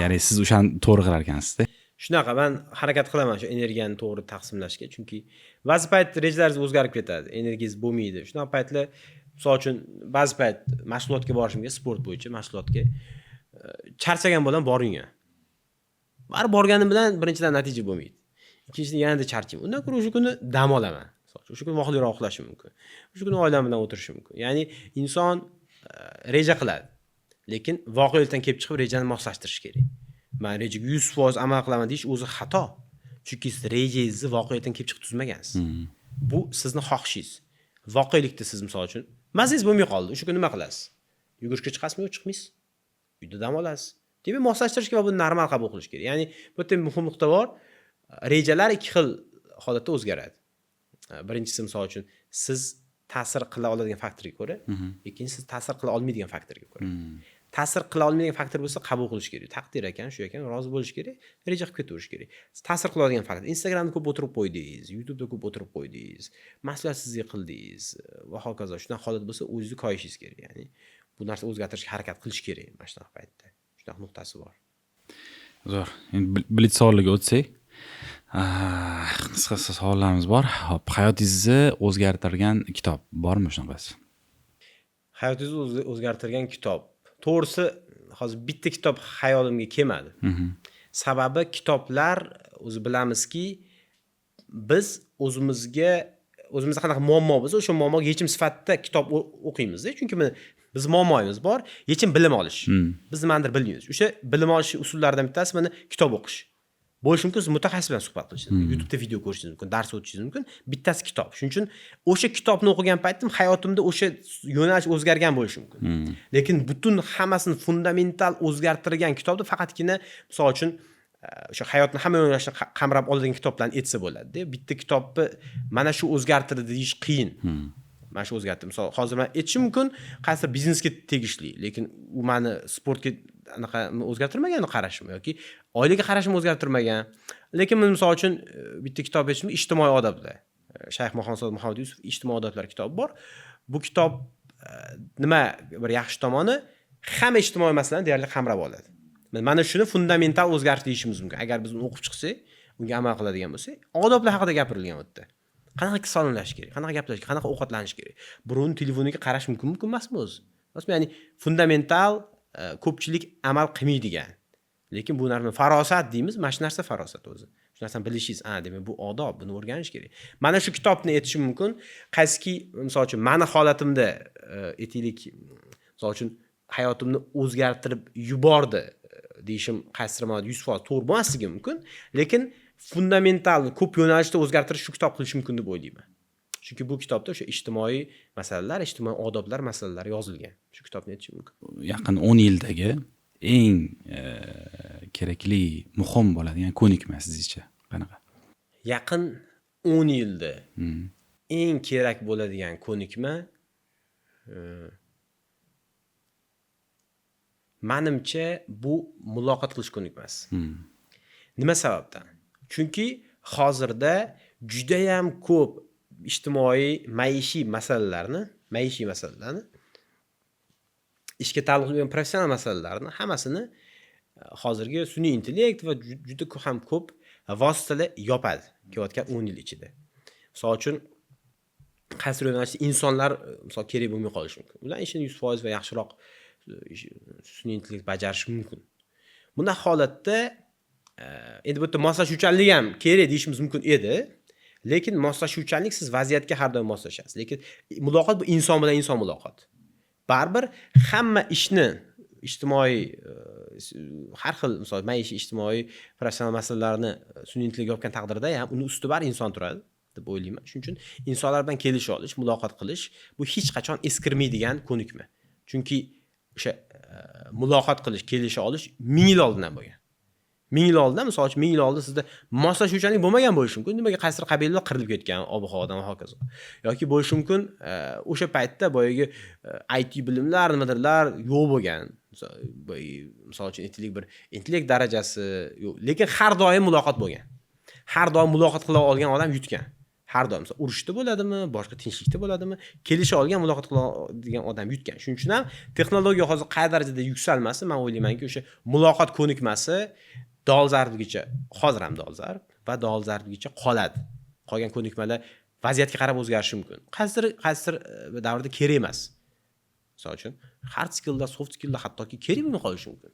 Ya'ni siz o'shani to'g'ri qilar ekansizda. Shunaqa, man harakat qilaman shu energiyani to'g'ri taqsimlashga, chunki ba'zi payt rejalaringiz o'zgarib ketadi, energiyangiz bo'lmaydi. Shunaqa paytlar, misol uchun, ba'zi payt mashg'ulotga borishimga, sport bo'yicha mashg'ulotga charchagan bo'laman, boringlar. Baribir borganim bilan birinchidan natija bo'lmaydi. Ikkinchidan yanada charchayman. Undan ko'ra o'sha kuni dam olaman. Misol uchun, o'sha kuni vaqtliroq uxlashim mumkin. O'sha kuni oilam bilan o'tirishim mumkin. Ya'ni inson reja qiladi. Lekin voqelikdan kelib chiqib rejani moslashtirish kerak. Man rejaga 100% amal qilaman deyish o'zi xato. Chunki siz rejangizni voqelikdan kelib chiqib tuzmagansiz. Bu sizni xohishingiz. Voqelikda siz, misol uchun, mazangiz bo'lmay qoldi. O'sha kuni nima qilasiz? Yugurishga chiqasizmi yo'q, chiqmaysiz. Uyda dam olasiz. Demak, moslashtirishga va buni normal qabul qilish kerak. Ya'ni bu yerda muhim nuqta bor. Rejalar ikki xil holatda o'zgaradi. Birinchisi, misol uchun, siz ta'sir qila oladigan faktorga ko'ra, ikkinchisi siz ta'sir qila olmaydigan faktorga ko'ra. Ta'sir qila olmaydigan faktor bo'lsa, qabul qilish kerak. Taqdir ekan, shu ekan, rozi bo'lish kerak, reja qilib ketaverish kerak. Ta'sir qila oladigan faktor. Instagramda ko'p o'tirib qo'ydingiz, YouTube'da ko'p o'tirib qo'ydingiz, maslahatsizlik qildingiz va hokazo. Shunaqa holat bo'lsa, o'zingizni koyishingiz kerak. Ya'ni bu narsa o'zgartirishga harakat qilish kerak mana shunaqa paytda. Shunaqa nuqtasi bor. Zo'r. Endi blitz savollarga o'tsak. Qisqa qisqa savollarimiz bor. Hop, hayotingizni o'zgartirgan kitob bormi shunaqasi? Hayotingizni o'zgartirgan kitob. To'g'risi, hozir bitta kitob xayolimga kelmadi. Sababi kitoblar, o'zi bilamizki, biz o'zimizga, o'zimizda qanaqa muammo bo'lsa, o'sha muammoga yechim sifatida kitob o'qiymiz-da. Chunki biz muammoimiz bor, yechim bilim olish. Biz nimanidir bilmaymiz. O'sha bilim olish usullaridan bittasi mana kitob o'qish. Bo'lishi mumkin, siz mutaxassis bilan suhbat qilishingiz mumkin, YouTube'da video ko'rishingiz mumkin, dars o'tishingiz mumkin. Bittasi kitob. Shuning uchun o'sha kitobni o'qigan paytim hayotimda o'sha yo'nalish o'zgargan bo'lishi mumkin. Lekin butun hammasini fundamental o'zgartirgan kitobni faqatgina, misol uchun, o'sha hayotni hamma yo'nalishini qamrab oladigan kitoblarni aytsa bo'ladi-da. Bitta kitobni mana shu o'zgartirdi deyish qiyin. Mana shu o'zgartirdi. Misol, hozir men aytishim mumkin, qaysidir biznesga tegishli, lekin u mani sportga anaqa o'zgartirmagan qarashim yoki oilaga qarashimni o'zgartirmagan. Lekin men, misol uchun, bitta kitob aytishim, Ijtimoiy odoblar. Shayx Muhammad Muhammad Yusuf Ijtimoiy odoblar kitobi bor. Bu kitob nima bir yaxshi tomoni, hamma ijtimoiy masalani deyarli qamrab oladi. Mana shuni fundamental o'zgarish deyishimiz mumkin. Agar biz uni o'qib chiqsak, unga amal qiladigan bo'lsak, odoblar haqida gapirilgan u yerda. Qanaqa salomlashish kerak, qanaqa gaplashish kerak, qanaqa ovqatlanish kerak. Birovning telefoniga qarash mumkin, mumkin emasmi o'zi? Ya'ni fundamental, ko'pchilik amal qilmaydigan. Lekin bu narsani farosat deymiz, mana shu narsa farosat o'zi. Shu narsani bilishingiz, a, demak bu odob, buni o'rganish kerak. Mana shu kitobni aytishim mumkin, qaysiki, misol uchun, mani holatimda, aytaylik, misol uchun, hayotimni o'zgartirib yubordi deyishim qaysidir ma'noda 100% to'g'ri bo'lmasligi mumkin, lekin fundamental ko'p yo'nalishda o'zgartirish shu kitob qilishi mumkin deb o'ylayman. Chunki bu kitobda o'sha ijtimoiy masalalar, ijtimoiy odoblar masalalari yozilgan. Shu kitobni aytishim mumkin. Yaqin 10 yildagi eng kerakli, muhim bo'ladigan ko'nikma sizningcha qanaqa? Yaqin 10 yilda eng kerak bo'ladigan ko'nikma, manimcha, bu muloqot qilish ko'nikmasi. Nima sababdan? Chunki hozirda judayam ko'p ijtimoiy, maishiy masalalarni, ishga taalluqli bo'lgan professional masalalarni hammasini hozirgi sun'iy intellekt va juda ham ko'p vositalar yopadi kelayotgan 10 yil ichida. Misol uchun, qaysidir yo'nalishda insonlar, misol, kerak bo'lmay qolishi mumkin. Ular ishini 100% va yaxshiroq sun'iy intellekt bajarishi mumkin. Bunday holatda endi bu yerda moslashuvchanlik ham kerak deyishimiz mumkin edi. Lekin moslashuvchanlik, siz vaziyatga har doim moslashasiz. Lekin muloqot bu inson bilan inson muloqoti. Baribir hamma ishni ijtimoiy, har xil, misol, maishiy, ijtimoiy, professional masalalarni sun'iy intellekt yopgan taqdirda ham uni ustida baribir inson turadi deb o'ylayman. Shuning uchun insonlar bilan kelisha olish, muloqot qilish bu hech qachon eskirmaydigan ko'nikma. Chunki o'sha muloqot qilish, kelisha olish 1000 yil oldin ham bo'lgan. 1000 yil oldin, misol uchun, 1000 yil oldin sizda moslashuvchanlik bo'lmagan bo'lishi mumkin. Nimaga qaysidir qabilalar qirilib ketgan ob havodan va hokazo. Yoki bo'lishi mumkin, o'sha paytda boyagi IT bilimlar, nimadirlar yo'q bo'lgan. Misol uchun, aytaylik, bir intellekt darajasi yo'q, lekin har doim muloqot bo'lgan. Har doim muloqot qila olgan odam yutgan. Har doim, misol, urushda bo'ladimi, boshqa tinchlikda bo'ladimi, kelisha olgan, muloqot qila oladigan odam yutgan. Shuning uchun ham texnologiya hozir qay darajada yuksalmasin, man o'ylaymanki, o'sha muloqot ko'nikmasi dolzarbligicha, hozir ham dolzarb va dolzarbligicha qoladi. Qolgan ko'nikmalar vaziyatga qarab o'zgarishi mumkin. Qaysidir davrda kerak emas. Misol uchun, hard skilllar, soft skilllar hattoki kerak bo'lmay qolishi mumkin.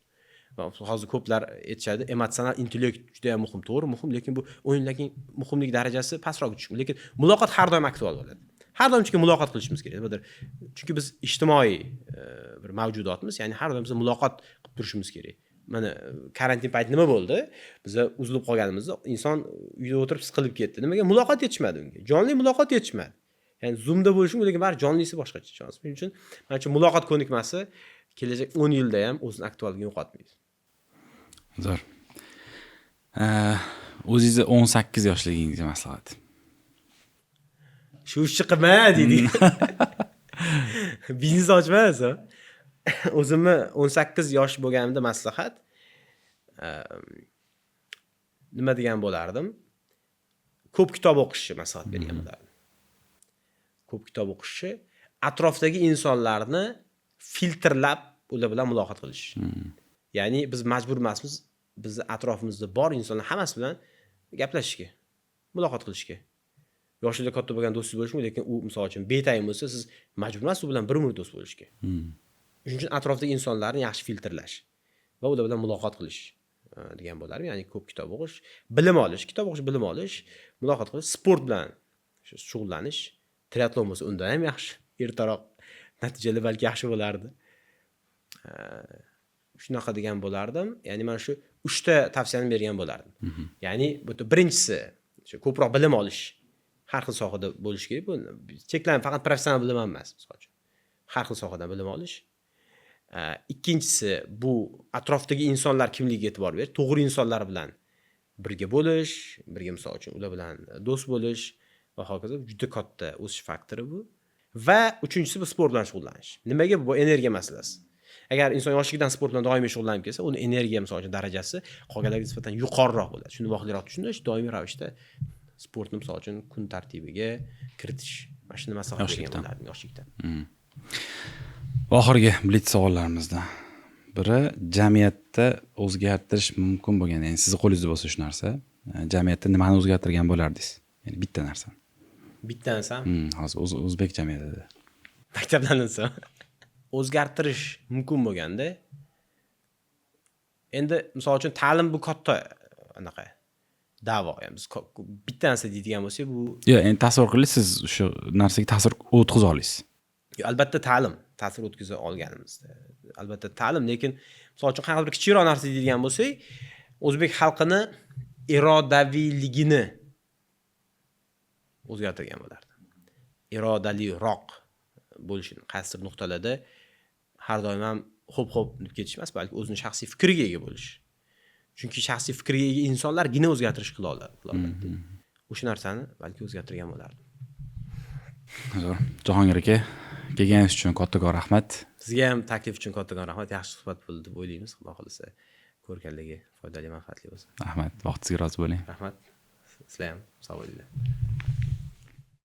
Va hozir ko'plar aytishadi, emotsional intellekt juda ham muhim, to'g'ri, muhim, lekin bu o'yinlarning muhimlik darajasi pastroq tushishi. Lekin muloqot har doim aktual bo'ladi. Har doim, chunki muloqot qilishimiz kerak. Nimadir, chunki biz ijtimoiy bir mavjudotmiz, ya'ni har doim biz muloqot qilib turishimiz kerak. Mana karantin payti nima bo'ldi? Biza uzilib qolganimizda inson uyda o'tirib siqilib ketdi. Nimaga? Muloqot yetishmadi unga. Jonli muloqot yetishmadi. Ya'ni Zoomda bo'lishi mumkin, lekin baribir jonlisi boshqacha. Shuning uchun manimcha, muloqot ko'nikmasi kelajak 10 yilda ham o'zini aktualligini yo'qotmaydi. Zo'r. O'zingizni 18 yoshligingizga maslahat. Shu ishni qilma deydi. Biznes ochma desa. O'zimni 18 yosh bo'lganimda maslahat, nima degan bo'lardim? Ko'p kitob o'qishni maslahat bergan bo'lardim. Ko'p kitob o'qishni, atrofdagi insonlarni filtrlab ular bilan muloqot qilish. Ya'ni biz majbur emasmiz bizni atrofimizda bor insonlar hammasi bilan gaplashishga, muloqot qilishga. Yoshida katta bo'lgan do'stingiz bo'lishi mumkin, lekin u, misol uchun, betayin bo'lsa, siz majbur emassiz u bilan bir umr do'st bo'lishga. Shuning uchun atrofdagi insonlarni yaxshi filtrlash va ular bilan muloqot qilish degan bo'lardim. Ya'ni ko'p kitob o'qish, bilim olish, kitob o'qish, bilim olish, muloqot qilish, sport bilan shug'ullanish, triatlon bo'lsa undan ham yaxshi, ertaroq natijalar balki yaxshi bo'lardi. Shunaqa degan bo'lardim. Ya'ni mana shu uchta tavsiyani bergan bo'lardim. Ya'ni bu yerda birinchisi shu ko'proq bilim olish. Har xil sohada bo'lishi kerak. Bu cheklanib faqat professional bilim ham emas, misol uchun. Har xil sohadan bilim olish. Ikkinchisi bu atrofdagi insonlar kimligiga e'tibor berish, to'g'ri insonlar bilan birga bo'lish, birga, misol uchun, ular bilan do'st bo'lish va hokazo, juda katta o'sish faktori bu. Va uchinchisi bu sport bilan shug'ullanish. Nimaga? Bu energiya masalasi. Agar inson yoshligidan sport bilan doimiy shug'ullanib kelsa, uni energiya, misol uchun, darajasi qolganlarga nisbatan yuqoriroq bo'ladi. Shuni vaqtliroq tushunish, doimiy ravishda sportni, misol uchun, kun tartibiga kiritish. Mana shuni maslahat bergan Yoshlikdan. bo'lardim yoshlikdan. Oxirgi blitz savollarimizdan biri: jamiyatda o'zgartirish mumkin bo'lgan, ya'ni sizni qo'lingizda bo'lsa shu narsa, jamiyatda nimani o'zgartirgan bo'lardingiz? Ya'ni bitta narsani. Bitta narsam? Hozir o'zbek jamiyatida. Maktablarni desam. O'zgartirish mumkin bo'lganda, endi misol uchun ta'lim bu katta anaqa da'vo. Yani biz bitta narsa deydigan bo'lsak, bu Yo'q, endi tasavvur qiling, siz o'sha narsaga ta'sir o'tkaza olasiz. Albatta ta'lim ta'sir o'tkaza olganimizda, albatta ta'lim, lekin misol uchun qanaqadir bir kichikroq narsa deydigan bo'lsak, o'zbek xalqini irodaviyligini o'zgartirgan bo'lardi. Irodaliroq bo'lishini, qaysidir nuqtalarda har doim ham xo'p xo'p deb ketish emas, balki o'zini shaxsiy fikriga ega bo'lish. Chunki shaxsiy fikriga ega insonlargina o'zgartirish qila oladi, qila oladi. O'sha narsani balki o'zgartirgan bo'lardim. Zo'r. Jahongir aka, kelganingiz uchun kattakon rahmat. Sizga ham taklif uchun kattakon rahmat. Yaxshi suhbat bo'ldi deb o'ylaymiz. Xudo xohlasa, ko'rganligi foydali, manfaatli bo'lsin. Rahmat, vaqtingizga rozi bo'ling. Rahmat. Sizlar ham sog' bo'linglar.